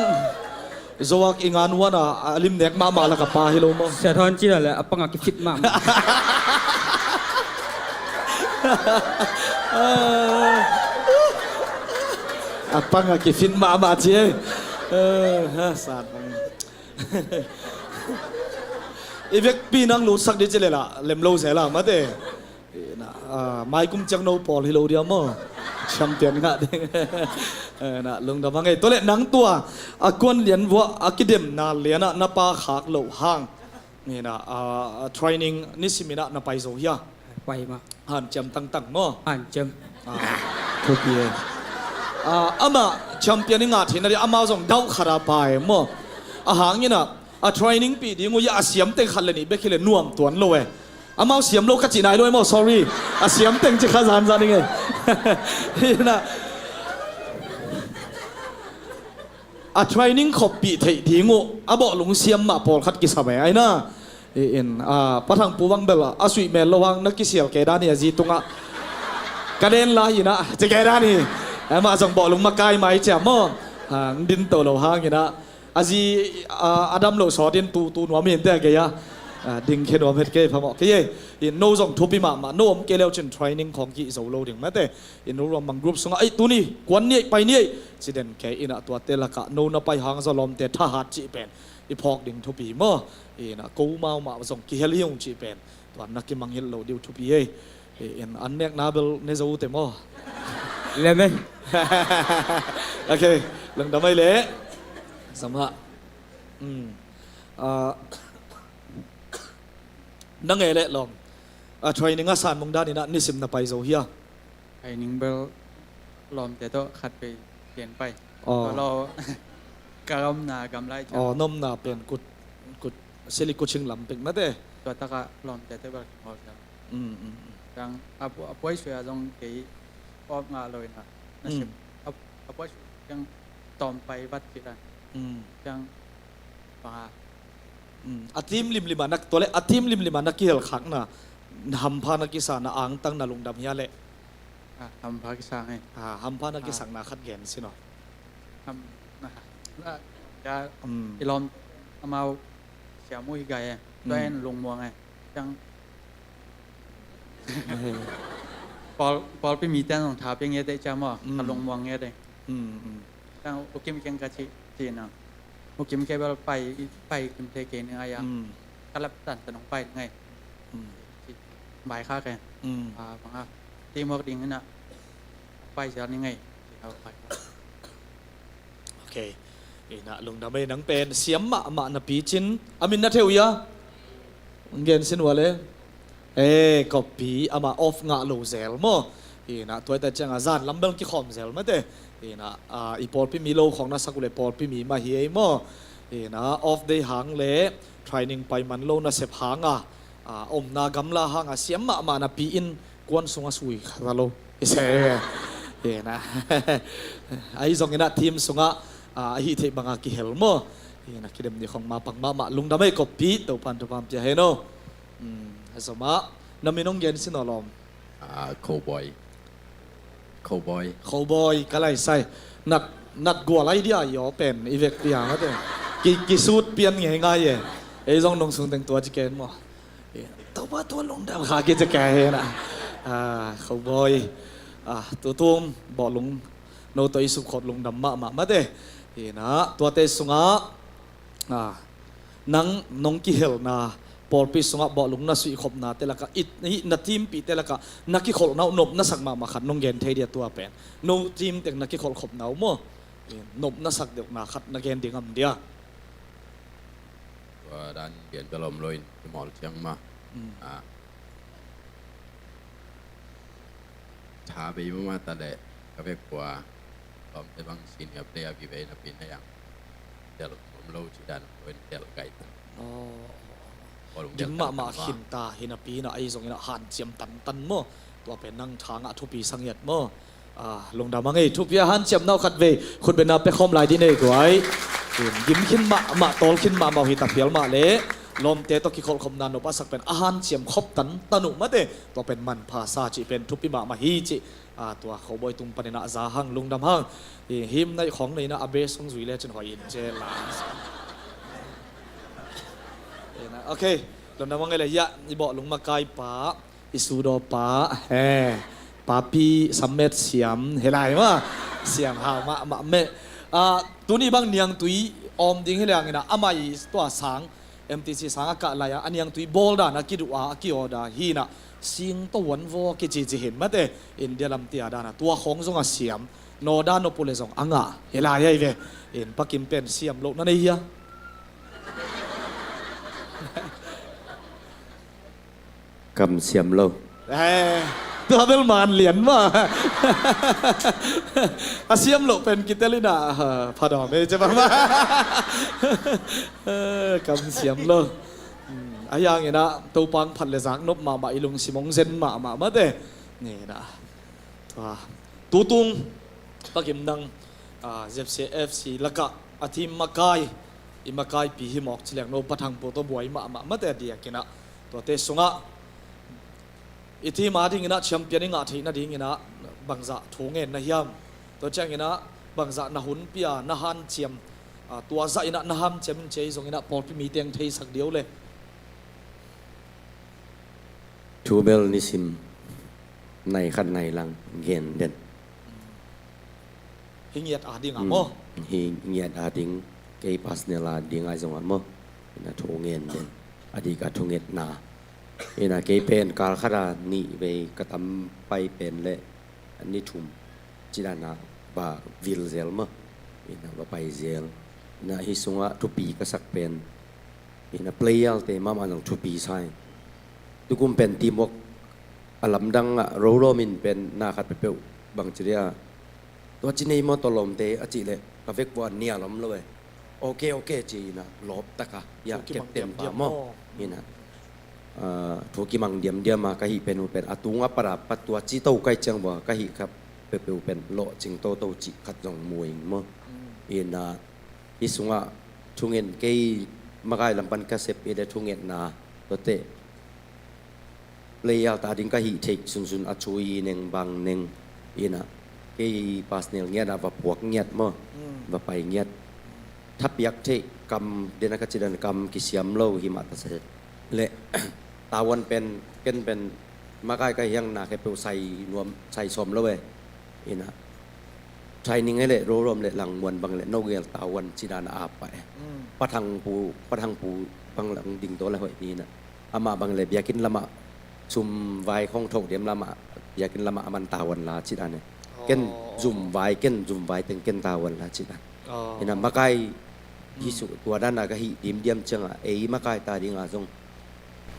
Zoak i ngan wan a, a lim nek mahmah lak a pa hi lo maw? Sia Thawn cina le a panga kifit mahmah. A panga kifit mahmah ci ei. Eh, ha, sat bang. I vekpi nang lutsak di ci le la, lem lo zel a mate. Ina, ah, maikum ciang no pawl hi lo dia maw? Champion ngah ding. Ina, lungdam a ngei. Tua le nang tua, a kuan lian vua, a kidemna lian ah na pa khak lo hang. Ina, ah, training nisim ina na pai zo hia? Pai mah. Hanciam tangtang maw? Hanciam. Ah, thupi e. Ah, amah champion i ngah theihna dia, amau zong dauh khat a pai maw? A hang ina, a training pi ding uh ia a siam teng khat le nih bek hi le nuam tuan lo e. Amau siam lo ka cih nai lo e maw, sorry. A siam teng ci kha zanzan i ngei. Hi na. A training khoppih theih ding uh a bawhlung siam mah pawlkhat kisam e, ai na. I in, a, Pa Thang Pu bang bel a suih mel lo hang na kisial ke dan hi a zi tungah. Ka den lai ina, ci ke dan hi. Amah zong bawhlung makai mai ciam maw. Hang din to lo hang ina. A zi, a, a dam lo sawt in tu, tu nuam in te a kei a. A, ding khe nuam het kei phamawh kei e. In no zong thupi mahmah, no om kei leu cin training khong kih zo lo ding mate. In ruam mang group sungah, ei, tuni, kuan ni ei, pai ni ei. Ci den kei ina tuate lakah, no na pai hang zaw lawmte thahat cih pen. I phawk ding thupi maw. Ina ko mau mah zong kihel hi ung cih pen. Tuan na kimangngilh lo diu thupi ei. In an nekna bel ne zo te maw? Lem ei. Ok, lungdam ei le. Samah. Hmm. Ah, na ngei le lawm. Ah, training a san mong dan ina nisim na pai zo hia? Training bel lawmte tawh khat vei gen pai. Aw. Tua lo ka omna gam lai ciang. Aw, na omna pen kut, kut, sili kuching lam pek mate. Tua takah lawmte tawh bel kingol ciang. Mm, mm, mm. Ciang a pu-, a puai suai a zong kei off ngah lo ina. Na sim. Mm. A, a puai suai ciang tawm pai vat ci dan. Mm. Ciang bang a. Mm. A team limlim a na, tua le a team limlim a na kihel khakna, na hampha na kisa, na angtang, na lungdam hia le? Ah, hampha kisang e. Ah, hampha na kisakna khat gen sin aw. Ham, na, na, ya, mm, i lawm amau siam uh hi gai e. Tua in lungmuang e. Ciang pawl, pawlpi mite in zong tha pia ngiat e ciam aw. Mm. Ka lungmuang ngiat e. Mm, mm. Tang U Kim kiang ka ci, ci na. U Kim kei bel pai, pai kim thei kei ning a ia. Mm. Ka lap tan ta nong pai ning ei. Mm. Ci, bai kha kei. Mm. Ah, bang a. Teamwork ding ina. Pai zel ning ei. Ci, ah, pai kha. Ok. Ina lungdam ei nang pen. Siam mahmah napi cin. A min na theu ia. Ngen sin ua le. Eh, copy, amah off ngah lo zel maw? Ina, tuaita cianga zan lam bel kikhawm zel mate. Ina, ah, i pawlpi mi lo khawng na sak uh le pawlpi mi mah hi ei maw? Ina, off day hang le training pai man lo na sep hanga, ah, omna gamla hanga siam mahmah napi in kuan sunga sui kha lo. I se. Ina. Ahi zong ina team sunga, ah, ahi theih banga kihel maw? Ina, kidem ni khawng mapang mahmah lungdam ei copy, Topan, Topan pia heno. Hmm, a zomah, na min hong gen sin aw lawm. Ah, Cowboy. Cowboy. Cowboy, ka lai sai. Nat, nat gual ai dia i aw pen, i vek pia mate. Ki, kisut pian ngei ngai e. Ei zong nong sung teng tua ci ken maw. Topa tua lungdam kha ki ci ke he na. Ah, Cowboy. Ah, tutum, bawhlung. No tawh i supkhawt lungdam mahmah mate. Ina, tuate sungah. Ah, nang nong kihelna pawlpi sungah bawhlung na suihkhopnate lakah, i, i, na teampihte lakah na kikholhna uh nopna sak mahmah khat nong gen thei dia tua pen. No team teng na kikholhkhopna uh maw? Nopna sak deuhna khat na gen ding am dia? Tua dan gen bel om loin i mawl ciang mah. Mm. Ah. Tha bei mahmah ta leh ka vek pua lawmte bang senior player vive napi na yang tel om lo ci dan lo in tel gai ta. Aw. Gim mahmah khin ta hi napi na ahi zongin a hanciam tantan maw? Tua pen nang thangah thupi sa ngiat maw? Ah, lungdam a ngei, thupi a hanciamna uh khatvei khutbetna pia khawm lai dih nei guai. Gim khin mahmah, tawl khin mahmah uh hi ta phial mah leh lawmte tawh kikholhkhopna nop a sak pen a hanciam khop tantan uh mate. Tua pen manpha sa cih pen thupi mahmah hi cih. Ah, tua khobawi tung panin ah za hang, lungdam hang. Hi, him naih khawng nei na a base hong zui le cin hoih in cel la. Ok, lungdam a ngei le hiah i bawh lungmakai pa, i sudaw pa, he, papi sammet siam he lai ma, siam hau mahmah meh. Ah, tuni bang niangtui awm ding hi liangin ah amah i tua sang M T C sang a kah lai-a a niangtui bawl dan a kiduh a, a ki-order hi-in ah singto huan vaw kicici hin mate, India lamte a dan a tua khawng zong a siam, nawdan nop uh le zong a ngah hi lai ahi ve. In Pakim pen siam loh na nei hia? Kam siam lo. Eh, tua bel man lian mah. A siam loh pen kitel in ah, ah, phadawm ei ci bang mah. Eh, kam siam lo. Hmm, a hiangin ah Topa hong phat le zak nop mahmah, i lungsim hong zen mahmah mate. Ni in ah. Tua, tutung Pakim nang, ah, Z C F C lakah a team makai, i makaipi hi mawk ci leng no, Pa Thangpu tawh buai mahmah mate a diakin ah, tuate sungah i team a dingin ah champion i ngah theih nadingin ah bangzah thu ngen na hiam? Tua ciangin ah bangzah na hun pia, na hanciam, ah, tua zah in ah na hanciam in ci ei zongin ah pawlpi mite hong theisak dih o le. Thu bel nisim nai khat nai lang gen den. Hi ngiat a ding a maw? Hi ngiat a ding, kei personal a ding a zong a maw? Ina thu ngen den. A dik a thungetna. Ina kei pen kal khat a nih vei ka tam pai pen le ni thum ci dan a va vil zel maw? Ina va pai zel. Ina hi sungah thupi ka sak pen, ina player te mahmah zong thupi sa hi. Tukum pen teamwork a lamdang ah roroming pen na khat peuhpeuh bang ci dia, tua ci nei maw tawh lawmte a cih leh ka vek vua nia lawm lo e. Ok, ok ci ina lawp taka ia captain pa maw? Ina, ah, thu kimang diamdiam a ka hih pen uh pen a tung a pat a pat tua ci to kai ciang vua ka hih khat peuhpeuh pen lawhcing toto cih khat zong mu ing maw? Ina hi sungah thungen kei makai lam pan ka sep i le thungetna tuate player ta ding ka hih theih sunsun a cui neng bang neng ina kei personal ngiat a va puak ngiat maw? Va pai ngiat. Thapiak theih kam dena ka ci dan kam kisiam lo hi mah ta se le tawan pen ken pen makai ka hiang na khe peuh sai nuam sai sawm lo e. Ina training e le rorom le langmuan bang le no gel tawan ci dan a apa e. Pathangpu, Pathangpu bang lang ding to le hoih ni na. Amah bang le biakinn lamah sum vai khong tho diam lamah biakinn lamah a man tawan la ci dan e. Ken zum vai, ken zum vai teng ken tawan la ci dan. Ina makai hi su tua dan a ka hih dimdiam ciang a ei makai ta ding a zong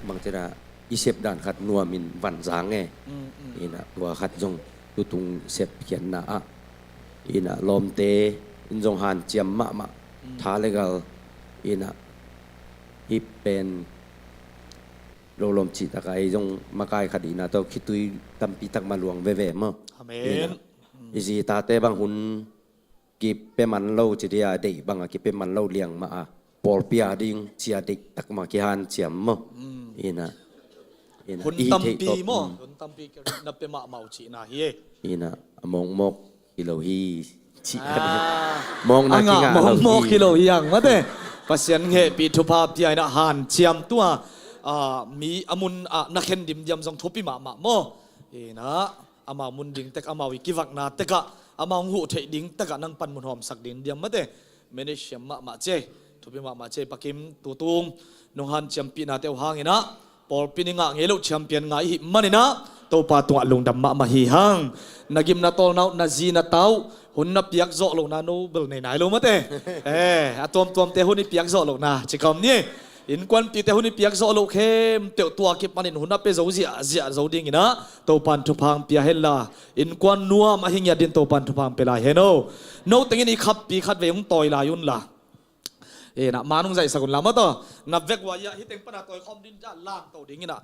bang ci dan a i sep dan khat nuam in van zang e. Ina tua khat zong tutung sep khiatna ah ina lawmte in zong hanciam mahmah. Tha le gal ina hi pen lo lawm cih tak a ei zong makai khat ina tawh khitui tampi tak ma luang veve maw? Amen. Ina i zi tate bang hun kipia man lo ci dia deih bang a kipia man lo liang mah a pawlpi a ding cia deih tak mah kihanciam maw? Ina, ina hun i theih tampi tawp maw? Hun tampi na pia mahmah uh cihna hi e. Ina a mawkmawk hi lo hi. Cih khat hi. Mawkna a ngah kingah lo mawkmawk hi lo hi ang mate. Pasian hehpih thupha pia ina hanciam tua, ah, mi a mun ah na khen dimdiam zong thupi mahmah maw? Ina amau mun ding tek, amau i kivakna tekah amau hong huh theih ding tekah nang pan mun hawmsak ding diam mate. Manage siam mahmah ce, thupi mahmah ce. Pakim tutung nong hanciampihnate uh hanginah pawlpi ni ngah ngei loh champion ngah i hih maninah Topa tungah lungdam mahmah hi hang. Na gim na tawlna uh, na zi na ta uh, hun na piak zawh lohna no bel nei nai lo mate. Eh, a tuamtuamte hun i piak zawh lohna ci ka om ni. Innkuanpihte hun i piak zawh loh khempeuh tua kip manin hun a pia zo ziahziah zo dinginah Topan thupha hong pia henla, innkuan nuam a hi ngiat din Topan thupha hong pia lai hen o. No tengin i khappi khat vei hong tawi lai unla. Inah man hong zaihsak unla mataw. Na vek uah iah hih teng pana tawi khawm din dah lamto dinginah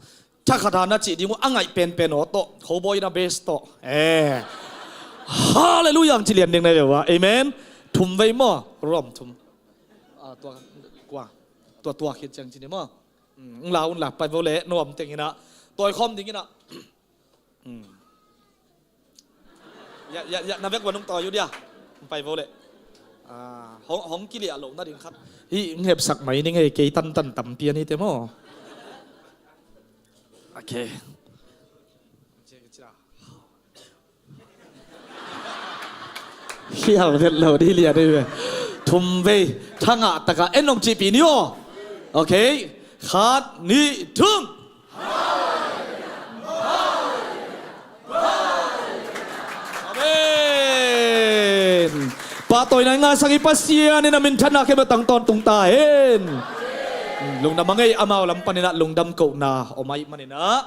Thakhat a na cih ding uh a ngaih penpen aw tawh, khobawina base tawh. Eh. Halleluiah ang ci lian ding na ve uh a. Amen. Thum vei maw? Rom thum. Ah, tua, kua. Tua, tua khit ciang ci ni maw? Mm, lau, lau pai vo le, nuam teng ina. Tawi khawm ding ina. Mm. Ya, ya, ya, na vek va nung tawi uh dia. Pai vo le. Ah, hong, hong kiliah lo na ding khat. Hi, ngepsak mai ning hei, kei tantan tampi a ni te maw. Okay. Hiau vet lo di lian ei ve. Thum vei, thangah taka en nong cihpih ni aw. Okay. Khat, nih, thum. Amen. Pahtawina i ngahsak i Pasian in a minthanna khempeuh tang tawntung ta hen. Lungdam a ngei, amau lam paninah lungdam kohna om ahih maninah.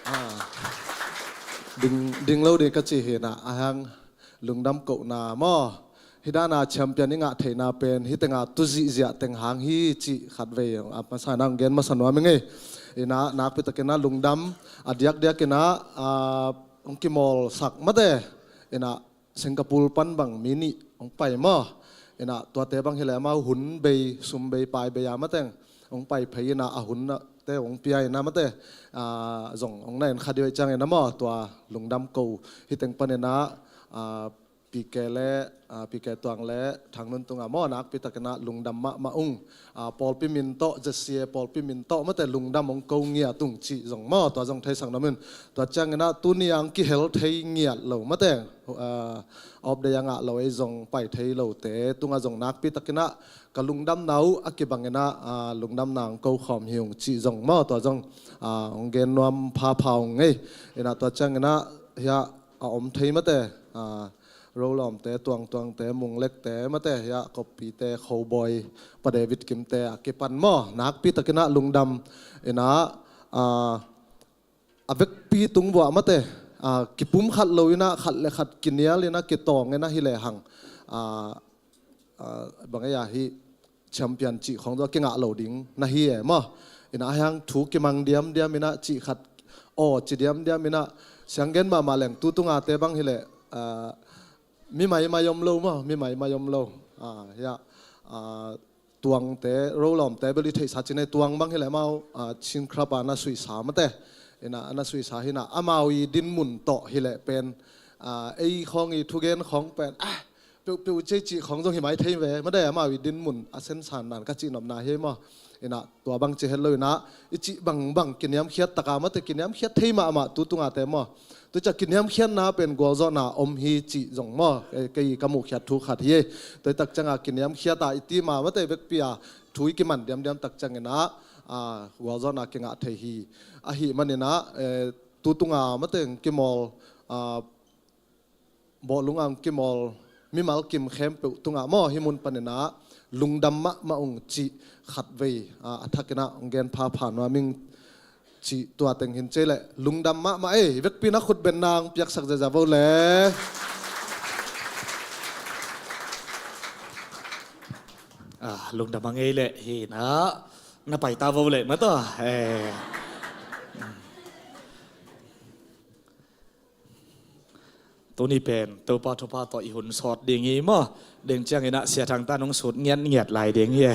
Ah. Ding, ding lo ding ka ci hinah, a hang lungdam kohna maw? Hih dana champion i ngah theihna pen hih tenga tu zihziah teng hang hi cih khat vei a masa na hong gen masa nuam i ngei. Ina nakpi takinah lungdam a diakdiakinah, ah, hong kimawlsak mate. Ina Singapore pan bang mi nih hong pai maw? Ina tuate bang hileh amau hun bei, sum bei, pai bei a mateng hong pai phei ina a hun te hong pia ina mate, ah, zong hong na en kha dih ciang ina maw? Tua lungdam ko hih teng pan ina, ah, P K le, ah, P K Tuang le Thang Nun Tung a maw nakpi takinah lungdam mahmah ung. Ah, pawlpi min tawh, Z C A pawlpi min tawh mate lungdam hong ko ngiat ung cih zong maw? Tua zong theisak nuam in. Tua ciang ina tuni a hong kihel thei ngiat lo mate, ah, off day a ngah lo ei zong pai thei lote tungah zong nakpi takinah ka lungdamna uh a kibang ina, ah, lungdamna hong ko khawm hi ung cih zong maw? Tua zong, ah, hong gen nuam phapha ung ngei. Ina tua ciang ina hiah a om thei mate, ah, Rolawmte, Tuangtuangte, Munglekte mate hiah Koppite, Khobawi, Pa David Kimte a kipan maw nakpi takinah lungdam ina, ah, a vekpi tung vuah mate, ah, kipum khat lo ina khat le khat kinial ina kitawng ina hi lehang, ah, ah, bang ei a hi champion cih khawng zaw kingah lo ding na hi e maw? Ina a hiang thu kimang diamdiam ina cih khat aw ci diamdiam ina sianggen mahmah leng tu tunga te bang hileh, ah, mi maimai om lo maw? Mi maimai om lo. Ah, hiah, ah, Tuangte, Rolawmte bel i theihsa cin ei Tuang bang hileh amau, ah, Chin Club a na suihsa mate. Ina a na suihsa hina amau i dinmun tawh hileh pen, ah, ei khawng i thugen khawng pen, ah, peuhpeuh cei cih khawng zong hi mai thei ve. Mate amau i dinmun a sensan nan ka cihnopna hi maw? Ina tua bang ci het lo ina i cih bangbang kiniamkhiat taka mate kiniamkhiat thei mahmah tu tunga te maw? Tu ciah kiniamkhiatna pen gualzawhna om hi cih zong maw? Kei, kei ka muhkhiat thu khat hi. Tua i tak cianga kiniamkhiat a i ti ma mate vekpi a thu i kiman diamdiam tak ciangina, ah, gualzawhna kingah thei hi. Ahih manina, eh, tu tunga mate hong kimawl, ah, bawhlung a hong kimawl mimal kim khempeuh tungah maw hih mun panina lungdam mahmah ung cih khat vei, ah, a thakina hong gen phapha nuam ing. Cih tua teng hin cei leh lungdam mahmah ei, vekpi na khut benna hong piaksak zeza vo le. Ah, lungdam a ngei leh hina na paita vo leh mataw. Eh. Tuni pen Topa thupha tawh i hun sawt ding hi maw? Deng ciangin ah Sia Thang tan hong sut ngiatngiat lai ding hi.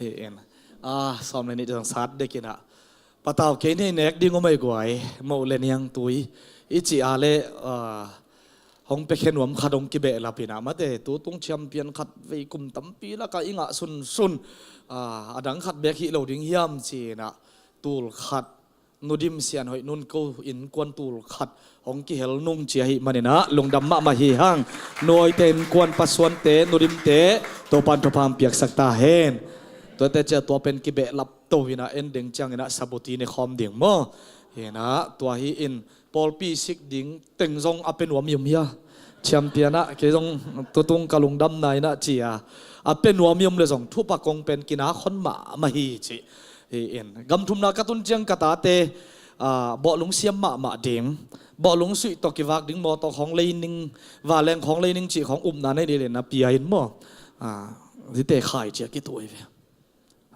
Hi in. Ah, sawm le nih zong sat dek in ah. Patau kei nei nek ding om ei guai, moh le niangtui i cih a le, ah, hong pekhe nuam khat hong kibehlap in ah mate, tu tung champion khat vei kum tampi lakah i ngah sunsun, ah, a dang khat bek hih lo ding hiam ci in ah tul khat Nudim Sianhoih Nunko innkuan tul khat hong kihel nung ci ahih manin ah lungdam mahmah hi hang. Nuaite innkuan pasuante Nudimte Topan thupha hong piaksak ta hen. Tuate cia tua pen kibehlap to hi in ah en deng ciangin ah sabuti ne khawm ding maw? Hi in ah tua hi in pawlpi sik ding teng zong a pe nuam i om hia? Champion ah kei zong tutung ka lungdamna in ah ci a, a pe nuam i om le zong thupha kong pen kina khon mahmah hi ci. Hi in gam thumna ka tun ciang ka tate, ah, bawhlung siam mahmah ding, bawhlung suih tawh kivak ding, mawtaw khawng lei ning, vanleng khawng lei ning cih khawng upna nei dih le na pia in maw? Ah, zite khai cia kituai ve.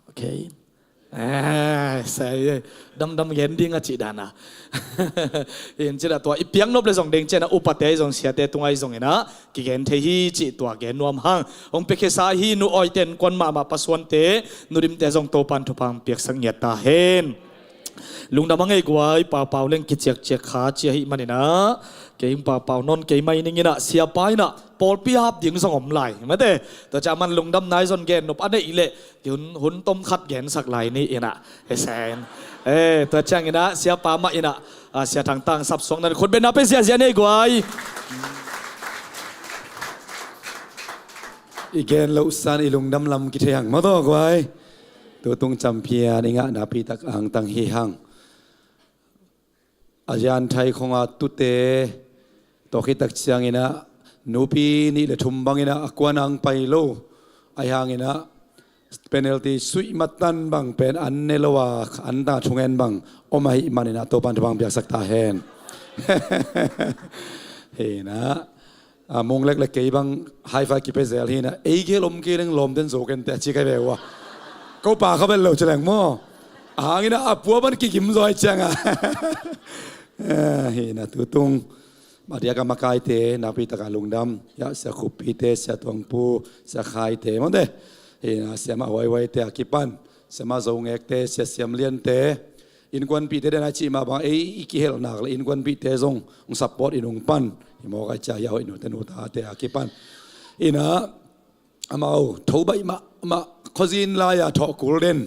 Okay. Eh, sai, eh. Damdam gen ding a cih dan a. Hi in cih dah tua i piaknop le zong deng ciang a upate zong siate tungah zong in a kigen thei hi cih tua gen nuam hang. Hong piakhia sa hi. Nu Awite innkuan mahmah, pasuante, Nu Dimte zong Topan thupha piaksak ngiat ta hen. Lungdam a ngei guai, Pau Pau leng kiciakciak kha ci ahih manin a, kei Pau Pau nawn kei mai ning in a, siapa in a pawlpi hap ding zong om lai mate. Tua ciang aman lungdamna i zon gen nop a neih leh hun, hun tom khat gensak lai ni in a, hi sen. Eh, tua ciangin a siapa mah in a, a, Sia Thang Tang sapsuakna in khut bengna pia ziahziah ni ei guai. I gen loh san i lungdam lam kithei hang maw taw guai. Tutung champion i ngah napi tak angtang hi hang. A zianthai khong a tute, tua khit tak ciangin a nupi nih le thum bangin a a kuan ang pai lo. Ahi hangin a penalty suih matan bang pen an ne lo a, an ta thungen bang om ahih manin a Topan thupha piaksak ta hen. Hi in a, a, Mung Lek le kei bang high five kipia zel hi in a, ei gel om kei leng lawmten zo kei inteh a ci ka hi ve ua. Ko pa kha bel lo ci leng maw. A hangin a, a pua ban kigim zaw hi ciang a. Eh, hi in a tutung a diak a makaite napi tak a lungdam. Ia, Sia Khuppite, Sia Tuangpu, Sia Khaite mawte. Hi in a, Siamah Huaihuaite a kipan, Siamah Zo Ngekte, Sia Siam Liante, innkuanpihte den a cih mah bang ei i kihelh nak le innkuanpihte zong hong support in hong pan. Hi mawk a cia, ia, hoih nute nutate a kipan. Hi in a, amau tho baih mahmah, khuazin lai-a thawh kul den.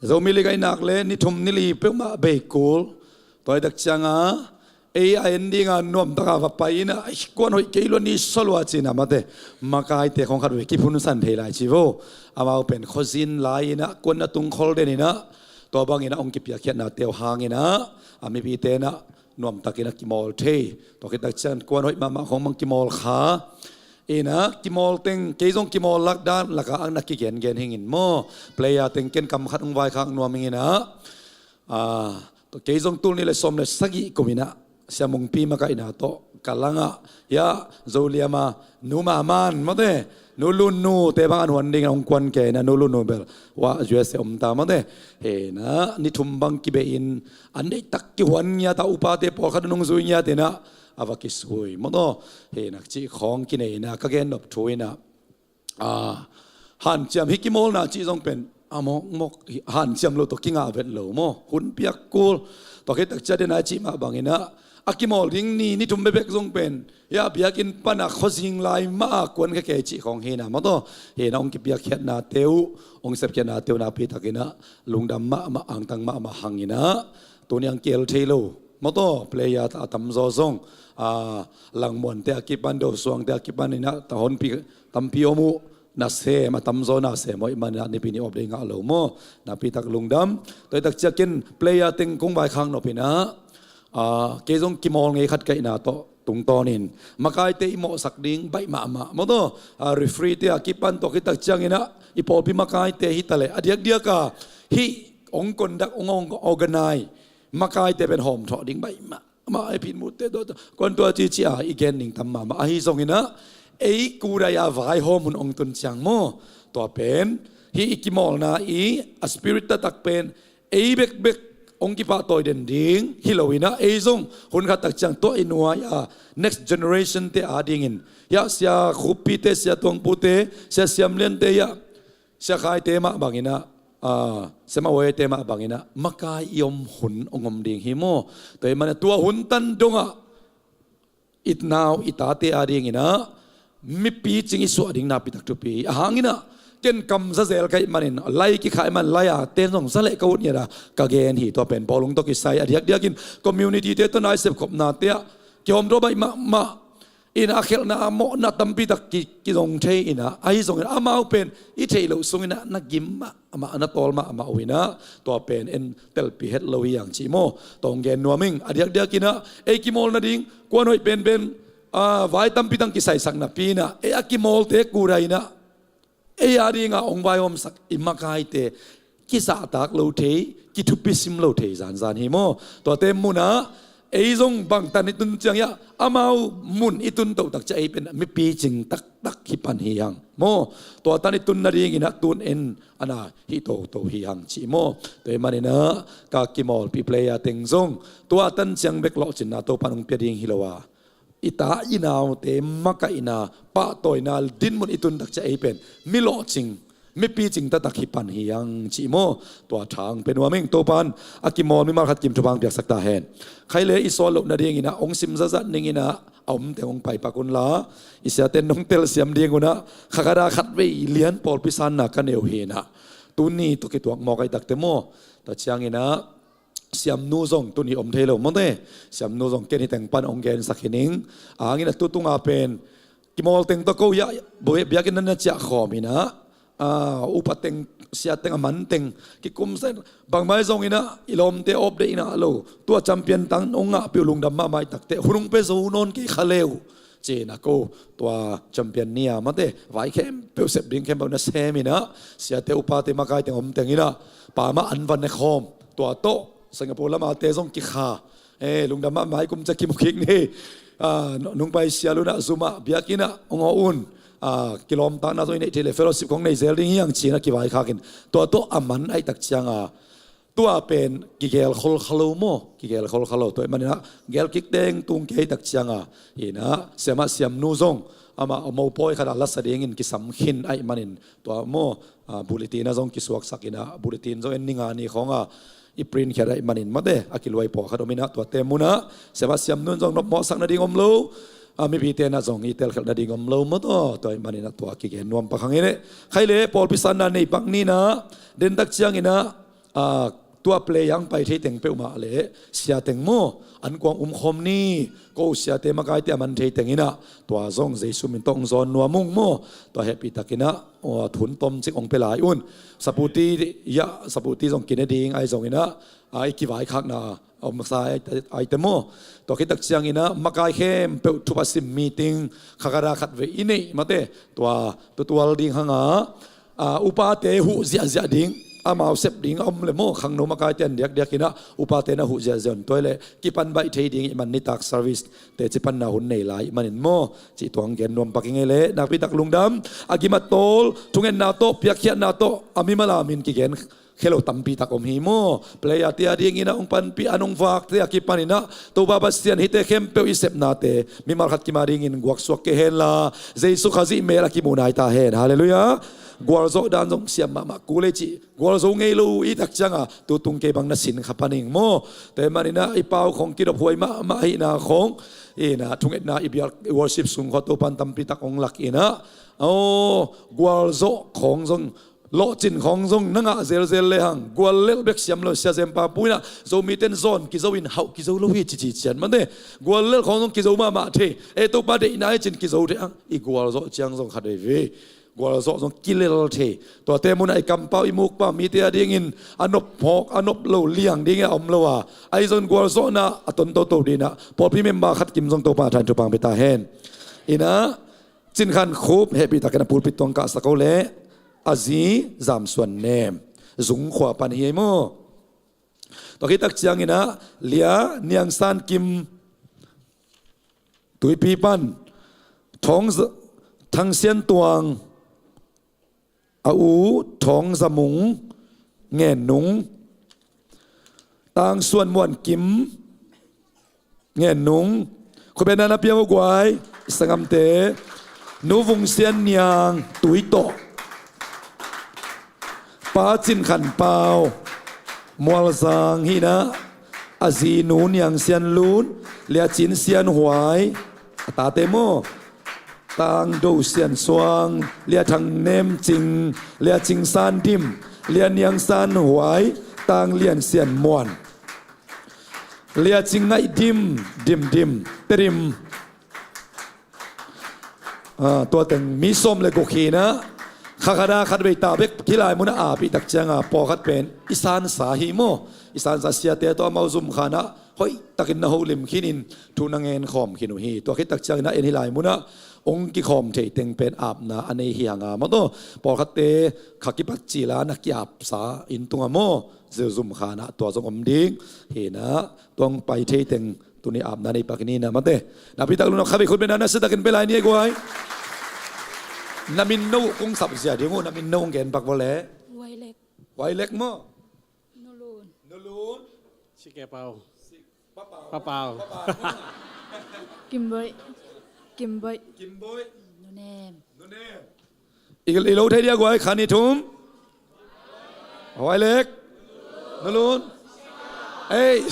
Zomi League ahih nak le ni thum ni li peuhmah bei kul. Tua hi tak ciang a ei a en ding a nuam tak a va pai in a, kuan hoih kei lua ni sa lua ci in a mate. Makaite khong khat vei kiphunsan thei lai ci vo. Amau pen khuazin lai in a kuan na tung khol den in a, tua bangin a hong kipiakkhiatnate uh hangin a, a mipite in a nuam takin a kimawl thei. Tua khit tak ciang kuan hoih mahmah khong bang kimawl kha. In a kimawl teng, kei zong kimawl lak dan lak a ang na kigengen hing in maw. Player teng ken kam khat hong vaikhak nuam hing in a. A, tua kei zong tul nih le sawm le sagih kum in a, Sia Mungpi makaihna tawh ka lang a, ia, Zoliam a Nu Maman mawte, Nu Lun Nu te bang an huan ding a hong kuan kei in a, Nu Lun Nu bel ua U S A om ta mawte. Hi in a, ni thum bang kibei in, an deih tak kihuan ngiat a, upate pawlkhat nung zui ngiat in a, a va kisui maw taw. Hi in a, cih khawng kinei in a, ka gen nop thu in a, a, hanciam hi kimawlna cih zong pen a mawkmawk, hanciam lo tawh kingah vet lo maw. Hun piak kul. Tua khit tak ciang den a cih mah bangin a, a kimawl ding ni, ni thum bekbek zong pen, ia, biakinn pan a khuazing lai mah a kuan kha kei cih khawng hi in a maw taw. Hi in a, hong kipiakkhiatnate uh, hong sepkhiatnate uh napi takin a lungdam mahmah, angtang mahmah hang in a, tuni ang kiel thei lo maw taw, player a tamzaw zong, a, Langmuante a kipan, Dosuangte a kipan in a, ta honpi tampi om uh, nasem, a tamzaw nasem uh ahih manin a, nipi ni off day ngah lo maw. Napi tak lungdam. Tua hi tak ciang ken player teng kong vaikhak nop in a, a, kei zong kimawl ngei khat ka hihna tawh tungtawnin makaite i mawhsak ding baih mahmah maw taw. A, referee te a kipan, tua khit tak ciangin a, i pawlpi makaite hi ta leh a diakdiak a, hih hong conduct, hong, hong organize makaite pen hawmthawh ding baih mahmah. Mah a, i phit mute dawh, kuan tua ci ci a i gen ding tam mahmah. Ahi zongin a, ei kudai a vaihawm hun hong tun ciang maw, tua pen hih i kimawlna i, a, spirit taktak pen ei bekbek hong kipahtawi den ding hi lo in a, ei zong hun khat tak ciang tua i nuai a next generation te a dingin, ia, Sia Khuppite, Sia Tuangpute, Sia Siam Liante, ia, Sia Khaite mah bangin a, a, Siamah Huaite mah bangin a, makai i om hun hong om ding hi maw. Tua ahih manin a, tua hun tan dong a, i nau i tate a dingin a, mipi cing i suah ding napi tak thupi hi. A hangin a, ken kam za zel ka hih manin, lai kikhai man lai a ten zong za leh ka ut ngiat a, ka gen hi. Tua pen bawlung tawh kisai a diakdiakin community te tawh na i sepkhopnate ah kihawmthawh baih mahmah in a, khelhna a mawhna tampi tak ki, kizong thei in a, ahi zongin amau pen i theih loh sungin a na gim mahmah, na tawl mahmah uh in a, tua pen en telpih het lo hi hang cih maw. Tua hong gen nuam ing. A diakdiakin a, ei kimawl nading kuan hoih penpen, a, vai tampi tang kisaisak napi in a, ei a kimawlte kudai in a, ei a dinga hong vaihawmsak i makaite kizahtak lo thei, kithupisim lo thei zanzan hi maw. Tuate mun ah, Ei zong bangtan i tun ciang hiah amau mun i tun toh tak ciah ei pen mipi cing taktak hi pan hi hang maw. Tua tan i tun nadingin ah tun en ana hih toto hi hang cih maw. Tua hi manin ah ka kimawlpi player teng zong tua tan ciang bek lawhcinna Topan hong pia ding hi lo a, i ta i naute makaihna pahtawina dinmun i tun tak ciah ei pen mi lawhcing mipi cing taktak hi pan hi hang cih maw. Tua thang pe nuam ing. Topan a kimawl mimal khat kim thupha piaksak ta hen. Khaile i sawl loh nadingin ah hong sim zatzat ningin ah a om teng hong paipak unla, i siaten nong telsiam dingun ah kha khat a khat vei lian pawlpi sanna ka nei uh hi in ah tuni tawh kituak mawk ahi takte maw. Tua ciangin ah siamnu zong tuni om thei lo mawte. Siamnu zong ken hi teng pan hong gensak hi ning. A hangin ah tutunga pen kimawl teng tawh ko hiah biakinn na ciah khawm in ah, upa teng, siateng, a man teng kikum sen. Bangmai zongin ah i lawmte awp deih in ah lo, tua champion tang hong ngahpih uh lungdam mahmah ahi takte hun hong pia zo nawn kei kha le uh. Ci-in ah ko tua champion ni a mate vai khempeuh sep ding khempeuh na sem in ah siate upate makaite om teng in ah pa mah an va ne khawm. Tua tawh Singapore lamate zong kikha. Eh, lungdam mahmah, i kum ciang kimu kik ni. Ah, nungpai sial un ah zum ah biakinn ah hong hawh un. Ah, kilawmtatna zong i neih theih leh fellowship khong nei zel ding hi hang ci-in ah kivaikhak in. Tua tawh a man ahi tak ciang a tua pen kigel khol kha lo maw, kigel khol kha lo. Tua ahih manin ah gel kik teng tung kei tak ciang a, in ah siamah siamnu zong amah a mopawi khat a lasa dingin kisam khin ahih manin tua maw, ah, bulletin ah zong kisuaksak in ah bulletin zong en ni nga ni khawng a i print khiat ahih manin mate a kiluai pawlkhat om in ah tuate mun ah siamah siamnu in zong nopmawhsak nading om lo. Ah, mipite in ah zong i telkhialh nading om lo maw taw. Tua ahih manin ah tua kigen nuam pak hang i leh. Khaile pawlpi sanna nei pak ni in ah den tak ciangin ah, ah, tua play a hong pai thei teng peuhmah leh siateng maw, an kuang um khawm ni. Ko siate makaite a man thei teng in ah tua zong Jesu min tawh hong zawn nuam ung maw. Tua hehpih takin ah, aw, thun tom cik hong pia lai un. Saputi hiah, saputi zong kine ding ahi zongin ah, ah, i kivaikhakna a om sa ai te, ai te maw. Tua khit tak ciangin ah makai khempeuh thupha sim meeting kha khat a khat vei i neih mate. Tua tutual ding hang a, ah, upate huh ziahziah ding, amau sep ding a om le maw, khangno makaite an diakdiak in ah upate na huh ziahziah un. Tua hi leh kipan baih thei ding ahih man nitak service teci panna hun nei lai ahih manin maw. Cih tuang gen nuam pak i ngei leh nakpi tak lungdam. A gim a tawl thungetna tawh piakkhiatna tawh a mimal a min kigen khe lo tampi tak om hi maw. Player te a dingin ah hong panpih, an hong vakte a kipanin ah Topa Pasian hihte khempeuh i sepnate mimal khat kim a dingin guaksuak kei henla Jesu Khazih mel a kimu nai ta hen. Halleluiah. Gualzawh dan zong siam mahmah kul ei cih. Gualzo ngei lo i tak ciang a tutung kei bang na sin kha pan ing maw. Tua ahih manin ah i pau khong kidop huai mahmah ahihna khong in ah thungetna i biak i worship sung khawng Topan tampi tak hong lak in ah, aw, gualzawh khong zong lawhcin khawng zong na ngah zelzel le hang. Guallelh bek siam lo, Sia Zempa Pu in ah Zomite in zawn kizo in hauh kizo lo hi cici cian mate. Guallelh khawng zong kizo mahmah thei. Eh, Topa deihna hi cin kizo thei hang. I gualzawh ciang zong khat vei vei gualzawh zong kilel thei. Tuate mun ah i kampau i mukpau mite a dingin a nop phawk a nop lo liang ding a om lo a, ahi zongin gualzawhna a ton toto ding in ah pawlpi member khat kim zong Topa thain thupha pia ta hen. In ah Cin Khan Khup hehpih takin a pulpit tawh hong kahsak o leh a zi Zam Suan Nem, Zung khua pan hi ei maw. Tua khit tak ciangin ah Lia Niang San Kim, Tuipi pan, Thawng Z-, Thang Sian Tuang, a u Thawng Za Mung, Ngen Nung, Tang Suan Muan Kim, Ngen Nung, khutbetna na piang uh guai, i sanggamte, Nu Vung Sian Niang, Tuitawh, Pa Cin Khan Pau, Mualzang hi in ah, a zi Nu Niang Sian Lun, Lia Cin Sian Huai, a tate maw, Tang Do Sian Suang, Lia Thang Nem Cing, Lia Cing San Dim, Lia Niang San Huai, Tang Lian Sian Muan, Lia Cing Ngaih Dim, Dim Dim, Tedim. Ah, tua teng mi sawm le guk hi in ah, kha khat a khat vei ta bek hih lai mun ah ap i tak ciang a pawlkhat pen i sansa hi maw. I sansa siate tawh amau zum khan ah hoih takin na holim khin in thu na ngen khawm khin uh hi. Tua khit tak ciangin ah en hih lai mun ah hong kikhawm thei teng pen apna a nei hi hang a maw taw. Pawlkhatte kha kipat cil a na kiapsa inn tung a maw, zilzum khan ah tua zong om ding hi in ah, tua hong pai thei teng Tuni apna nei pak ni na mate. Napi tak lungdam, khatvei khut beng na, na siatakin pia lai ni ei guai. Na min no kong sap zia ding uh, na min no kong gen pak vua leh. Huailek. Huailek maw? Nulun. Nulun. Sikepau. Papau. Papau. Papau. Kimboih. Kimboih. Kimboih. Nunem. Nunem. I, i lo thei dia guai, khan i thum. Huailek. Nulun. Ei.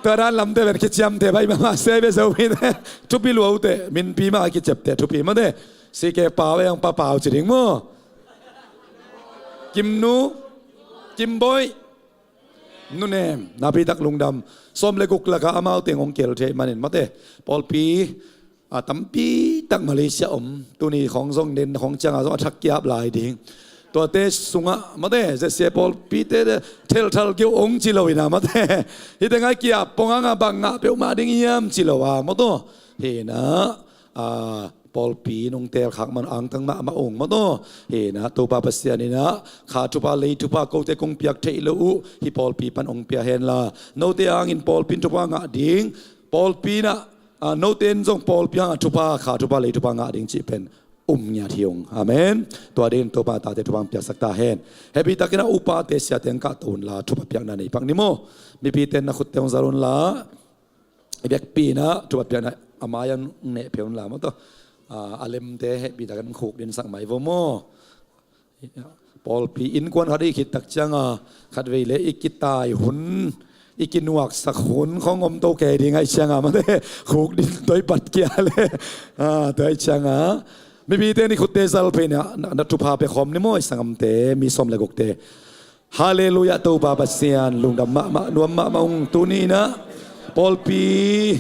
Tua dan lamte ven kiciamte bai mama se be zo mite. Thupi luaute. Minpi mah kiciapte thupi mate. Sikepau ei ang papau ci ding maw. Kimnu. Kimboih. Nunem, napi tak lungdam. Sawm le guk lakah amau teng hong kel thei manin mate. Pawlpi a tampi tak Malaysia om. Tuni khawng zong den khawng ciangah zong a thak kiap lai ding. Tuate sungah mate, Z C A pawlpite thelthal keu hong ci lo inah mate. Hite ngai kiap ponganga bang ngah peuhmah ding hiam ci lo a maw taw. Hinah a, pawlpi nong telkhak man angtang mahmah ung maw taw. Hinah Topa Pasian inah kha thupha lei thupha kote kong piak theih lo uh hih pawlpi pan hong pia henla, note hangin pawlpi in thupha ngah ding, pawlpi inah, a, note in zong pawlpi hangah thupha, kha thupha lei thupha ngah ding cih pen um ngiat hi ung. Amen. Tua dingin Topa tate thupha hong piaksak ta hen. Hehpih takin a upate siate hong kahto unla thupha piakna nei pak ni maw. Mipite na khutte hong zal unla. I biakpi inah thupha piakna a mai-ah neh pia unla maw taw. A, a lemte hehpih takin khuk dinsak mai vo maw. Pawlpi innkuan khat i khit tak cianga khatvei le i kitai hun, i kinuaksak hun khawng om to kei ding ahih cianga mate. Khuk din toi pat kia le. A, tua ahih cianga mipite ni khutte zal phei inah na, na thupha pia khawm ni maw i sangamte, mi sawm le gukte. Halleluiah, Topa Pasian lungdam mahmah, nuam mahmah ung. Tuni inah pawlpi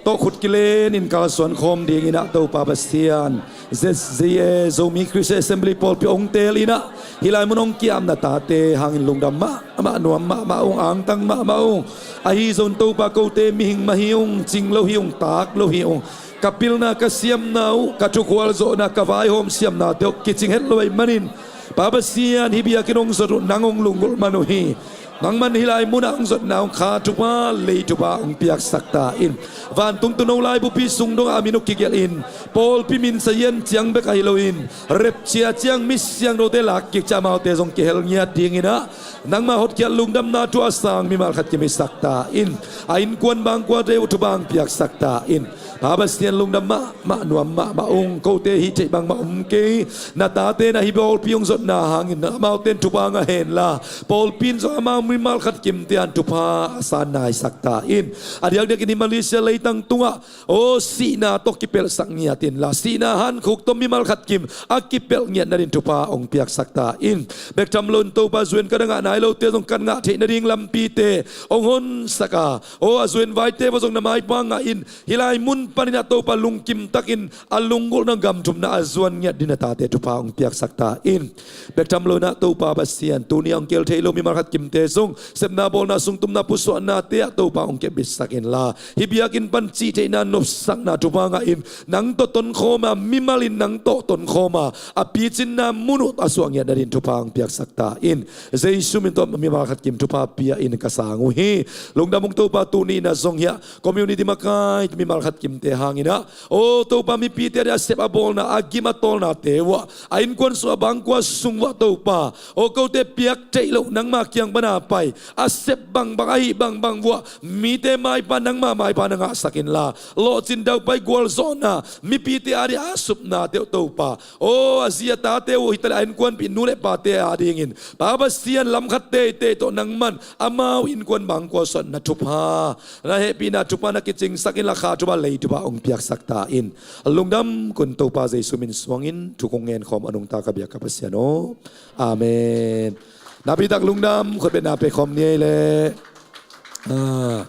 tawh khut kilenin kalsuan khawm ding inah Topa Pasian, Z Z A Zomi Christian Assembly pawlpi hong teel inah hih lai mun hong kiamna tate hangin lungdam mahmah, nuam mahmah ung, angtang mahmah ung. Ahi zong Topa kote mihing mah hi ung, cing lo hi ung, taak lo hi ung. Ka pilna, ka siamna uh, ka thukhualzawhna, ka vaihawm siamnate uh kicing het lo ahih manin Pa Pasian, hih biakinn hong zot uh nang hong lunggulh man uh hi. Nangman hih lai munah hong zotna hong kha thupha lei thupha hong piaksak ta in. Vantung tuuno laibupi sung dongah a min uh kigelhin pawlpi min sazian ciang bek ahi loin repcia ciang mi siangthote lakkik ciah amaute zong kihel ngiat dinginah nangmah hotkhiat lungdamna thu a sang mimal khat kim hisak ta in. A innkuan bangkuate uh thupha hong piaksak ta in. Pa Pasian lungdam mahmah, nuam mahmah ung. Kote hih theih bangmah om kei. Na tate na hih pawlpi hong zotna hangin amaute in thupha ngah henla pawlpi in zong amau mimal khat kimte an thupha a san naisak ta in. A diakdiakin hih Malaysia leitang tungah aw sihna tawh kipelhsak ngiat inla sihna hankhuk tawh mimal khat kim a kipelh ngiat nadin thupha hong piaksak ta in. Bek tham loin Topa zuan ka na ngah nai lote zong kan ngah theih nading lampite hong honsak a, aw a zuan vaite va zong na maipa ngah in. Hih lai mun panin ah Topa lungkim takin a lunggulhna gamthumna a zuan ngiat din a tate thupha hong piaksak ta in. Bek tham loin ah Topa Pasian tuni a hong keel thei lo mimal khat kimte zong sepna bawlna sungtumna pusuahnate ah Topa hong kepbitsak inla hih biakinn pan cihtheihna nopsakna thupha ngah in nang tawh tonkhawma mimal in nang tawh tonkhawma a picinna mun uh a suah ngiat nadin thupha hong piaksak ta in. Jesu min tawh mimal khat kim thupha pia in ka sang uh hi. Lungdam ung Topa tuni na zong hiah community makai mimal khat kimte hangin ah aw Topa mipite a sep a bawlna a gim a tawlnate uah a innkuan sungah bangkua sung uah Topa aw kote piak theih loh nangma kiang pana pai a sep bangbang ahi bangbang uah mite maipa nangma maipa na ngahsak inla lawhcin daupai gualzawhna mipite ading a supnate uh Topa aw a zi a tate uh hitaleh a innkuanpih nu le pate adingin Pa Pasian lamkhat teitei tawh nangman amau innkuan bangkua suahna thupha na hehpihna thupha na kicingsak inla kha thupha lei thupha hong piaksak ta in. Lungdam kun Topa Jesu min suangin thu kong ngen khawm a nungta ka biak ka Pasian aw. Amen. Napitak lungdam khut beng na pia khawm ni ei leh. Ah.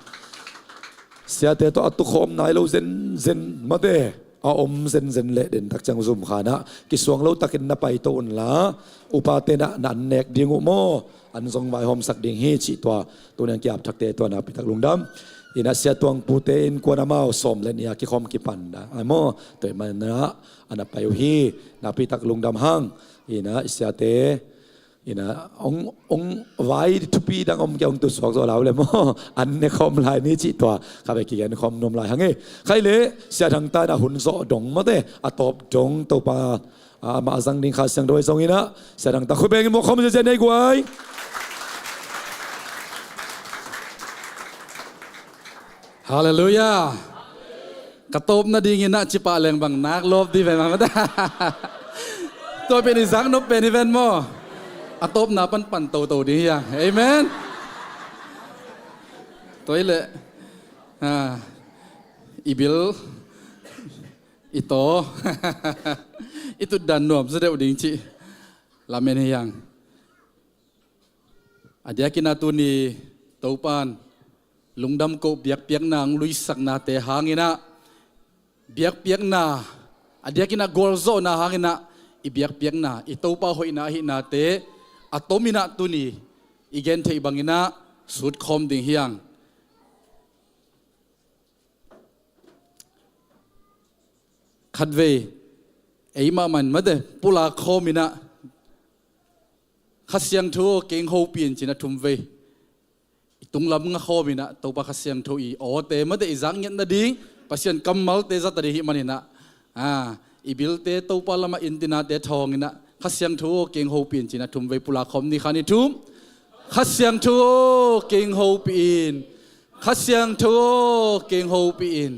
Siate tawh a tukhawm nai lo zenzen mate a om zenzen leh dentak ciang zum khanah kisuang lo takin na paito unla upa tenah na an nek ding uh maw an zong vaihawmsak ding hi cih tua tuniang kiap thakte tua napitak lungdam. Inah Sia Tuang pute innkuan amau sawm le nih a kikhawm kipan dah ai maw tua manah a na pai uh hi. Napitak lungdam hang. Inah i siate Ina ong ong vai thupi dang om kei ong tu suak zo lau le maw? An ne khawm lai ni cih tua kha ve kigen khawm nuam lai hang e. Khai le sia dang ta na hun zo dong mate a tawp dong Topa, ah, amah a zang ding Kha Siangtho zong ina sia dang ta khut beng in mawk khawm zia zia nei guai. Halleluiah. Ka tawp nadingin ah cipah leng bang nak lawp dih ven mah mata. Tua pen i zak nop pen hi ven maw? A tawpna pan pan toto ding hiang. Amen. Tua i leh, ah, i bil i taw i tutdan nuam sa deuh ding cih lamen hiang. A diakin a tuni Topan lungdam koh biakpiakna ang luisaknate hangin ah biakpiakna a diakin a gualzawhna hangin ah i biakpiakna i Topa hoihna ahihnate a tomin ah tuni i gen theih bangin ah sut khawm ding hiang. Khatvei ei mahmah in mate pulak khawm in ah Kha Siangtho aw keng hopih in ci-in a thum vei i tunglam nga khawm in ah Topa Kha Siangtho i awte mate i zak ngiat nading Pasian kammalte zat a ding hih manin ah, ah, i bilte Topa lamah intinate thawng in ah Kha Siangtho aw keng hopih in ci-in a thum vei pulak khawm ni khan i thum. Kha Siangtho aw keng hopih in. Kha Siangtho aw keng hopih in.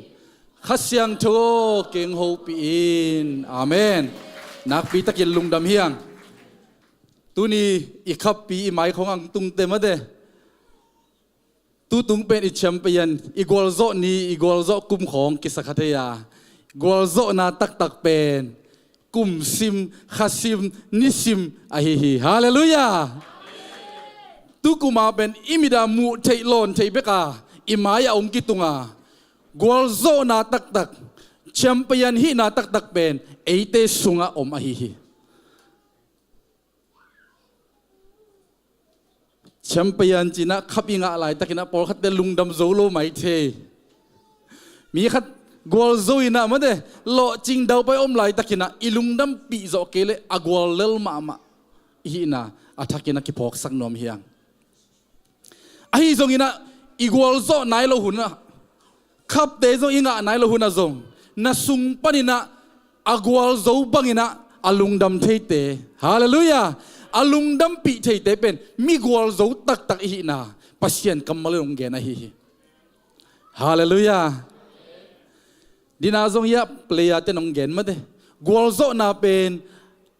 Kha Siangtho aw keng hopih in. Amen. Nakpi takin lungdam hiang. Tuni i khappi i mai khong ang tungte mate. Tutung pen i champion i gualzawh ni i gualzawh kum khong kisa kha thei a gualzawhna taktak pen kum sim, kha sim, ni sim ahi hi. Halleluiah. Tukuma pen i mit a muh theih lawn theih bek a i mai a ong kitung a gualzawhna taktak champion hihna taktak pen eite sungah om ahi hi. Champion ci-in ah khap i ngah laitakin ah pawlkhatte lungdam zo lo mai thei. Mi khat gualzo in ah mate lawhcing daupai om laitakin ah i lungdampih zawh kei leh a gual lel mahmah i hihna a thakin ah kiphawksak nuam hiang. Ahi zongin ah i gualzawh nai lo hun ah khapte zong i ngah nai lo hun ah zong na sung panin ah a gualzo bangin ah a lungdam theite, halleluiah, a lungdampih theite pen mi gualzo taktak i hihna Pasian kammal in hong gen ahi hi. Halleluiah. Dina zong hiah player ten hong gen mate gualzawhna pen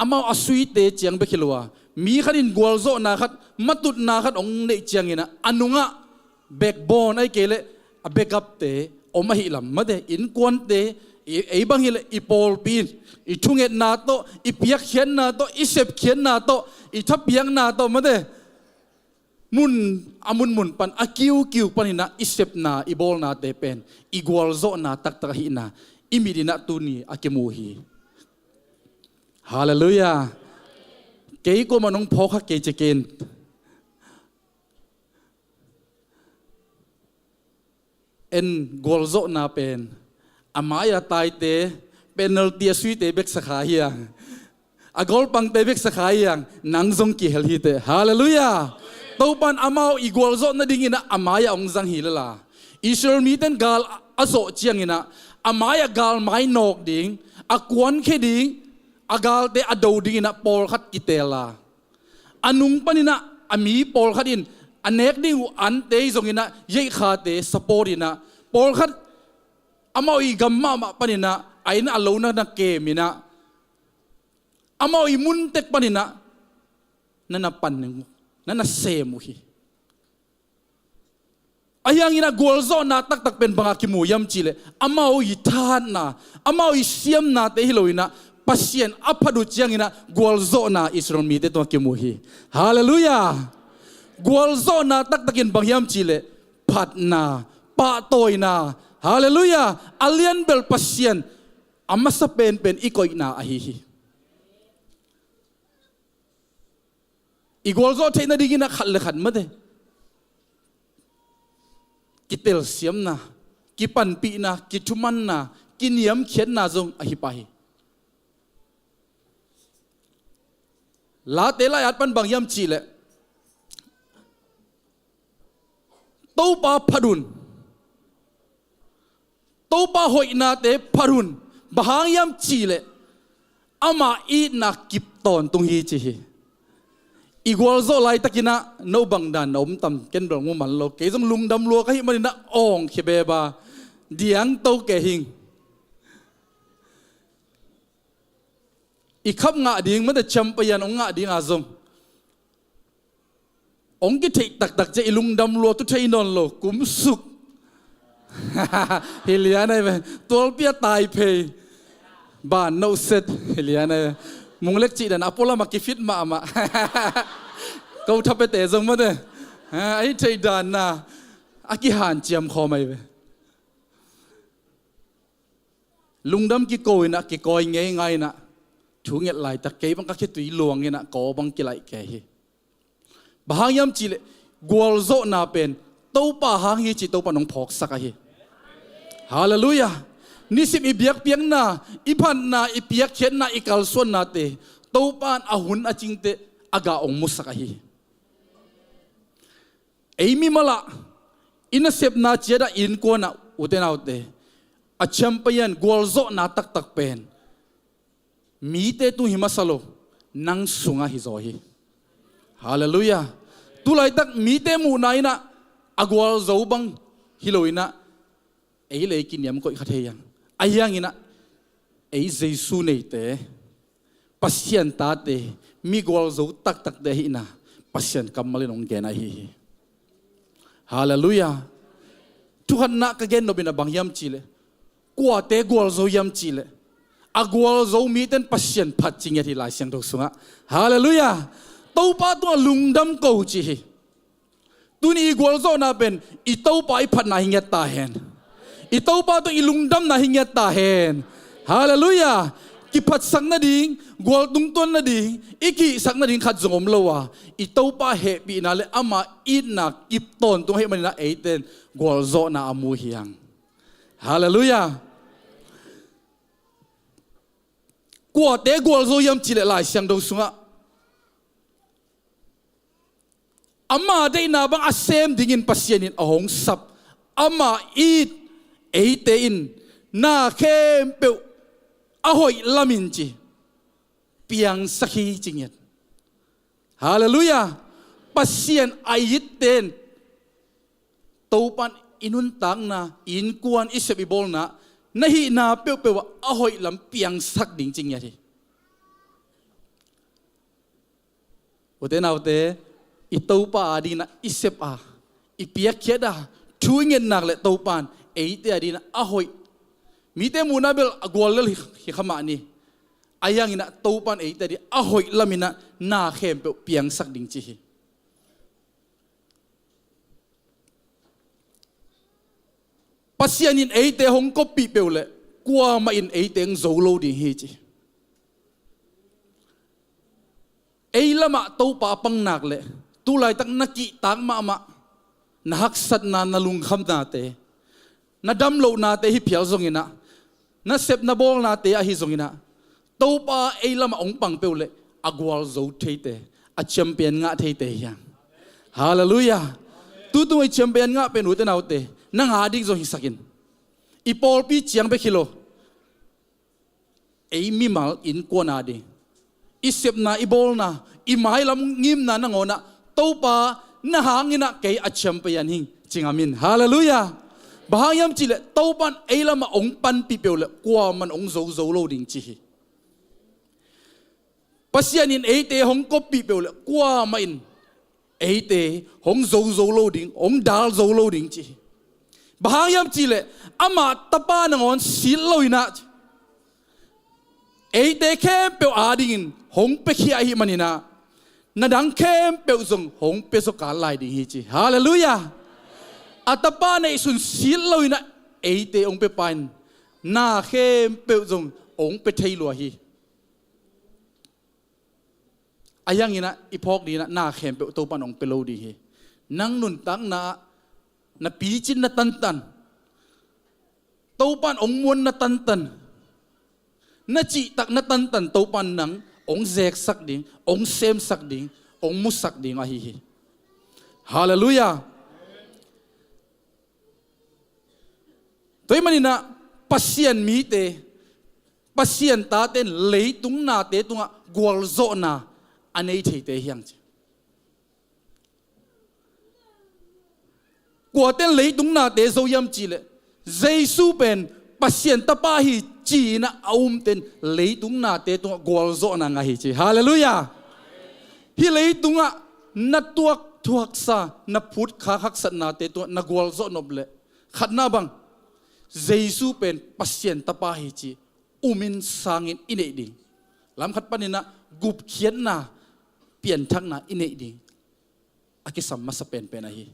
amau a suite ciang bek hi lo a mi khat in gualzawhna khat matutna khat hong neih ciangin ah a nungah backbone ahih kei leh a backupte om ahi lam mate innkuante, ei bang hi leh i pawlpi in i thungetna tawh i piakkhiatna tawh i sepkhiatna tawh i thapiakna tawh mate mun a munmun pan a kiukiu panin ah i sepna i bawlnate pen i gualzawhna taktak ahihna i mit in ah tuni a kimu hi. Halleluiah. Kei kuamah nong phawk kha kei ci ken. En gualzawhna pen a mai-a taite penalty a suite bek sakha hiang a golpangte bek sakha hiang nang zong kihel hiteh. Halleluiah. Topan amau i gualzawh nadingin ah a mai-ah hong zang hi lala Israel miten gal a zawh ciangin ah a mai-ah gal mai nawk ding a kuankhia ding a galte a do dingin ah pawlkhat kiteel a a nung panin ah a mi pawlkhat in a nek ding uh ante zongin ah yeihkhate support in ah pawlkhat amau i gam mahmah panin ah a inn a lo na na kem in ah amau i mun tek panin ah na na pan uh na na sem uh hi. Ahi hangin ah gualzawhna taktak pen bangah kimu hiam cihleh amau i thahatna amau i siamnate hi loin ah Pasian a phat uh ciangin ah gualzawhna Israel mite tungah kimu hi. Halleluiah. Gualzawhna taktakin bang hiam cihleh phatna, pahtawina, halleluiah, a lianbel Pasian a masa penpen i koihna ahi hi. I gualzawh theih nadingin ah khat le khat mate kitelsiamna, kipanpihna, kithumanna, kiniamkhiatna zong ahi pah hi. Late lai-at pan bang hiam cihleh, Topa phat un. Topa hoihnate phat un. Bang hang hiam cihleh, ama itna kip tawntung hi ci hi. I gualzawh laitakinah no bang dan na om tam ken bel mu man lo. Kei zong lungdam lua ka hih maninah awng khia beba diang to kei hing. I khap ngah ding mate, champion hong ngah dinga zong hong kitheih taktak ciah i lungdam lua tu thei nawn lo, kumsuk. Hi lian ai ve. Tualpi a tai phei. Ban no set. Hi lian ai ve. Munglek cih dan a pualam a kifit mahmah. Ko thapete zong mate, a hi thei dan na a kihanciam khawm ai ve. Lungdam kiko inah, kikawi ngeingai inah, thu nget laitak kei bang ka khitui luang inah kaw bang kilaih kei hi. Bang hang hiam cihleh, gualzawhna pen Topa hang hi ci Topa nong phawksak ahi. Halleluiah. Nisim i biakpiakna, i phatna, i piakkhiatna, i kalsuannate Topa in a hun a cingte a gah hong musak ahi. Ei mimalah i nasepna ciatah i innkuanah, ute naute, a champion gualzawhna taktak pen mite tung hi masa lo, nang sungah hi zaw hi. Halleluiah. Tulaitak mite muhna inah a gualzo bang hi lo inah, ei le ei kiniam koih kha thei hiang. Ahi hanginah ei Jesu neite, Pasian tate, mi gualzo taktakte ahihna Pasian kammal in hong gen ahi hi. Halleluiah. Thukhatna ka gen nopin a bang hiam cihleh, kuate gualzo hiam cihleh, a gualzo miten Pasian phat ci ngiat hi Lai Siangtho sungah. Halleluiah. Topa tungah lungdam ko ci hi. Tuni i gualzawhna pen i Topa i phatna hi ngiat ta hen. I Topa tawh i lungdamna hi ngiat ta hen. Halleluiah. Kiphatsak nading, gualtung tuan nading, i kihsak nading khat zong om lo a, i Topa hehpihna le ama itna kip tawntung ahih maninah eite in gualzawhna a mu hiang. Halleluiah. Kuate gualzo hiam cihleh Lai Siangtho sungah ama deihna bang a sem dingin Pasian in a hong sap, ama it eite in na khempeuh a hoih lamin ci piangsak hi ci ngiat. Halleluiah. Pasian a itte in Topa in i nuntakna, i innkuan, i sep i bawlna, na hihna peuhpeuh ah a hoih lam piangsak ding ci ngiat hi. Ute naute, i Topa adinah i sep a, i piakkhiat a, thu i ngetnak le Topa in eite adinah a hoih. Mite muhna bel a gual lel hi, hi kha mah ni. Ahi hanginah Topa in eite adinah a hoih laminah na khempeuh piangsak ding ci hi. Pasian in eite hong koppih peuh leh kuamah in eite hong zo lo ding hi ci. Ei lamah Topa a pangnak le tulaitak na kihtak mahmah, na haksatna, na lungkhamnate, na damlohnate hi phial zonginah, na sep na bawlnate ahi zonginah, Topa ei lamah hong pang peuh leh a gualzo theite, a champion ngah theite hi hang. Halleluiah. Tutung i champion ngah pen ute naute, nang ading zong hisakin, i pawlpi ciang bek hi lo, ei mimal innkuan ading, i sepna, i bawlna, i mailam ngimna nangawnah Topa na hanginah kei a champion hing ci ngam in. Halleluiah. Bang hang hiam cihleh Topa in ei lamah hong panpih peuh leh kuamah in hong zo zo lo ding ci hi. Pasian in eite hong koppih peuh leh kuamah in eite hong zo zo lo ding, hong dal zo lo ding ci hi. Bang hang hiam cihleh amah Tapa nangawn sit loinah eite khempeuh adingin hong piakhia ahih maninah, na dang khempeuh zong hong pia zawkal lai ding hi ci. Halleluiah. A Tapa neihsun sit loinah eite hong piapa in na khempeuh zong hong pia thei lua hi. Ahi hanginah i phawk dinginah na khempeuh Topa in hong pia lo ding hi. Nang nuntakna ah na picin na tantan, Topa in hong muan na tantan, na cihtak na tantan, Topa in nang hong zeksak ding, hong semsak ding, hong musak ding ahi hi. Halleluiah. Tua ahih maninah Pasian mite, Pasian tate in leitung nate tungah gualzawhna a nei theite hiang ci. Kuate in leitung nate zo hiam cihleh, Jesu pen Pasian Tapa hi ci-inah a umte in leitung nate tungah gualzawhna ngah hi ci. Halleluiah. Hih leitungah na tuakthuaksa, na phutkhak haksatnate tungah na gualzawh nop leh, khatna bang, Jesu pen Pasian Tapa hi ci umin sangin i neih ding. Lamkhat paninah gupkhiatna, pianthakna i neih ding a kisam masa penpen ahi.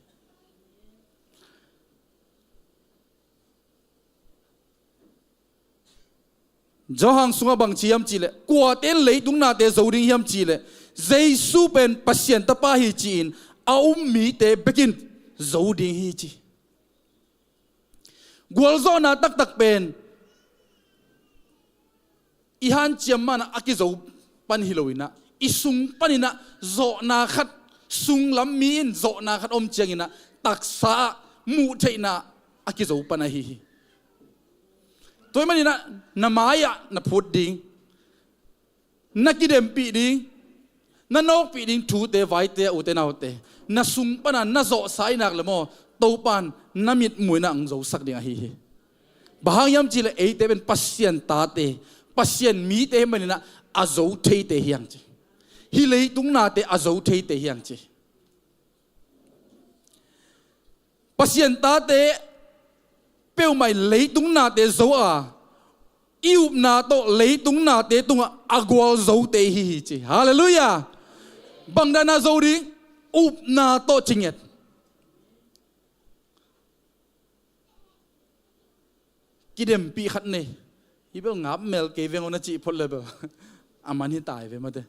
Johan sungah bang ci hiam cihleh, kuate in leitung nate zo ding hiam cihleh, Jesu pen Pasian Tapa hi ci-in a um mite bekin zo ding hi ci. Gualzawhna taktak pen i hanciam manah a kizo pan hi loinah, i sung paninah zawhna khat, sunglam mi in zawhna khat om cianginah taksa ah muhtheihna a kizo pan ahi hi. Tua ahih maninah na mai-ah na phut ding, na kidempih ding, na nawkpih ding thute, vaite, ute naute, na sung pana na zawhsa ahih nak leh maw, Topan na mitmuh inah hong zosak ding ahi hi. Bang hang hiam cihleh eite pen Pasian tate, Pasian mite ahih maninah a zo theite hiang ci. Hih leitung nate a zo theite hiang ci. Pasian tate peuhmah in leitung nate zo a, i upna tawh leitung nate tungah a gualzote i hi hi ci. Halleluiah. Bangdana zo ding? Upna tawh ci nget. Kidempih khat nei. Hih bel ngap mel kei veng aw na cih phot le bel a man hi tai ve mate.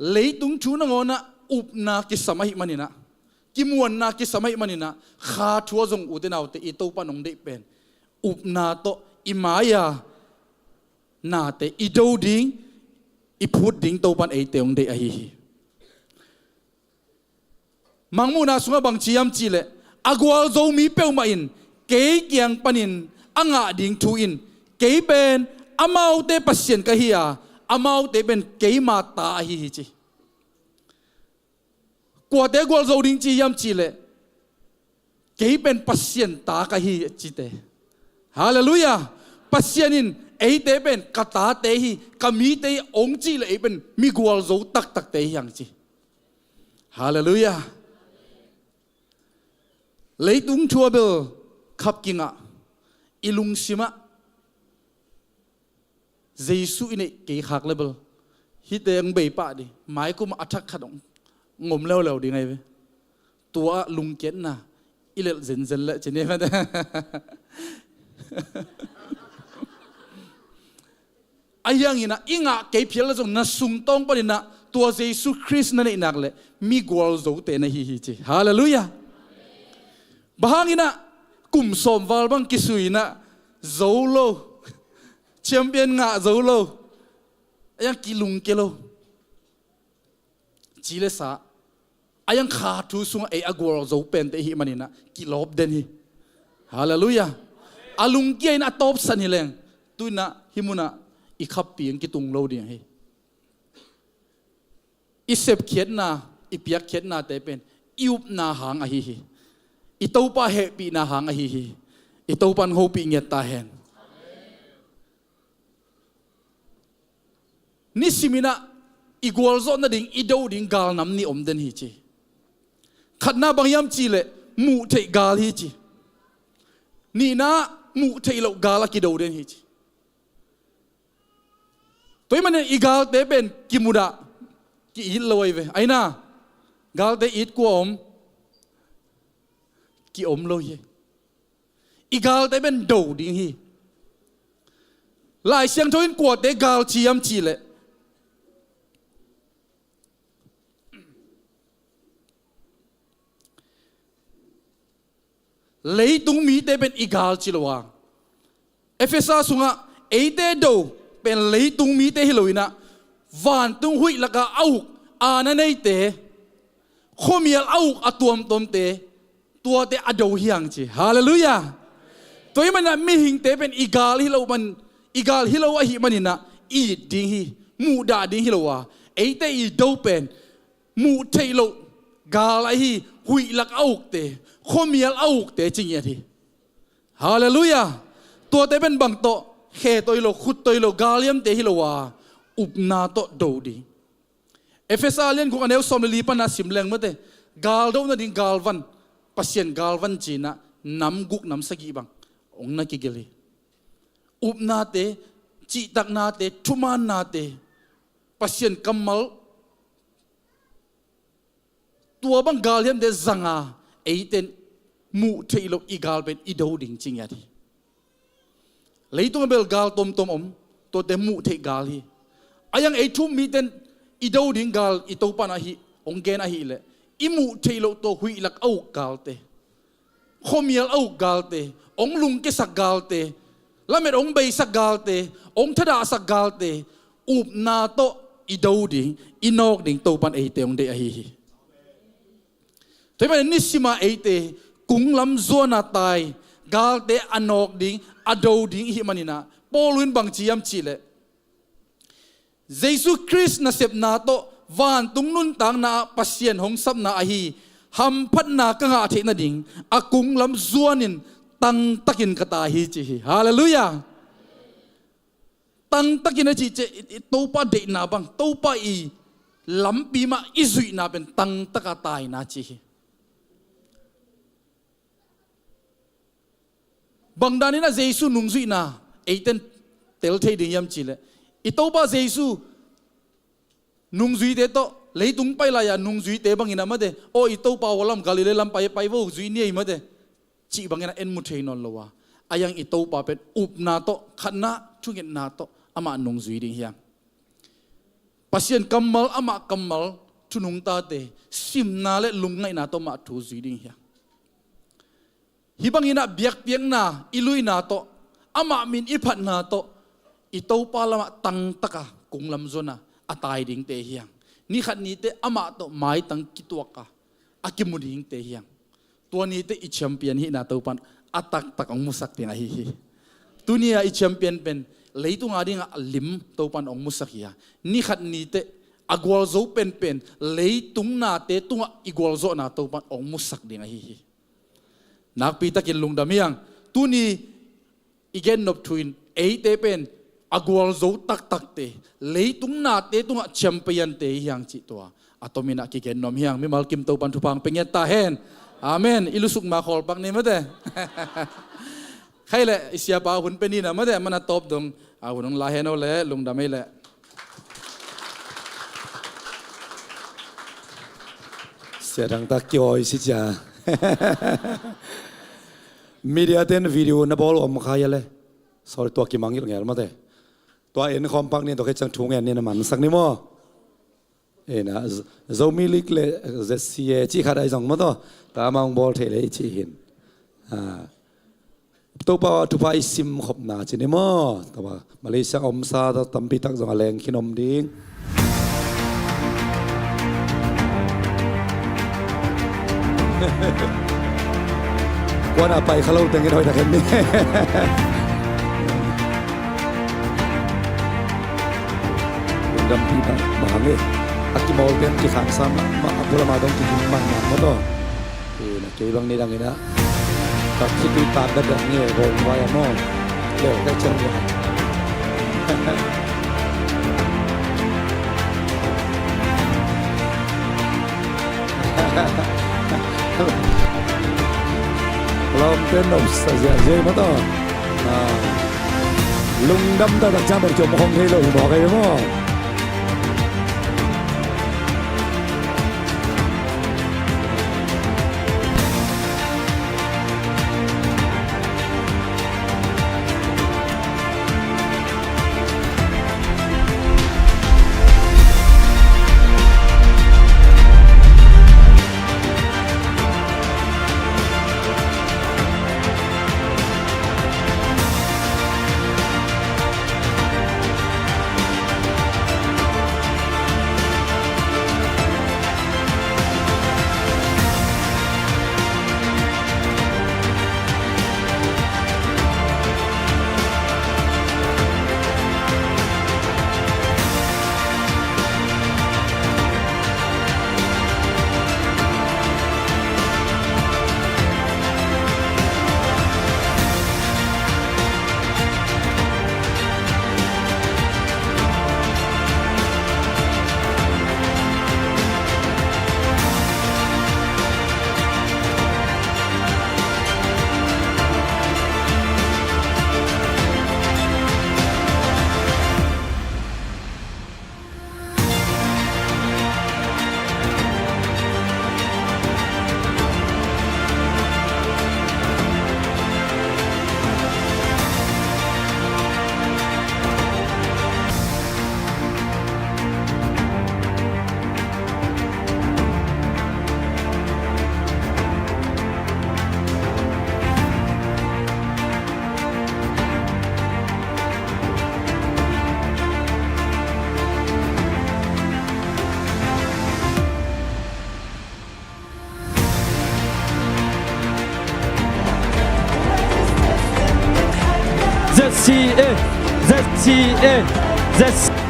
Leitung thu nangawnah upna kisam ahih maninah, kimuanna kisam ahih maninah, kha thu a zong ute naute, i Topa in hong deih pen upna tawh i mai-a nate i do ding, i phut ding Topa in eite hong deih ahi hi. Mangmuhna sungah bang ci hiam cihleh, a gualzo mi peuhmah in kei kiang panin a ngah ding thu in, kei pen amaute Pasian ka hi a, amaute pen keima ta ahi hi ci. Kuate gualzo ding ci hiam cihleh, kei pen Pasian ta ka hi cite. Halleluiah. Pasian in eite pen ka tate hi, ka mite hi hong cih leh ei pen mi gualzo taktakte hi hang ci. Halleluiah. Leitung thu a bel khap kingah, i lungsimah Jesu i neih kei khak le bel hihte hong bei pah ding, maikum a thak khat hong om leuleu ding ahi ve. Tua ah lungkiatna i lelh zenzen leh ci ni mate. Ahi hanginah i ngah kei phial le zong na sungtawng paninah tua Jesu Khrist na neih nak leh mi gualzote na hi hi ci. Halleluiah. Bang hanginah kum sawm val bang kisui inah zo lo, champion ngah zo lo, a yang kilungkia lo, ci le sa, a yang kha thu sungah ei a gualzo pente i hih maninah kilawp den hi. Halleluiah. A lungkia in a tawpsan hi leng, tu inah hih munah i khappi in kitung lo ding hi. I sepkhiatna, i piakkhiatnate pen i upna hang ahi hi. I Topa hehpihna hang ahi hi. I Topa in hopih ngiat ta hen. Nisiminah i gualzawh nading, i do ding galnam nih om den hi ci. Khatna bang hiam cihleh muh theih gal hi ci. Nihna muh theih loh gal a kido den hi ci. Tua ahih manin i galte pen kimudah ki-it lo ahi ve. Aina, galte it kua om? Ki-om lo hi. I galte pen do ding hi. Lai Siangtho in kuate gal ci hiam cihleh, leitung mite pen i gal ci lo a, Efesa sungah eite do, pen leitung mite hi lo inah, vantung huih laka a uk, aana neite, khuamial a uk a tuamtuamte, tuate a do hi hang ci. Halleluiah. Tua ahih maninah mihingte pen i gal hi lo man, i gal hi lo ahih maninah i it ding hi, muhdah ding hi lo a, eite i do pen muh theih loh gal ahi, huih lak a ukte, khuamial a ukte ci ngiat hi. Halleluiah. Tuate pen bang tawh, khe tawh hi lo, khut tawh hi lo, galhiamte hi lo a, upna tawh do ding. Efesa lian guk a neu sawm le li pana sim leng mate, galdo nading galvan, Pasian galvan cinah nam guk nam sagih bang hong na kigelh hi. Upnate, cihtaknate, thumaannate, Pasian kammal, tua bang galhiamte zanga, eite in muh theih loh i gal pen i do ding ci ngiat hi. Leitung a bel gal tuamtuam om, tuate muh theih gal hi. A iang ei thu-um mite in i do ding gal i Topa in ahi, hong gen ahih leh, i muh theih loh tua huih lak a uk galte, khuamial a uk galte, hong lungkiasak galte, lamet hong beisak galte, hong thadahsak galte, upna tawh i do ding, i nawk ding Topa in eite hong deih ahi hi. Tua ahih manin nisima eite kunglam zuana tai, galte a nawk ding, a do ding i hih maninah, Paul in bang ci hiam cih leh, Jesu Khrist nasepna tawh vantung nuntakna ah Pasian hong sapna ahi hamphatna ka ngah theih nading a kunglam zuanin tangtakin ka tai hi ci hi. Halleluiah. Tangtakin a cih ciang i, i Topa deihna bang, Topa i lampi mah i zuihna pen tangtaka taina ci hi. Bang danin a Jesu nungzuihna eite in tel thei ding hiam cih leh, i Topa Jesu nungzuite tawh, leitung pai lai-a nungzuite bangin a mate, aw i Topa aw lam Galilee lam pai, pai vo, zui ni ei mate, cih bangin a en mu thei nawn lo a, a iang i Topa pen upna tawh, khatna, thungetna tawh amah nungzui ding hi hang. Pasian kammal, amah kammal, thunungtate simna le lungngaihna tawh amah thu zui ding hi hang. Hih bangin ah biakpiakna i luina tawh, amah min i phatna tawh, i Topa lamah tangtaka kunglam zuana a tai dingte hi hang. Ni khat nite amah tawh maitang kituaka a kimu dingte hi hang. Tua nite i champion hihna Topan a taktak hong musak ding ahi hi. Tuni-a i champion pen leitung a dingah a lim Topan hong musak hi a, ni khat nite a gualzo penpen leitung nate tungah i gualzawhna Topan hong musak ding ahi hi. Nakpitakin lungdam hi hang. Tuni i gennop thu in eite pen a gualzo taktakte, leitung nate tungah champion-te hi hang cih tua a tomin ah kigen nuam hi hang. Mimal kim Topan thupha hong pia ngiat ta hen. Amen. I lusuk ma khawlpak ni mate. Khai leh i siapa hun pia ni na mate, mana tawp dong a hun hong la hen aw leh lungdam ei leh. Sia dangtak kiawi si cia. Media ten video na bawl om kha hia le? Sorry, tua kimangngilh ngel mate. Tua en khawm pak ni, tua khit ciang thu ngen ni, na mansak ni maw? Ina, Z-, Zomi League le Z C A cih khat ahi zong maw taw. Tua amah hong bawl thei le i cih hin. Ah. Topa thupha i sim khopna ci ni maw? Tua Malaysia omsa ta tampi tak zong a leng khin om ding. Kuan a pai kha lo teng in hoih tak hen ni. Lungdam pi bang mahang e. A kimawl ten kikhangsa mahmah, a pulama dong kikim mahmah maw taw. Kei bang ni dang ina. Ka khitui tak ka dak nge, bawng vai a maw. Leu ka ciang vai. Lawmte nopsa ziahziah maw taw. Ah. Lungdam taktak ciang bang ciom khong thei lo hi mawk ei maw. C A, Z C A, Z C A.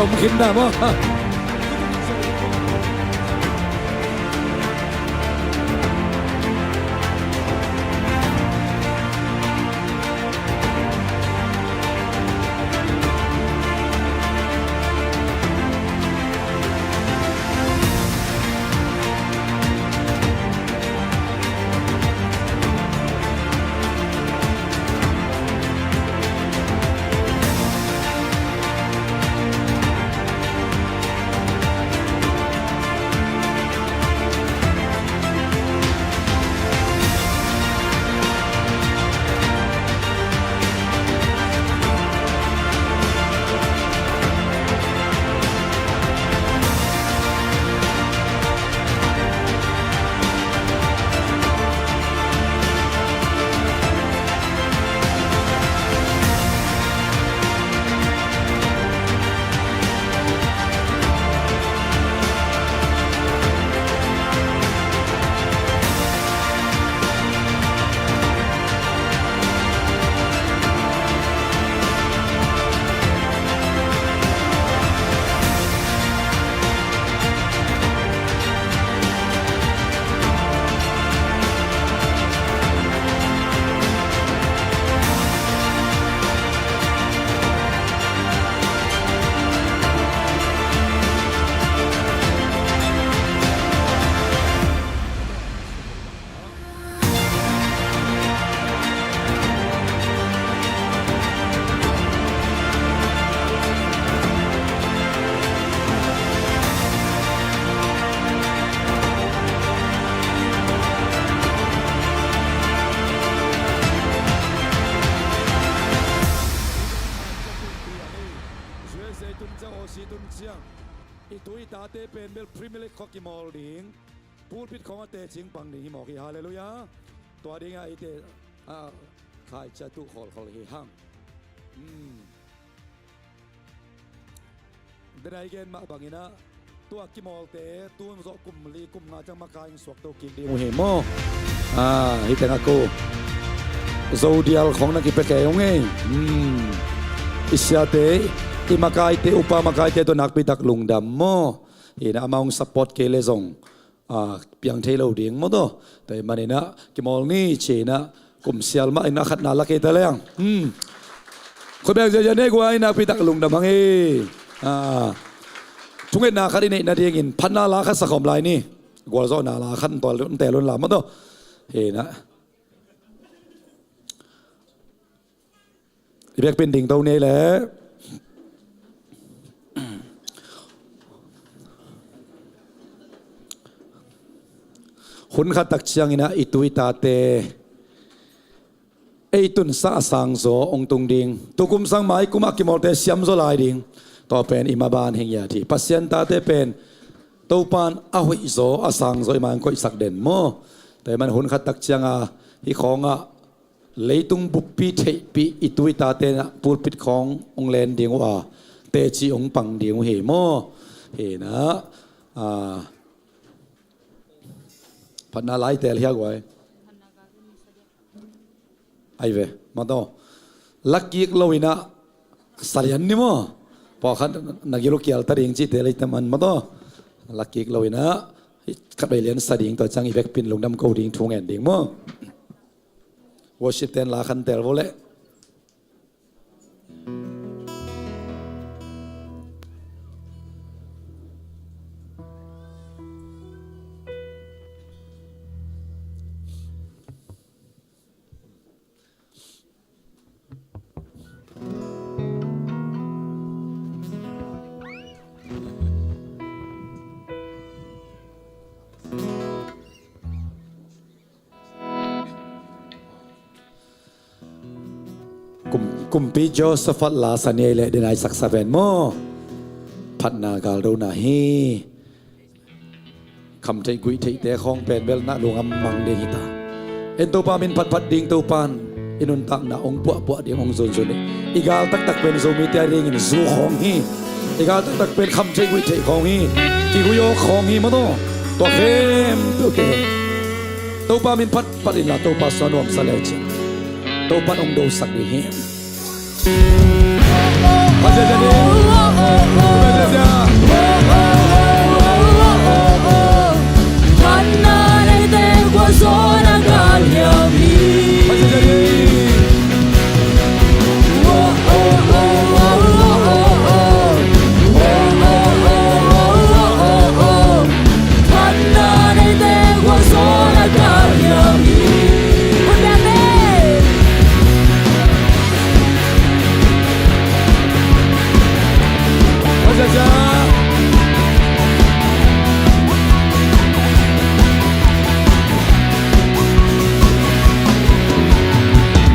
Om khin na maw. U S A tun ciang, Aussie tun ciang, i tu i tate pen bel Premier League khawng kimawl ding, pulpit khawng a tecing pang ding hi mawk hi. Halleluiah. Tua dingah eite, ah, khaicia tuh khawlkhawl hi hang. Hmm. Denai gen mah banginah tua kimawlte tun zawh kum li kum nga ciang makai in suakto kik ding uh hi maw? Ah, hih tengah ko zodial khawng na kipia kei ung ei. Hmm. I siate, i makaite, upa makaite tawh nakpitak lungdam maw? Inah amah hong support kei le zong, ah, piang thei lo ding maw taw. Tua ahih maninah kimawl ni ci-inah kum sial mah inah khatna la kei ta leng. Hmm. Khut beng ziazia nei guai, nakpitak lungdam hang hi. Ah. Thungetna khat i neih nadingin phatna la khat sakhawm lai ni. Gualzawhna la khat ntel, ntel un la maw taw. Inah i biakpi'n dingto ni ei leh. Hun khat tak ciangin ah i tu i tate ei tunsa a sangzaw hong tung ding. Tukum sang mai kum a kimawlte siamzaw lai ding. Tua pen i maban hi ngiat hi. Pasian tate pen Topan a hoihzaw a sangzaw i man koihsak den maw? Tua i man hun khat tak cianga hih khawngah leitung buppi theihpih i tu i tate na pulpit khawng hong len ding uh a teci hong pang ding uh hi maw? Hi na, a, phatna lai tel hiak uai. Ai ve, mataw. Lakik lo inah salian ni maw? Pawlkhat na gil uh kial ta ding cihte lei taman mataw. Lakik lo inah khat vei lian sa ding tua ciang i vekpin lungdam ko ding thu ngen ding maw? Worship ten la khan tel vo leh. Kum, kumpi Jehoshaphat la sa ni ei leh den ai saksa ven maw? Phatna galdona hi. Khamtheih guihtheihte khawng pen bel na lungam mang ding hita. En Topa min phatphat ding Topan i nuntakna hong puahpuah ding hong zunzun hi. I gal taktak pen Zomite a dingin zu khawng hi. I gal taktak pen khamtheih guihtheih khawng hi. Kiguih awk khawng hi maw taw. Tua khempeuhte Topa min phatphat inla Topa suah nuamsa lecin Topan hong dosak ding hi.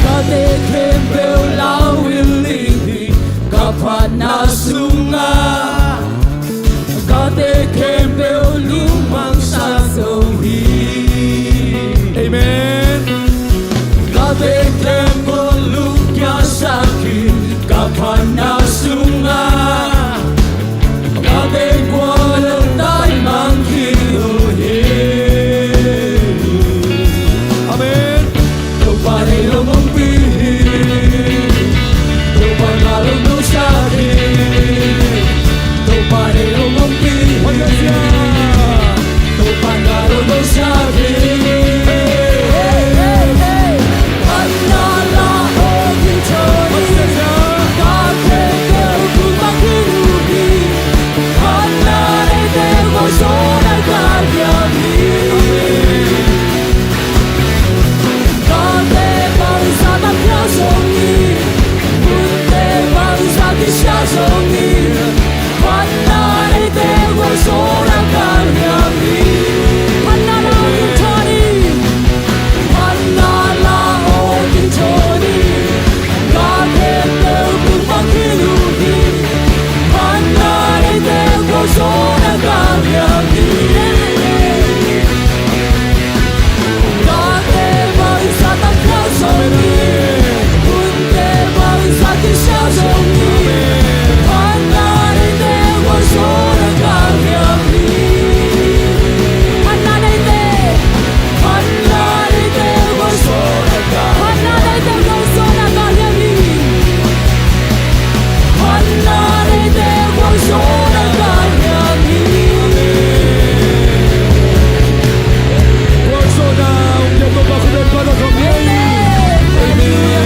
Ka te khempeuh lau in ling hi, ka phatna sungah. Ka te khempeuh lungmang sa zo hi. Amen. Ka te khempeuh lungkia sa hi. Ka phatna sungah ka te gual taimang hi uh hi. Amen. Topa nei lungmong pi hi. Topa na lungmong sa hi. Topa nei lungmong pi hi. Topa na lungmong sa hi. Hey, hey, hey. Phatna la aw ding thawn hi. Ka khempeuh lungmang hi uh hi. Phatna neite gualzawhna ka hiam hi. Ka te bangzah tam khia zong hi, hunte bangzah kisia zong hi, phatna neite gualzawhna ka hiam hi. Phatna la aw ding thawn hi. Phatna la aw ding thawn hi. Ka khempeuh lungmang hi uh hi. Phatna neite gualzawhna ka hiam hi. Ka te bangzah tam khia zong hi, hunte bangzah kisia zong hi, phatna neite gualzawhna ka hiam hi. Phatna neite, phatna neite gualzawhna ka, phatna neite gualzawhna ka hiam hi. Phatna neite gualzawhna ka hiam hi. Gualzawhna hong pia Topa khut beng pah ta zong hi. Amen.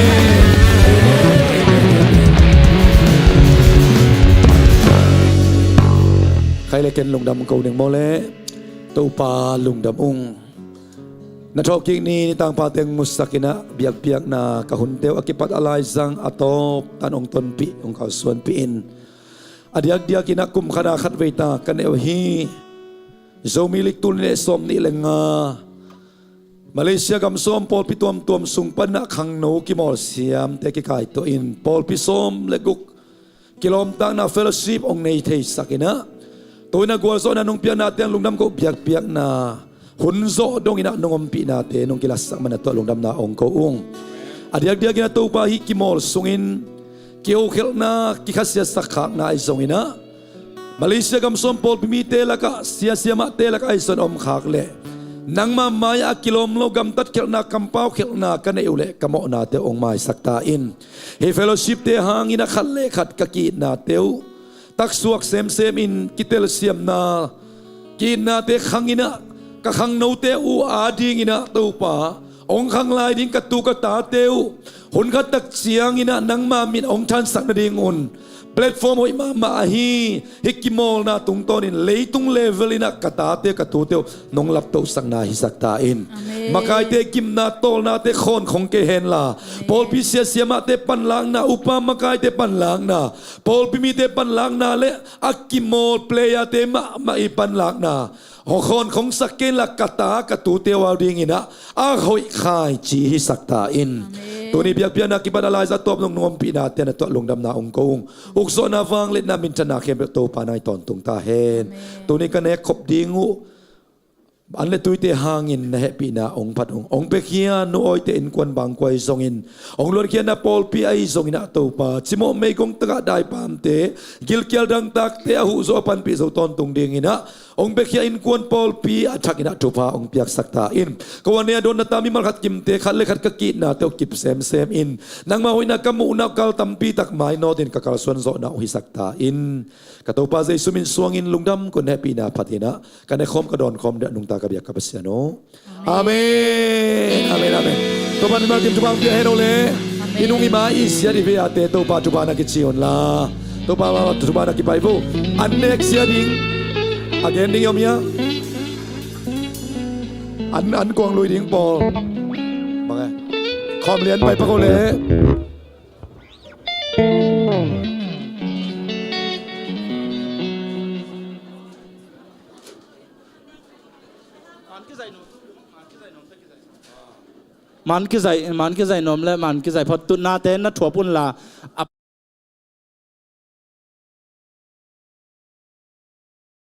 Khai le ken lungdam ko ning maw le. Topa lungdam ung. Na thawhkik ni nitangpa teng musak inah biakpiakna ka hunte uh a kipat a laizang a tawp tan hong tonpih hong kalsuanpih in a diakdiak inah kum khat a khat veita ka neu hi. Zomi liktul nih le sawm nih le nga Malaysia gam sawm pawlpi tuamtuam sung panah khangno kimawlsiamte kikaituahin pawlpi sawm le guk kilawmtatna fellowship hong nei theisak inah, tu-in a gualzawhna nong piaknate hang lungdam ko, biakpiakna hun zawh donginah nong ompihnate nong kilatsak man a tuah lungdamna hong ko ung. A diakdiakin a Topa hih kimawl sungin kiho khelhna, kikhasiatsak khakna ahi zonginah, Malaysia gam sawm pawlpi mite lakah, sia siamahte lakah ahi zong om khak leh, nangma mai-ah a kilawm lo gamtat khelhna, kampau khelhna ka neih uh leh ka mawhnate uh hong maisak ta in. Hih fellowship-te hangin a khat le khat ka ki-itnate uh taksuak semsem in, kitelsiamna, ki-itnate khanginah, ka khangnote uh adinginah Topa, hong khang lai ding ka tu ka tate uh hun khat tak cianginah nangma min hong thansak nadingun platform hoih mahmah ahi hih kimawlna tungtawnin leitung level inah ka tate ka tute uh nong laptohsakna hisak ta in. Amen. Makaite gimna tawlnate khawnkhong kei henla, amen, pawlpi sia siamahte panlakna, upa makaite panlakna, pawlpi mite panlakna le a kimawl playerte mahmah i panlakna hong khawnkhongsak kenla ka ta ka tute uh adinginah a hoih khaici hisak ta in. Amen. Tuni biakpiakna kipan a laizah tawp nong nong ompihnate na tuah lungdamna hong ko ung. Ukzawhna, vangliatna, minthanna khempeuh Topa nang i tawntung ta hen. Amen. Tuni ka nek khop ding uh an le tuite hangin na hehpihna hong phat ung. Hong piakhia nu Awite innkuan bangkua ahi zongin, hong luankhiatna pawlpi ahi zonginah Topa, cimawh meigong tagah daipamte, gilkial dangtakte a huh zo a panpih zo tawntung dinginah hong piakhia innkuan pawlpi a thakinah thupha hong piaksak ta in. Ko a ne a dawn na ta mimal khat kimte, khat le khat ka ki-itnate uh kip semsem in, nangma hoihna ka muhna uh kal tampi tak mainawtin ka kalsuan zawhna uh hisak ta in. Ka Topa Jesu min suangin lungdam ko, na hehpihna phatinah ka nekhawm ka dawnkhawm ding a nungta ka biak ka Pasian aw. Amen. Amen, amen. Topa mimal kim thupha hong pia hen aw le. Amen. I nung i ma i siat i vei-ate Topa thupha na kici unla. Topa thupha na kipai vo. An nek sia ding. A gen ding i om hia? An, an kuang lui ding pawl. Bang e. Khawm lian pai pak aw le. Man kizai, man kizai nuam le man kizai phot, tutnate na thuap unla.